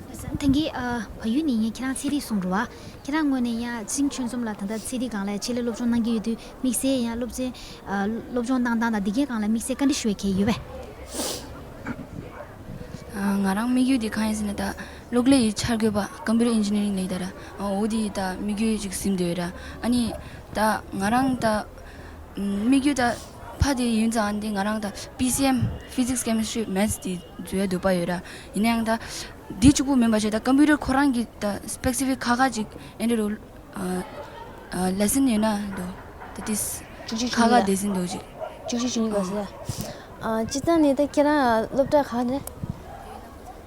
ལགས། ད་གིན་ཨ་བལ་ཡུལ་ནས་ངས་ཁྱེད་རང་ཚན་རིག་གསུངས་རེད་བ། ཁྱེད་རང་ངོས་ནས་ཡང་ཅིང་ཆོས་འཛོམས་ལགས་ད་ལྟ་ཚན་རིག་སྒང་ལ་ཆེད་ལས་སློབ་སྦྱོང་གནང་གི་ཡོད་དུས་དམིགས་བསལ་ཡང་སློབ་ཚན་ཨ་སློབ་སྦྱོང་གནང་སྟངས་དང་འདི་གའི་སྒང་ལ་དམིགས་བསལ་བཀའ་འདྲི་ཞུ་ཡ་གལ་ཡོད་པས། ཨ་ང་རང་དམིགས་ཡུལ་དེ་གང་ཡིན་ཟེར་ན་ད་གློག་ཀླད་ཀྱི་འཆར་འགོད་པ་ཀམ་པུ་ཊར་ཨིན་ཇི་ནི་རིང་ལ་ཡིན་ད་ར། ཨ་འོ་དེ་ཡིན་ད་དམིགས་ཡུལ་ཅིག་ཟིན་བསྡད་ཡོད་ར། ཨ་ནི་ད་ང་རང་ད། དམིགས་ཡུལ་ད་ཕ་དེ་ཡིན་ཙང་དེ་ང་རང་ད་པི་སི་ཨེམ་ཕི་ཟིག་སི་ཀེ་མི་སི་ཊི་རི་མེ་ཐི་སི་དེ་འཛུལ་ཡ་འདོད་པ་ཡོད་ར། ཡིན་ན་ཡང་ད་དེ་གཅིག་པུ་མིན་པ་བྱས་ད་ཀམ་པུ་ཊར་ཁོ་རང་གི་ད་སི་པེ་སི་ཕིག་ཁ་ཁ་ཅིག་ཨེ་འདྲ་རུ་ལེ་སན་ཡོད་ན་འདུག་ད་དེ་བཅུ་གཅིག་ཁ་ཁ་བཅུ་གཉིས་ལ་དེ་ཟིན་འདུག་ཅིག་བཅུ་གཅིག་བཅུ་གཉིས་ལ་ཟེར། ཨ་སྤྱིར་བཏང་ནས་ད་ཁྱེད་རང་སློབ་གྲྭ་ག་རེ།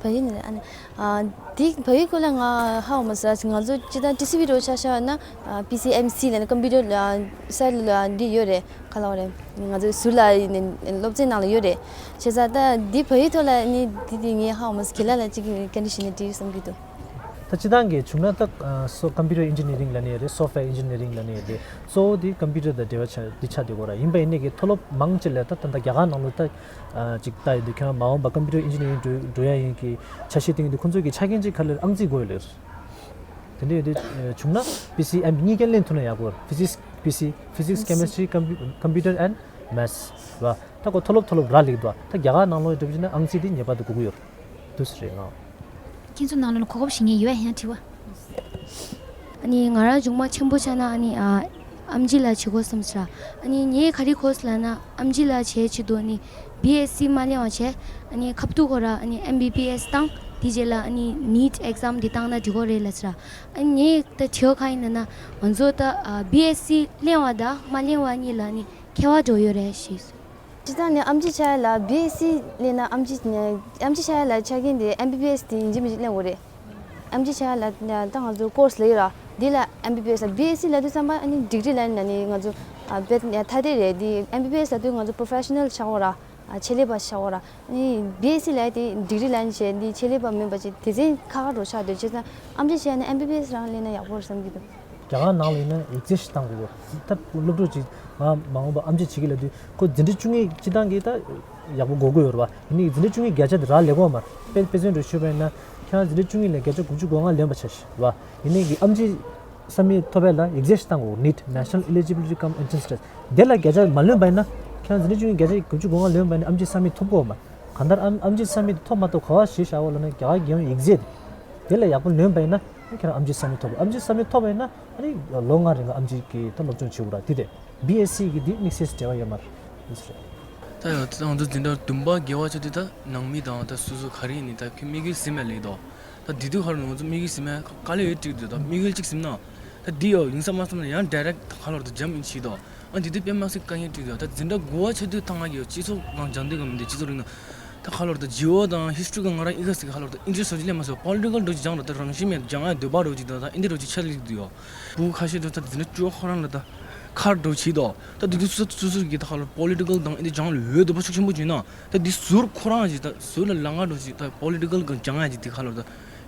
བལ་ཡུལ་ནས་རེད། ཨ་ནི་ཨ་འདི་བལ་ཡུལ་སྐོར་ལ་ང་ཧ་གོ་མ་སོང་། ང་ཚོ་སྤྱིར་བཏང་ཊི་སི་ཝི་འདྲ་བོ་ཆ་བཞག་ན་ཨ་པི་སི་ཨེམ་སི་ལབ་ནས་ཀམ་པུ་ཊར་ཨ་སའེ་ཌི་ལ་འདི་ཡོད་རེད། ག་ལབ་རེད། ང་ཚོ་ཟུར་ལ་ཡིན་ནས་སློབ་ཚན་ནང་ལ་ཡོད་རེད། བྱས་ཙང་ད་འདི་བལ་ཡུལ་ཐོག་ལ་ནི་འདི་དེ་ངས་ཧ་གོ་མ་སོང་། ཁྱེད་ལ་ལ་ཅིག་བཀའ་འདྲི་ཞུས་ན་འགྲིག་བསམ་གྱི་འདུག་ད་སྤྱིར་བཏང་གི་བྱུང་ན་ད་ཨ་སོ་ཀམ་པུ་ཊར་ཨིན་ཇི་ནི་རིང་ལབ་ནས་ཡོད་རེད། སོབ་ཝེར་ཨིན་ཇི་ནི་རིང་ལབ་ནས་ཡོད་རེད། གཙོ་བོ་དེ་ཀམ་པུ་ཊར་དང་འབྲེལ་བ་ཆགས་འདི་ཆགས་བསྡད་ཀྱི་ཡོད་རེད། ཡིན་པ་ཡིན་ནའི་གི་མཐོ་སློབ་མང་ཆེ་ལ་ད་ད་ལྟ་རྒྱ་གར་ནང་ལོགས་ད་ཨ་ཅིག་ལྟ་ཡོད་དུས་ཁྱོད་མ་འོངས་པ་ཀམ་པུ་ཊར་ཨིན་ཇི་ནི་རིང་འགྲོ་འགྲོ་ཡ་ཡིན་གི་འཆར་གཞི་བཏིང་ཡོད་དུས་ཁོང་ཚོས་གི་ཆ་རྐྱེན་གཅིག་ག་རེ་ཨང་རྩིས་དགོས་ཡོད་ལེ། དེ་འདྲ་ཡོད་དུས་བྱུང་ན་པི་སི་ཨེམ་གཉིས་ཀ་ལེན་ཐུབ་ན་ཡག་པོ་རེད། ཕི་ཟིག་སི་པི་སི་ཕི་ཟིག་སི་ཀེ་མི་སི་ཊི་རི་ཀམ་པུ་ཊར་ཨེན་མེ་ཐི་བ། ད་ཁོ་མཐོ་སློབ་མཐོ་སློབ་རག་ལས་འདུག་ད་རྒྱ་གར་ནང་ལོགས་འགྲོ་བཞིན་ན་ཨང་རྩིས་དེ་ངེས་པར་དུ་དགོས་ཀྱི་ཡོད་རེད། འདུག་སེ་རེད་ང་། ཁྱེད་ཚོ་ནང་ལོགས་ལ་གོ་སྐབས་ཤིག་ངས་ཡོད་ཡང་དྲི་བ། ཨ་ནི་ང་རང་མཇུག་མ་ཆེན་པོ་ཆགས་ན་ཨ་ནི་ཨ་ཨེམ་ཆི་ལ་བྱེད་དགོས་བསམ་སོང་། ཨ་ནི་ངས་ག་རེ་གོ་སོང་ལབ་ན་ཨེམ་ཆི་ལ་བྱེད་ཆེད་དུ་ཨ་ནི་བི་ཨེས་སི་མ་ལེན་པ་བྱས་ཨ་ནི་ཁ་ཐུག་ཁོ་ར་ཨ་ནི་ཨེམ་བི་བི་ཨེས་བཏང་དེ་རྗེས་ལ་ཨ་ནི་ནིཊ་ཨེག་ཛམ་དེ་བཏང་ན་འགྲིག་གི་རེད་ལབ་སོང་། ཨ་ནི་ངས་ད་དྲི་བ་གང་ཡིན་ལབ་ན་ང་ཚོ་ད་ཨ་བི་ཨེས་སི་ལེན་པ་དང་མ་ལེན་པ་གཉིས་ལ་ཨ་ནི་ཁྱད་པར་འགྲོ་ཡོད་རེད་ཞེས། སྤྱིར་བཏང་ནས་ཨེམ་ཆི་བྱ་ཡ་ལ་བི་ཨེས་སི་ལེན་ན་ཨེམ་ཆི་ཨེམ་ཆི་བྱ་ཡ་ལ་ཆ་རྐྱེན་དེ་ཨེམ་བི་བི་ཨེས་དེ་ཡིན་གཅིག་མིན་གཅིག་ལེན་དགོས་རེད། ཨེམ་ཆི་བྱ་ཡ་ལ་ད་ང་ཚོ་ཀོར་སི་ལབ་ཡོད་ར། འདི་ལ་ཨེམ་བི་བི་ཨེས་ལ་བི་ཨེས་སི་ལབ་དུས་ཙམ་པ་ཨ་ནི་ཌིག་རི་ལ་ནི་ང་ཚོ་ཨ་བེད་ཐ་དད་རེད། འདི་ཨེམ་བི་བི་ཨེས་ལབ་དུས་ང་ཚོ་པོ་རོ་ཕེ་ཤ་ནལ་ཆགས་ཡོད་ར། ཨ་ཆེད་ལས་པ་ཆགས་ཡོད་ར། ཨ་ནི་བི་ཨེས་སི་ལབ་ཡ་དེ་ཌིག་རི་ལ་ནི་བྱས་འདི་ཆེད་ལས་པ་མིན་པ་ཅིག་དེ་ཚན་ཁག་ཁག་འགྲོ་ཆགས་འདུག་བྱས་ཙང་ཨེམ་ཆི་བྱས་ན་ཨེམ་བི་བི་ཨེས་རང་ལེན་ན་ཡག་པོ་རེད་བསམ་གྱི་འདུག་རྒྱ་གར་ནང་ལ་ཡིན་ན་ཡིག་ཚད་ཞིག་བཏང་དགོས་གོ། ད་སློབ་ཕྲུག་ཅིག་ང་མ་འོངས་པ་ཨེམ་ཆི་བྱེད་ཀྱི་ལབ་དུས་ཁོ་འཛིན་གྲྭ་བཅུ་གཉིས་སྤྱིར་བཏང་གི་ད་ཡག་པོ་གོ་གི་ཡོད་རེད་བ། ཡིན་ནའི་འཛིན་གྲྭ་བཅུ་གཉིས་བརྒྱ་ཆ་དེ་རག་ལས་གོ་མ་རེད། དཔེ་དཔེ་མཚོན་དུ་ཞུས་པ་ཡིན་ན་ཁྱེད་རང་འཛིན་གྲྭ་བཅུ་གཉིས་ལ་བརྒྱ་ཆ་དགུ་བཅུ་གོ་ལྔ་ལོན་པ་ཆ་ཞིག་རེད་བ། ཡིན་ནའི་གི་ཨེམ་ཆི་ས་མིག་ཐོབ་ཡ་ལ་ཡིག་ཚད་ཞིག་བཏང་དགོས། ནིཊ་National Eligibility cum Entrance Test དེ་ལ་བརྒྱ་ཆ་མ་ལོན་པ་ཡིན་ན་ཁྱེད་རང་འཛིན་གྲྭ་བཅུ་གཉིས་བརྒྱ་ཆ་དགུ་བཅུ་གོ་ལྔ་ལོན་པ་ཡིན་ན་ཨེམ་ཆི་ས་མིག་ཐོབ་གོ་མ་རེད། གང་ལྟར་ཨེམ་ཨེམ་ཆི་ས་མིག་དེ་ཐོབ་མ་ཐོབ་ག་བ་ཞིག་བཞག་འོ་ལབ་ན་རྒྱ་གར་རྒྱལ་ཡོངས་ཡིག་ཚད་དེ་ལ་ཡག་པོ་ལོན་པ་ཡིན་ན་ཁྱེད་རང་ཨེམ་ཆི་ས་མིག་ཐོབ། ཨེམ་ཆི་ས་མིག་ཐོབ་པ་ཡིན་ན་ཨ་ནི་ལོ་ལྔ་རིང་ལ་ཨེམ་ཆི་གི་ད་སློབ་སྦྱོང་བྱེད་དགོས་ར། དེ་རེད། བི་ཨེས་སི་གི་དེ་དམིགས་བསལ་འབྲེལ་བ་ཡོད་མ་རེད། དེ་རེད། ད་ཡང་ང་ཚོ་འཛིན་གྲྭ་བདུན་པ་བརྒྱད་པ་ཆ་དུས་ད་ནང་མི་དང་ད་སོ་སོ་ག་རེ་ཡིན་ནི་ད་ཁྱོད་དམིགས་ཡུལ་ཟིན་མེད་ལེགས་དོ། ད་དེ་དུས་ཁར་ང་ཚོ་དམིགས་ཡུལ་ཟིན་མེད་དཀའ་ལས་ཡོད་ཀྱི་འདུག་ད་དམིགས་ཡུལ་གཅིག་ཟིན་ན། ད་འདི་ཡང་ཡིན་ས་མ་བསམ་ན་ཡང་ཌའི་རེག་ད་ཁ་ལོར་ད་འཇམ་ཡིན་ཆེད་དོ། ཨ་འདི་དུས་དཔེ་མ་སྲིད་དཀའ་ངལ་འཕྲད་འདུག་ད་འཛིན་གྲྭ་དགུ་པ་ཆ་དུས་ད་ང་གི་སྤྱི་ཚོགས་སྒང་སྦྱང་དུས་ག་མི་འདུག་སྤྱི་ཚོགས་རིག་གནས། ད་ཁ་ལོར་ད་ཇི་འོ་དང་ཧིས་ཊོ་རི་ག་ང་རང་ཨི་ཁ་སི་གི་ཁ་ལོར་ད་ཨིན་ཊི་རེ་སི་ཊི་ཅིག་སླེབས་མ་སོང་། པོ་ལི་ཊི་ཀལ་འགྲོ་ཅིག་སྦྱང་རོགས་ད་རང་བཞིན་མེད་སྦྱང་ཡ་འདོད་པ་འགྲོ་ཅིག་ད་ད་ཨིན་འདི་འགྲོ་ཅིག་ཆ་ལི་འདུག་ཡོ། བུ་ཁ་ཤས་འགྲོ་ད་འཛིན་གྲྭ་བཅུ་པ་ཁོ་རང་ལ་ད་ཁར་འགྲོ་ཆེད་དོ། ད་དེ་དུས་སོ་སོ་སོ་སོ་གི་ད་ཁ་ལོར་པོ་ལི་ཊི་ཀལ་དང་ཨིན་འདི་སྦྱང་ལ་འོས་འདོད་པ་ཤུགས་ཆེན་པོ་བྱུང་ན། ད་འདི་ཟུར་ཁོ་རང་ཅིག་ད་ཟུར་ལ་ལང་ང་འགྲོ་ཅིག་ད་པོ་ལི་ཊི་ཀལ་གི་སྦྱང་ཡ་ཅིག་དེ་ཁ་ལོར་ད་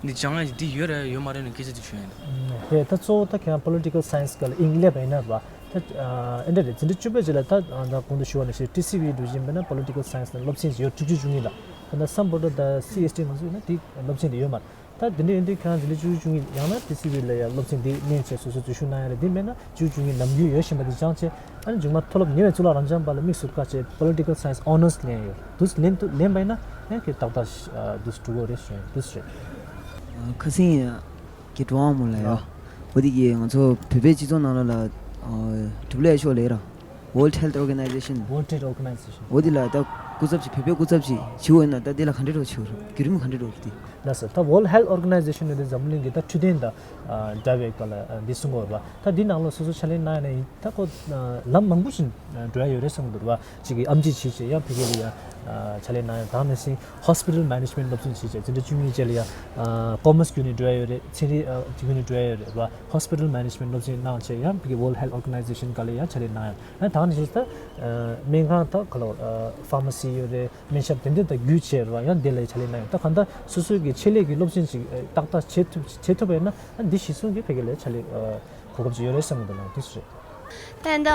འདི་སྦྱང་ཡ་ཅིག་དེ་ཡོད་རེད་ཡོད་མ་རེད་ནི་སྐད་ཆ་ཅིག་བྱུང་ཡ་ཡིན། ཧེ་ད་གཙོ་བོ་ད་ཁྱེད་རང་པོ་ལི་ཊི་ཀལ་སའེན་སི་ག་ལ་ཨིན་སླེབས་པ་ཡིན་ན་ར། ད་ཨ་འདྲ་རེད། འཛིན་གྲྭ་བཅུ་པའི་རྗེས་ལ་ད་ད་གོང་དུ་ཞུ་བ་ནང་བཞིན་ཊི་སི་ཝི་འགྲོ་བཞིན་པ་ན་པོ་ལི་ཊི་ཀལ་སའེན་སི་ལ་སློབ་ཚན་ཡོད་དྲུག་ཅུ་བཅུ་གཉིས་ལ། ད་ན་སམ་བྷོ་ཊ་ད་སི་ཨེས་ཊི་ང་ཚོ་ཡིན་ན་དེ་སློབ་ཚན་དེ་ཡོད་མ་རེད། ད་དེ་འདྲ་ཡིན་དུས་ཁྱེད་རང་འཛིན་གྲྭ་བཅུ་བཅུ་གཉིས་ཡང་ན་ཊི་སི་ཝི་ལ་ཡང་སློབ་ཚན་དེ་གནས་བྱས་སོ་སོ་འཛུལ་ཞུགས་གནང་ཡ་རེད། དེ་མེད་ན་བཅུ་བཅུ་གཉིས་ནམ་རྒྱུན་ཡོད་བཞིན་པ་དེ་སྦྱང་བྱས། ཨ་ནི་མཇུག་མ་མཐོ་སློབ་ཉེ་བའི་གཙུག་ལག་རབ་འབྱམས་པ་ལ་དམིགས་སུ་བཀར་བྱས་པོ་ལི་ཊི་ཀལ་སའེན་སི་ཨོ་ནར་སི་ལེན་ཡོད་དུས་ལེན་དུ་ལེན་པ་ཡིན་ན་ཡང་ཁྱེད་ཏག་ཏག་དུས་འགྲོ་གི་རེད་ཞུ་ཡ་དུས་རེད། ཁ་སང་གི་ཀྲོའུ་ཨན་མོ་ལ་ཡོད། འོ་དེ་གིས་ང་ཚོ་བོད་པའི་སྤྱི་ཚོགས་ནང་ལ་ལ་ཨ་ཌབ་ལིའུ་ཨེཆ་ཨོ་ལབ་ར། World Health Organization། World Health Organization། འོ་དེ་ལ་ད་སྐུ་ཚབ་ཅིག་བོད་པའི་སྐུ་ཚབ་ཅིག་བྱེད་འོས་ན་ད་དེ་ལ་ག་འདྲ་འགྲོ་བྱེད་འོས་རེད། བརྒྱུད་རིམ་ག་འདྲ་འགྲོ་རེད་དེ། ལགས་སོ། ད་World Health Organization་ནི་འཛམ་བུ་གླིང་གི་ད་འཕྲོད་བསྟེན་དང་འདྲ་བའི་སྐོར་ལ་འདི་གསུང་གི་ཡོད་རེད་པ། ད་འདི་ནང་ལ་སོ་སོ་ཕྱག་ལས་གནང་ཡ་ན་ཡིན་ད་ཁོ་ལམ་མང་པོ་ཞིག་འགྲོ་ཡ་ཡོད་རེད་བསམ་གི་འདུག་རེད་པ། གཅིག་གིས་ཨེམ་ཆི་བྱས་བྱས་ཡང་ཕ་གི་ལ་ཡ་ཕྱག་ལས་གནང་ཡ། ད་ནང་བཞིན་Hospital Management་སློབ་ཚན་བྱས་བྱས་འཛིན་གྲྭ་བཅུ་གཉིས་བཅས་ལ་ཡ་Commerce་བརྒྱུད་ནས་འགྲོ་ཡ་ཡོད་རེད། ཚན་རིག་བརྒྱུད་ནས་འགྲོ་ཡ་ཡོད་རེད་པ། Hospital Management་སློབ་ཚན་གནང་བྱས་ཡང་ཕ་གི་World Health Organization་སྒང་ལ་ཡ་ཕྱག་ལས་གནང་ཡ། ད་ནང་བཞིན་ད་སྨན་ཁང་ད་ག་ལ་ཕར་མ་སི་ཡོད་རེད། སྨན་ཞབས་དེ་འདྲ་ད་བརྒྱུད་བྱས་རེད་པ། ཡང་དེ་ལ་ཕྱག་ལས་གནང་ཡོད། ད་གང་ལྟར་སོ་སོའི་གི་ཆེད་ལས་ཀྱི་སློབ་ཚན་ཅིག་ཏག་ཏག་བྱེད་ཐུབ་བྱེད་ཐུབ་པ་ཡིན་ན་ཨ་འདི་གཞི་བཟུང་གི་ཕ་གི་ལ་ཕྱག་ལས་གོ་སྐབས་ཅིག་ཡོད་རེད་བསམ་གི་འདུག་ལགས། འདི་སུ་རེད། ད་ཡིན་ད་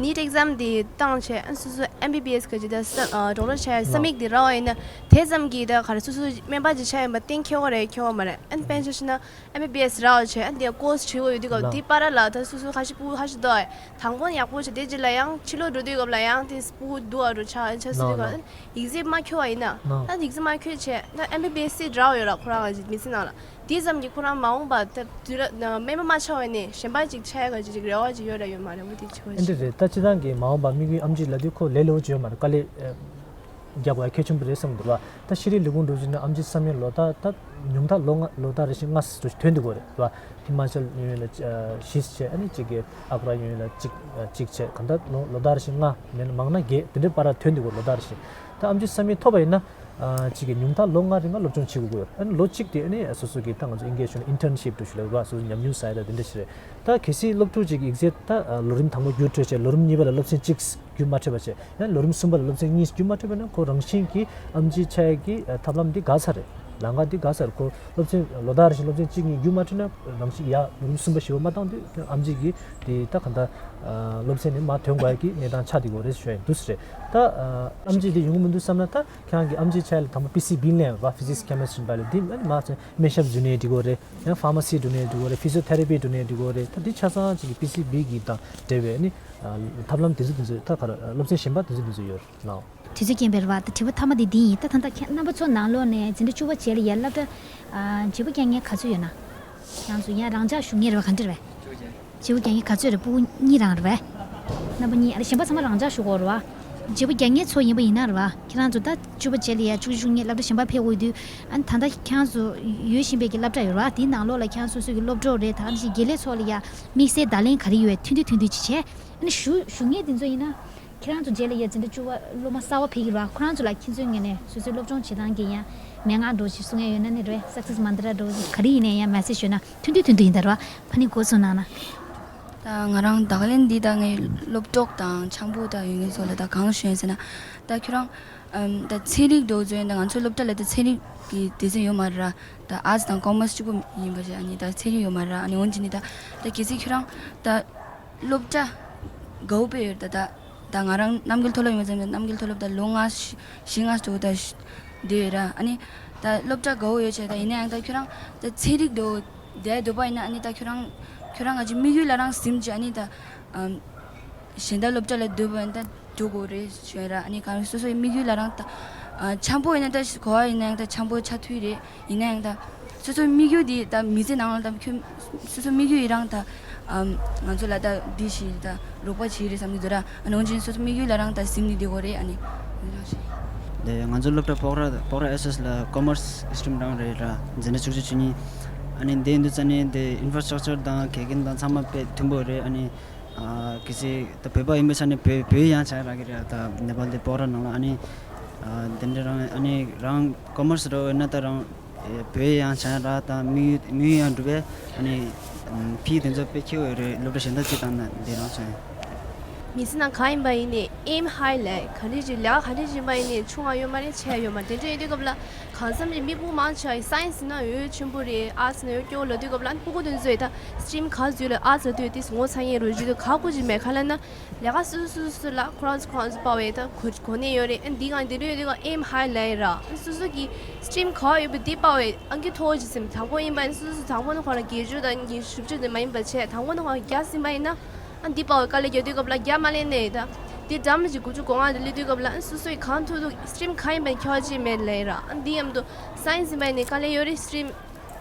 ནིཊ་ཨེག་ཛམ་འདི་བཏང་བྱས་ཨ་སོ་སོ་ཨེམ་བི་བི་ཨེས་གི་ཅིག་ད་ཌོག་ཊར་བྱས་ས་མིག་འདི་རག་པ་ཡིན་ན་དེ་ཙམ་གྱིས་ད་ག་རེ་སོ་སོ་སྨན་པ་ཅིག་ཆགས་ཡིན་པ་གཏན་འཁེལ་བ་རེད་འཁེལ་བ་མ་རེད། ཨ་ནི་དཔེར་ན་ཆ་བཞག་ན་ཨེམ་བི་བི་ཨེས་རག་བྱས་ཨ་འདི་ཀོར་སི་བྱེད་དགོས་ཡོད་དུས་སྐབས་འདི་བར་ལ་ད་སོ་སོ་ཁ་ཤས་ཕྲུ་གུ་ཁ་ཤས་འདུག་ཨ། དང་པོ་ཡག་པོ་བྱས་དེ་རྗེས་ལ་ཡང་ཕྱི་ལོགས་འགྲོ་དུས་སྐབས་ལ་ཡང་དེ་ཕྲུ་གུ་འདུག་ཨ་འགྲོ་ཆགས་ཆགས་སྲིད་དུས་སྐབས་ཨ་ནི་ཡིག་ཚད་མ་འཁྱོལ་བ་ཡིན་ན་ཨ་ནི་ཡིག་ཚད་མ་འཁྱོལ་བྱས་ད་ཨེམ་བི་བི་ཨེས་སིཊ་རག་ཡོད་ར་ཁོ་རང་གི་མི་ཚེ་ནང་ལ། དེ་ཙམ་གྱིས་ཁོ་རང་མ་འོངས་པ་ད་དུས་རབས་སྨན་པ་མ་ཆགས་པ་ནས་གཞན་པ་ཅིག་ཆགས་ཡག་གི་ཅིག་རེ་བ་ཅིག་ཡོད་ར་ཡོད་མ་རེད་འོ་དེ་ཅིག་ཨེ་འདྲ་རེད། ད་སྤྱིར་བཏང་གི་མ་འོངས་པ་དམིགས་ཡུལ་ཨེམ་ཆི་ལབ་དུས་ཁོ་ལས་སླ་པོ་ཅིག་ཡོད་མ་རེད། དཀའ་ལས་རྒྱག་དགོས་ཡ་གལ་ཆེན་པོ་རེད་བསམ་གི་འདུག་བ། ད་ཤེས་རིག་ལས་ཁུངས་འགྲོ་བཞིན་ན་ཨེམ་ཆི་གསར་མའི་ལོ་ལྟར་ད་ཉུང་མཐར་ལོ་ལྔ་ལོ་ལྟར་རེ་བཞིན་ལྔ་ཙམ་ཐོན་བསྡད་ཀྱི་ཡོད་རེད་བ། ཧི་མ་ཅལ་ཡོད་ན་བཞི་བྱས་ཨ་ནི་གཅིག་གི་ཨག་ར་ཡོད་ན་གཅིག་གཅིག་བྱས་གང་ལྟར་ལོ་ལོ་ལྟར་རེ་བཞིན་ལྔ་མིན་ན་མང་ན་བརྒྱད་དེ་འདྲའི་བར་ཐོན་བསྡད་ཀྱི་ཡོད་ལོ་ལྟར་རེ་བཞིན། ད་ཨེམ་ཆི་གསར་མའི་ཐོབ་པ་ཡིན་ན། ཨ་གཅིག་གིས་ཉུང་མཐར་ལོ་ལྔ་རིང་ལ་སློབ་སྦྱོང་བྱེད་དགོས་ཀྱི་ཡོད་རེད། ཨ་ནི་ལོ་གཅིག་དེ་ཨ་ནི་སོ་སོ་གི་ད་ང་ཚོ་ཨིན་སྐད་ཤོད་ན་ཨིན་ཊརན་ཤིབ་འདྲ་ཞིག་ལབ་རེད་བ། སོ་སོ་ཉམས་མྱོང་བསགས་ཡ་ད་དེ་འདྲ་ཞིག་རེད། ད་གལ་སྲིད་སློབ་ཕྲུག་ཅིག་གི་ཡིག་ཚད་ད་ལོ་རིམ་དང་པོ་བརྒྱུད་སྤྲོད་བྱས་ལོ་རིམ་གཉིས་པ་ལ་སློབ་ཚན་གཅིག་བརྒྱུད་མ་འཕྲོད་པ་བྱས་ཡང་ལོ་རིམ་གསུམ་པ་ལ་སློབ་ཚན་གཉིས་བརྒྱུད་མ་འཕྲོད་པ་ན་ཁོ་རང་བཞིན་གྱིས་ཨེམ་ཆི་ཆགས་ཡ་གི་ཐབས་ལམ་འདི་འགག་ཚར་རེད། ལམ་ཁ་འདི་འགག་ཚར་ཁོ། སློབ་ཚན་ལོ་ལྟར་རེ་བཞིན་སློབ་ཚན་གཅིག་གཉིས་བརྒྱུད་མ་འཕྲོད་ན་རང་བཞིན་ཡ་ལོ་རིམ་གསུམ་པ་བཞི་པ་མ་བཏང་དུས་ཨེམ་ཆི་གི་དེ་ད་ག་འདྲ་སློབ་ཚན་ནི་མར་ཐོན་དགོས་ཀྱི་གནས་སྟངས་ཆགས་བསྡད་ཡོད་རེད་ཞུ་ཡ་འདུག་སེ་རེད། ད་ཨེམ་ཆི་དེ་ཡོང་གི་མི་འདུག་བསམ་ན་ད་ཁྱེད་རང་གི་ཨེམ་ཆི་ཆགས་ཡ་ལ་དང་པོ་པི་སི་བི་ལེན་པ་ཕི་ཟིག་སི་ཁེ་མི་སི་ཊི་བའི་ལེན་དེ་ནི་མ་ཚད་སྨན་ཞབས་འཛུལ་ནས་འགྲིག་གི་རེད། ཡང་ཕར་མ་སི་འགྲོ་ནས་འགྲིག་གི་རེད། ཕི་ཟི་ཡོ་ཐེ་ར་པི་འགྲོ་ནས་འགྲིག་གི་རེད། ད་འདི་ཆ་ཚང་ཅིག་གི་པི་སི་བི་གི་དང་འབྲེལ་བའི་ནི་ཐབས་ལམ་དེ་ཚོ་དེ་ཚོ་ད་ག་རེ་སློབ་ཚན་གཞན་པ་དེ་ཚོ་དེ་ཚོ་ཡོད་རེད་ལགས། དུས་ཚོད་རྐྱེན་པས་རེད་བ། ད་དྲི་བ་མཐའ་མ་དེ་འདི་ཡིན། ད་ད་ལྟ་ཁྱེད་རྣམ་པ་ཚོ་ནང་ལོགས་ནས་འཛིན་གྲྭ་བཅུ་པ་བྱས་ལ་ཡར་སློབ་གྲྭ་ཨ་བརྗེ་པོ་རྒྱག་མཁན་ག་ཚོད་ཡོད་ན། ཁྱེད་རང་ཚོ་ཡར་རང་འཇགས་ཞུ་མཁན་རེད་བ། ག་འདྲ་རེད་བས། བརྗེ་པོ་རྒྱག་མཁན་ག་ཚོད་རེད། སྤུ་གུ་གཉིས་རང་རེད་བས། རྣམ་པ་གཉིས་ཨ་ལ་གཞན་པ་ཚང་མ་རང་འཇགས་ཞུ་དགོས་རེད་བ། བརྗེ་པོ་རྒྱག་མཁན་ཚོ་ཡིན་པ་ཡིན་ན་རེད་བ། ཁྱེད་རང་ཚོ་ད་བཅུ་པ་བྱས་ལ་ཡར་བཅུ་གཅིག་བཅུ་གཉིས་སློབ་གྲྭ་གཞན་པ་ཕེབས་དགོས་དུས་ཨ་ནི་ད་ལྟ་ཁྱེད་རང་ཚོ་ཡོད་བཞིན་པའི་གི་སློབ་གྲྭ་ཡོད་རེད་བ། དེའི་ནང་ལོགས་ལ་ཁྱེད་རང་སོ་སོའི་གི་སློབ་གྲོགས་རེད། ད་ནི་དགེ་ལས་ཚོ་ལ་ཡར་དམིགས་བསལ་བརྡ་ལན་ག་རེ་ཡོད་པས་ཐུང་ཐུང་ཐུང་ཐུང་ཅིག་བྱས། ཨ་ནི་ཞུ་ཞུ་མཁན་དེ་ཚོ་ཡིན་ན། ཁྱེད་རང་ཚོ་རྗེས་ལ་ཡ་འཛིན་གྲྭ་བཅུ་པ་སློབ་མ་གསར་པ་ཕེབས་ཀྱི་རེད་བ། ཁོ་རང་ཚོ་ལ་ཁྱེད་ཚོའི་ངོས་ནས་སོ་སོའི་སློབ་སྦྱོང་བྱེད་སྟངས་ཀྱི་ཡང་མན་ངག་འདྲ་བོ་ཞིག་གསུང་ཡ་ཡོད་ན་ནི་རེད། སག་སེ་སི་མན་ཏྲ་འདྲ་བོ་ཞིག་ག་རེ་ཡིན་ནའི་ཡང་མེ་སེ་ཇི་ཞུས་ན་ཐུང་ཐུང་ཐུང་ཐུང་ཡིན་ད་རེད་བ། ཕ་ནི་འགོ་གསུངས་གནང་ན། ད་ང་རང་བརྡ་ལན་འདི་ད་ངའི་སློབ་གྲོགས་དང་འཆམ་པོ་ད་ཡོད་མཁན་ཚོ་ལ་ད་གང་ཞུ་ཡིན་ཟེར་ན། ད་ཁྱོད་རང་ཨམ་ད་ཚན་རིག་འདྲ་བོ་ཚོ་ཡིན་ད་ང་ཚོའི་སློབ་གྲྭ་ལ་ད་ཚན་རིག་གི་སྡེ་ཚན་ཡོད་མ་རེད་ར། ད་ཨར་ཊི་སི་དང་ཀོ་མར་སི་གཅིག་པོ་ཡིན་པ་ཞིག་ཨ་ནི་ད་ཚན་རིག་ཡོད་མ་རེད་ར། ཨ་ནི་འོན་ཀྱང་ནི་ད་ད་གལ་སྲིད་ཁྱོད་རང་ད། སློབ་གྲྭ་དགའ་བོ་དཔེ་ཡོད་ད་ད། ད་ང་རང་རྣམ་རྒྱལ་མཐོ་སློབ་ཡིན་པ་ཙམ་ན་རྣམ་རྒྱལ་མཐོ་སློབ་ད་ལོ་ལྔ་བཞི་ལྔ་ཙམ་ད་བསྡད་ཡོད་ར། ཨ་ནི་ད་སློབ་གྲྭ་དགའ་བོ་ཡོད་བྱས་ད་ཡིན་ན་ཡང་ད་ཁྱོད་རང་ད་ཚན་རིག་དོ་དེ་འདོད་པ་ཡིན་ན་ཨ་ནི་ད་ཁྱོད་རང་ཁྱོད་རང་ག་ཅིག་དམིགས་ཡུལ་ལ་རང་ཟིན་བྱས་ཨ་ནི་ད་གཞན་ད་སློབ་གྲྭ་ལ་སྡོད་པ་ཡིན་ད་འགྲོ་དགོས་རེད་ཞུ་ཡ་ར། ཨ་ནི་གང་སོ་སོའི་དམིགས་ཡུལ་ལ་རང་ད་འཆམ་པོ་ཡིན་ན་ད་གོ་བ་ཡིན་ན་ཡང་ད་འཆམ་པོ་ཆགས་ཐུབ་རེད། ཡིན་ན་ཡང་ད་སོ་སོའི་དམིགས་ཡུལ་དེ་ད་མི་ཚེ་ནང་ལ་ད་ཁྱོད་སོ་སོའི་དམིགས་ཡུལ་ཡི་རང་ད་ཨམ་ང་ཚོ་ལ་ད་འདི་ཞིག་ད་རོགས་པ་བྱེད་རེད་བསམ་གྱི་འདུག་ར། ཨ་ནི་འོན་ཀྱང་སོ་སོའི་དམིགས་ཡུལ་ལ་རང་ད་ཟིན་ནས་བསྡད་དགོས་རེད། ཨ་ནི་ དེ་ང་ཚོ་སློབ་གྲྭ་སྤོག་ར་སྤོག་ར་ཨེས་ཨེས་ལ་ཀོ་མར་སི་སི་ཊིམ་རང་རེད་ར། འཛིན་གྲྭ་བཅུ་གཅིག་བཅུ་གཉིས། ཨ་ནི་འདི་ཡིན་དུས་ཙ་ནི་དེ་ཨིན་ཕྲ་སི་ཊག་ཅར་དང་དགེ་རྒན་དང་ཚང་མ་དཔེ་མཐུན་པོ་རེད། ཨ་ནི་ཨ་གལ་སྲིད་ད་བོད་པ་ཡིན་པའི་ཆ་ནས་བོད་བོད་ཡིག་ཡང་སྦྱང་རག་གི་རེད། ད་ནེ་པལ་དེ་སྤོག་ར་ནང་ལ། ཨ་ནི་ཨ་དེ་འདྲ་རང་ཨ་ནི་རང་ཀོ་མར་སི་ར་འོས་ན་ད་རང་བོད་ཡིག་ཡང་སྦྱང་རག་དང་དམིགས་ཡུལ་དམིགས་ཡུལ་ཡང་འགྲུབ་པས། ཨ་ནི་ཕི་དེ་ཚོ་དཔེ་ཁྱེའུ་ཡོད་རེད། སློབ་གྲྭ་གཞན་དག་ཅིག་བཏང་ན་འདི་རང་སོང་། མི་ཚེ་ནང་གང་ཡིན་པ་ཡིན་ནའི་aim high ལས་ག་འདྲ་ཅིག་ལས་ཀ་ག་འདྲ་ཅིག་ཡིན་པ་ཡིན་ནའི་ཆུང་བ་ཡོད་མ་རེད། ཆེ་བ་ཡོད་མ་རེད། དེ་འདྲ་ཡོད་དུས་སྐབས་ལ་གང་འཚམ་ཅིག་མི་སྤུ་གུ་མང་ཆེ་བ་ཡིན་science ཡིན་ན་ཡོད་ཆེན་པོ་རེད། arts ཡིན་ན་ཡོད་སྐྱོ་བོ་ལབ་དུས་སྐབས་ལ་ཨ་ནི་སྤུ་གུ་དེ་ཚོས་ད་stream ག་འཛུལ་ལ་arts ལ་འདུག་དེ་ངོ་ཚ་ཡིན་རོ་བྱེད་དུས་ག་གོ་ཅིག་མེད་ག་ལབ་ན། ལས་ཀ་སོ་སོ་སོ་སོ་ལ་ཁོ་རང་ཚོ་ཁོ་རང་ཚོ་དཔའ་བའི་ད་གོ་གོ་གནས་ཡོད་རེད། ཨ་འདི་གང་འདི་འདྲ་ཡོད་དུས་གང་aim high ལབ་ཡ་ར། ཨ་སོ་སོ་གི་stream ག་པར་ཡོད་པ་འདི་དཔའ་བའི་ཨང་ཀི་མཐོ་བོ་ཅིག་སེམས། དང་པོ་ཡིན་པ་ཡིན་སོ་སོ་དང་པོ་ནས་ཁོ་རང་བརྒྱད་ཅུ་དང་ཉི་ཤུ་བཅུ་དེ་མ་ཡིན་པ་བྱས། དང་པོ་ནས་ཁོ་རང་བརྒྱ་ཟིན་པ་ཡིན་ན་ཨ་འདི་དཔའ་བའི་དཀའ་ལས་རྒྱག་དུས་སྐབས་ལ་བརྒྱ་མ་ལེན་ནས་ད་འདི་འགྲམ་ཅིག་དགུ་བཅུ་གོ་ལྔ་དེ་སླེབས་དུས་སྐབས་ལ་ཨ་སོ་སོ་གི་གང་ཐུབ་ཐུབ་stream གང་ཡིན་པ་ཁྱོ་ཅིག་མེད་ལབ་ཡ་ར། ཨ་འདི་མཉམ་དུ་science ཡིན་པ་ཡིན་ནས་དཀའ་ལས་ཡོད་རེད། stream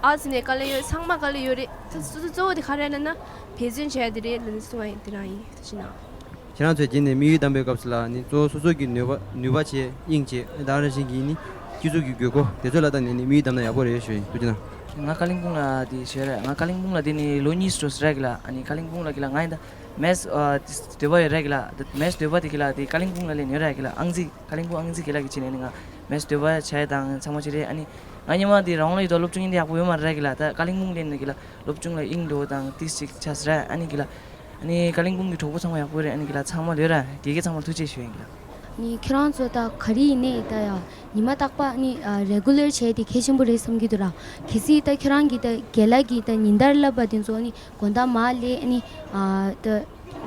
arts ཡིན་ནས་དཀའ་ལས་ཡོད་རེད། ཚང་མ་དཀའ་ལས་ཡོད་རེད། ད་སོ་སོ་གཙོ་བོ་དེ་ག་རེ་ལབ་ན་འབད་བརྩོན་བྱས་ཡ་དེ་རེད་ལབ་ནས་གསུངས་པ་ཡིན། དེ་རང་ཡིན། ཐུགས་རྗེ་གནང་། ཁྱེད་རང་ཚོས་རྗེས་ནས་དམིགས་ཡུལ་བདམས་པའི་སྐབས་སུ་ལ་ནི་གཙོ་བོ་སོ་སོ་གི་ནུས་པ་ནུས་པ་བྱས་དབྱིངས་བྱས་ད་ག་ནང་བཞིན་གྱི་ནི་སྤྱི་ཚོགས་ཀྱི་དགོས་མཁོ་དེ་ཚོ་ལ་བལྟས་ནས་ནི་དམིགས་ཡུལ་བདམས་ན་ཡག་པོ་རེད་ཞུ་ཡིན། ཐུགས་རྗེ་གནང་། ང་ཀ་ལིང་སྤུང་ལ་དེ་ཞུ་ཡ་རེད། ང་ཀ་ལིང་སྤུང་ལ་དེ་ནི་ལོ་གཉིས་འགྲོ་ས་རེད་གི་ལ། ཨ་ནི་ཀ་ལིང་སྤུང་ལ་གི་ལ་ང་ཡིན་ད་maths་འདོད་པ་ཡོད་རེད་གི་ལ། maths་འདོད་པ་དེ་གི་ལ་དེ་ཀ་ལིང་སྤུང་ལ་ལེན་ཡོད་རེད་གི་ལ། ཨང་རྩིས་ཀ་ལིང་སྤུང་ཨང་རྩིས་གི་ལ་གི་ཅི་ནས་ནི་ང་maths་འདོད་པ་བྱས་དང་ཚང་མ་ཅི་རེད། ཨ་ནི་ང་ཉི་མ་དེ་རང་ལ་ཡོད་དོ་སློབ་སྦྱོང་ཡིན་དེ་ཡག་པོ་ཡོད་མ་རེད་གི་ལ། ད་ཀ་ལིང་སྤུང་ལེན་ནི་གི་ལ་སློབ་སྦྱོང་ལ་དབྱིངས་འགྲོ་དང་ཏིས་ཅིག་ཆགས་ས་རེད། ཨ་ནི་གི་ལ། ཨ་ནི་ཀ་ལིང་སྤུང་གི་གྲོགས་པོ་ཚང་མ་ཡག་པོ་རེད། ཨ་ནི་གི་ལ་ཚང་མ་ལོས་ར་དགེ་རྒན་ཚང་མར་ཐུགས་རྗེ་ཆེ་ཞུ་ཡིན་གི་ལ། ནི་ཁྱེད་རང་ཚོ་ད་ག་རེ་ཡིན་ནའི་ད་ཡ་ཉི་མ་རྟག་པ་ནི་ཨ་regular་བྱས་ཏེ་གལ་ཆེན་པོ་རེད་བསམ་གྱི་འདུག་ར། གལ་སྲིད་ད་ཁྱེད་རང་གི་ད་རྒན་ལགས་ཀྱི་ད་ཉིན་ལྟར་བསླབ་པ་དེ་ཚོ་ནི་དགོང་དག་མར་སླེབས་ནི་ཨ་ད་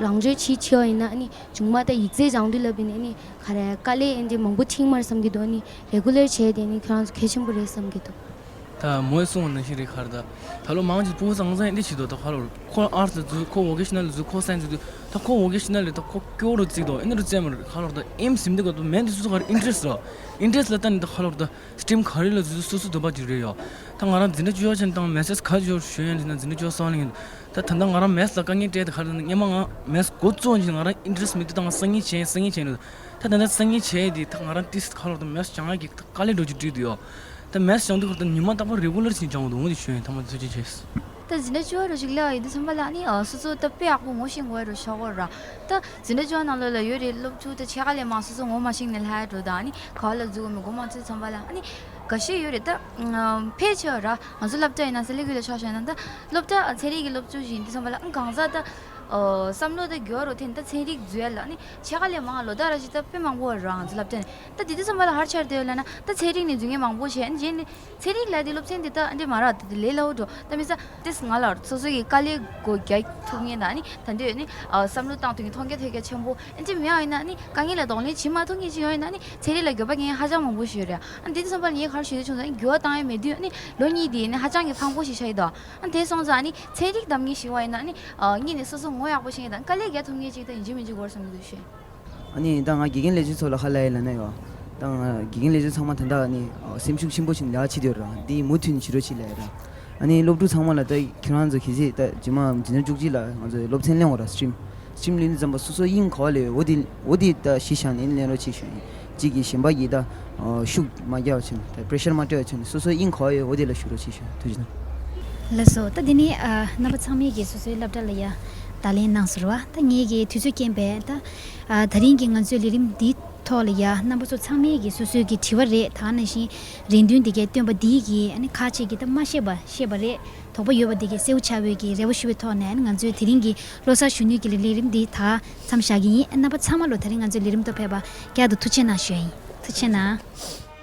རང་འཇོག་བྱེད་ཆེ་བ་ཡིན་ན་ནི་མཇུག་མ་ད་ཡིག་ཚད་སྦྱང་དུས་ལབ་ཡིན་ནི་ག་རེ་དཀའ་ལས་ཨེ་འདྲ་མང་པོ་འཕྲད་མ་རེད་བསམ་གྱི་འདུག་ནི་regular་བྱས་ཏེ་ནི་ཁྱེད་རང་ཚོ་གལ་ཆེན་པོ་རེད་བསམ་གྱི་འདུག་ད་མོས་གསུངས་པ་ནང་བཞིན་རེད། ག་རེ་ད་ད་ལོ་མང་ཆེ་ཕྲུ་གུ་ཚང་ཚང་འདི་བྱེད་དོ། ད་ག་ལོར་ཁོ་arts་ལ་འཛུལ། ཁོ་vocational་ལ་འཛུལ། ཁོ་science་འཛུལ། ད་ཁོ་vocational་ལ་ད་ཁོ་སྐྱོ་རུ་བརྩིས་དོ། ཨེ་འདི་རུ་བརྩིས་མ་རེད། ག་ལོར་ད་aim་ཟིན་འདི་ག་ད་main་འདི་སོ་སོ་ག་རེ་interest་ར། interest་ལ་ལྟ་ནི་ད་ག་ལོར་ད་stream་ག་རེ་ལ་འཛུལ་སོ་སོ་འདོད་པ་ཅིག་རེད་ཡ། ད་ང་རང་འཛིན་གྲྭ་བཅུ་པ་ཅན་དང་maths་ག་ཅོ་ཞུ་ཡན་ཅིག་ན་འཛིན་གྲྭ་བཅུ་པ་སང་ལེན་ད་ད་ལྟ་ང་རང་maths་ལ་དཀའ་ངལ་སྤྲད་དེ་ག་རེ་ད་སྔན་མ་ང་maths་འགོ་བཙུགས་ཅིག་ང་རང་interest་མེད་དུས་ད་ང་སང་ཉིན་བྱས་སང་ཉིན་བྱས་ནས་ད་ད་ད་སང་ཉིན་བྱས་དེ་ད་ང་རང་ཏིས་ག་ལོར་ད་maths་སྦྱང་ཡ་གི་དཀའ་ལས་འགྲོ་རྒྱུ་བྲིས་འདུག་ཡོ། ད་maths་སྦྱང་དུས་ཁར་ད་ཉི་མ་རྟག་པར་regular་ཞིག་སྦྱང་འདུག་འོ་དེ་ཞུ་ཡིན། ཐ་མ་ཐུགས་རྗེ་ཆེ། ད་འཛིན་གྲྭ་བཅུ་པ་རུ་ཞིག་སླེབས་ཡོང་དུས་ཙམ་པ་ལ་ནི་ཨ་སོ་སོ་ད་དཔེ་ཡག་པོ་ངོ་ཤེས་དགོས་རུ་ཤོག་གོ་ར། ད་འཛིན་གྲྭ་བཅུ་པ་ནང་ལོགས་ལ་ཡོད་རེད། སློབ་ཕྲུག་ད་ཕྱེད་ཀ་ལས་མང་སོ་སོ་ངོ་མ་ཤེས་ནས་ལྷག་འགྲོ་ད་ནི་ག་བ་ལ་འཛུལ་དགོས་མིན་མགོ་མ་ཚོས་ཙམ་པ་ལ་ནི་ག་ཤེད་ཡོད་རེད། ད་ཕལ་ཆེ་བ་ར་ང་ཚོ་སློབ་གྲྭ་ཡིན་ན་ས་ལེ་གུ་ལ་ཆ་བཞག་ན་ད་སློབ་གྲྭ་ཚན་རིག་གི་སློབ་ཕྲུག་ཞིག་ཡིན་དུས་ཙམ་པ་ལ་ཨང་གང་ཟག་ད་བསམ་བློ་ད་འགྱུར་བ་རུ་འཐེན། ད་ཚན་རིག་འཛུལ་ཡ་ལ་ནི་ཕྱེད་ཀ་ལས་མང་ལོ་ཟླ་ར་ཞིག་ད་དཔེ་མང་པོ་ར་ང་ཚོ་སློབ་གྲྭ་ནས། ད་དེ་དུས་ཙམ་པ་ལ་ཧར་ཆར་དེ་ཡོད་ལ་ན་ད་ཚན་རིག་ནས་འཛུལ་མཁན་མང་པོ་བྱས། ཨ་ནི་རྗེས་ནས་ཚན་རིག་ལ་དེ་སློབ་ཚན་དེ་ད་ཨ་འདྲས་མ་རག་དེ་ལས་སླ་བོ་འགྲོ། ད་མི་ས་དེ་ང་ལ་སོ་སོ་གི་དཀའ་ལས་སྒོ་རྒྱག་ཐུབ་མཁན་ད་ཨ་ནི་ད་འདོད་ནི་བསམ་བློ་བཏང་ཐུབ་མཁན་མཐོང་རྒྱ་ཐོས་རྒྱ་ཆེན་པོ་ཨ་འདྲས་མེད་པ་ཡིན་ན་ཨ་ནི་དཀའ་ངལ་ལ་གདོང་ལེན་བྱེད་མ་ཐུབ་མཁན་ཅིག་ཡོད་ཡིན་ན་ཨ་ནི་ཚན་རིག་ལ་འགྱོད་པ་སྐྱེ་མཁན་ཧ་ཅང་མང་པོ་ཞིག་ཡོད་རེད། ཨ་ནི་དེ་དུས་ཙམ་པ་ལ་ངས་ག་རེ་ཞུ་འདོད་བྱུང་ཟེར་ན་འགྱུར་བ་བཏང་ཡ་མེད་དུས་ཨ་ནི་ལོ་གཉིས་དེ་ནི་ཧ་ཅང་གི་ཕངས་པོ་ཞིག་ཆགས་ཡོད་དོ། ཨ་ནི་དེ་སོང་ཙང་ཨ་ནི་ཚན་རིག་གདམ་མཁན་ཞིག་ཡོད་པ་ཡིན་ན་ཨ་ནི་གཉིས་ནས་སོ་སོ་ངོ་ཡག་པོ་ཤེས་མཁན་དང་དཀའ་ལས་རྒྱག་ཐུབ་མཁན་ཅིག་ད་ཡིན་གཅིག་མིན་གཅིག་དགོས་བསམ་གྱི་འདུག་ཞུ། ཨ་ནི་ད་ང་དགེ་རྒན་ལས་བྱེད་ཚོ་ལ་ཧ་ལས་ཡ་ལབ་ན་ཡོད། ད་ང་དགེ་རྒན་ལས་བྱེད་ཚང་མ་ད་ལྟ་ནི་སེམས་ཤུགས་ཆེན་པོ་ཞིག་ལས་ཀ་བྱེད་དུ་ཡོད་ར། འདི་མུ་མཐུད་ནས་བྱེད་རོགས་བྱེད་ལབ་ཡ་ར། ཨ་ནི་སློབ་ཕྲུག་ཚང་མ་ལ་ད་ཁྱེད་རང་ཚོ་གལ་སྲིད་ད་རྗེས་མ་འཛིན་གྲྭ་བཅུ་གཅིག་ལ་ང་ཚོ་སློབ་ཚན་གླེང་བ་ར་stream། stream་གླེང་དུས་ཙམ་པ་སོ་སོ་དབྱིངས་ག་བ་ལས་ཡོད་འོ་དེ་འོ་དེ་ད་གཞི་བཞག་ནས་གླེང་རོགས་བྱེད་ཞུ་ཡིན། གཅིག་གིས་གཞན་པ་གིས་ད་ཤུགས་མ་རྒྱག་པ་བྱས་ནས་ད་pressure་མ་སྤྲད་པ་བྱས་ནས་སོ་སོ་དབྱིངས་ག་བ་ཡོད་འོ་དེ་ལ་ཞུ་རོགས་བྱེད་ཞུ། ཐུགས་རྗེ་གནང་། ལགས་སོ། ད་དེ་ནས་ཨ་རྣམ་པ་ཚང་མས་ཀྱིས་སོ་སོའི་སློབ་གྲྭ་ལ་ཡ་བརྡ་ལན་གནང་ཟེར་བ། ད་ངས་ཀྱི་དུས་ཚོད་རྐྱེན་པས་ད་ཨ་ད་རིང་གི་ང་ཚོའི་ལས་རིམ་འདིའི་ཐོག་ལ་ཡ་རྣམ་པ་ཚོ་ཚང་མས་ཀྱིས་སོ་སོའི་གི་དྲི་བ་རེད། ད་ནང་བཞིན་རེ་འདུན་འདི་གའི་བཏོན་པ་འདིའི་གི་ཨ་ནི་ཁག་ཅིག་གིས་ད་མ་ཤེས་པ་ཤེས་པ་རེད། དོགས་པ་ཡོད་པ་འདི་གའི་གསལ་པོ་ཆགས་པའི་གི་རེ་བ་ཞུ་བའི་ཐོག་ནས་ཨ་ནི་ང་ཚོའི་དེ་རིང་གི་བློ་གསར་གཞོན་ནུའི་གི་ལས་རིམ་འདི་ད་མཚམས་བཞག་གི་ཡིན། ཨ་རྣམ་པ་ཚང་མ་ལོ་ད་རིང་ང་ཚོའི་ལས་རིམ་ཐོག་ཕེབས་པ་བསྐྱར་དུ་ཐུགས་རྗེ་གནང་ཞུ་ཡ་ཡིན། ཐུགས་རྗེ་གནང་།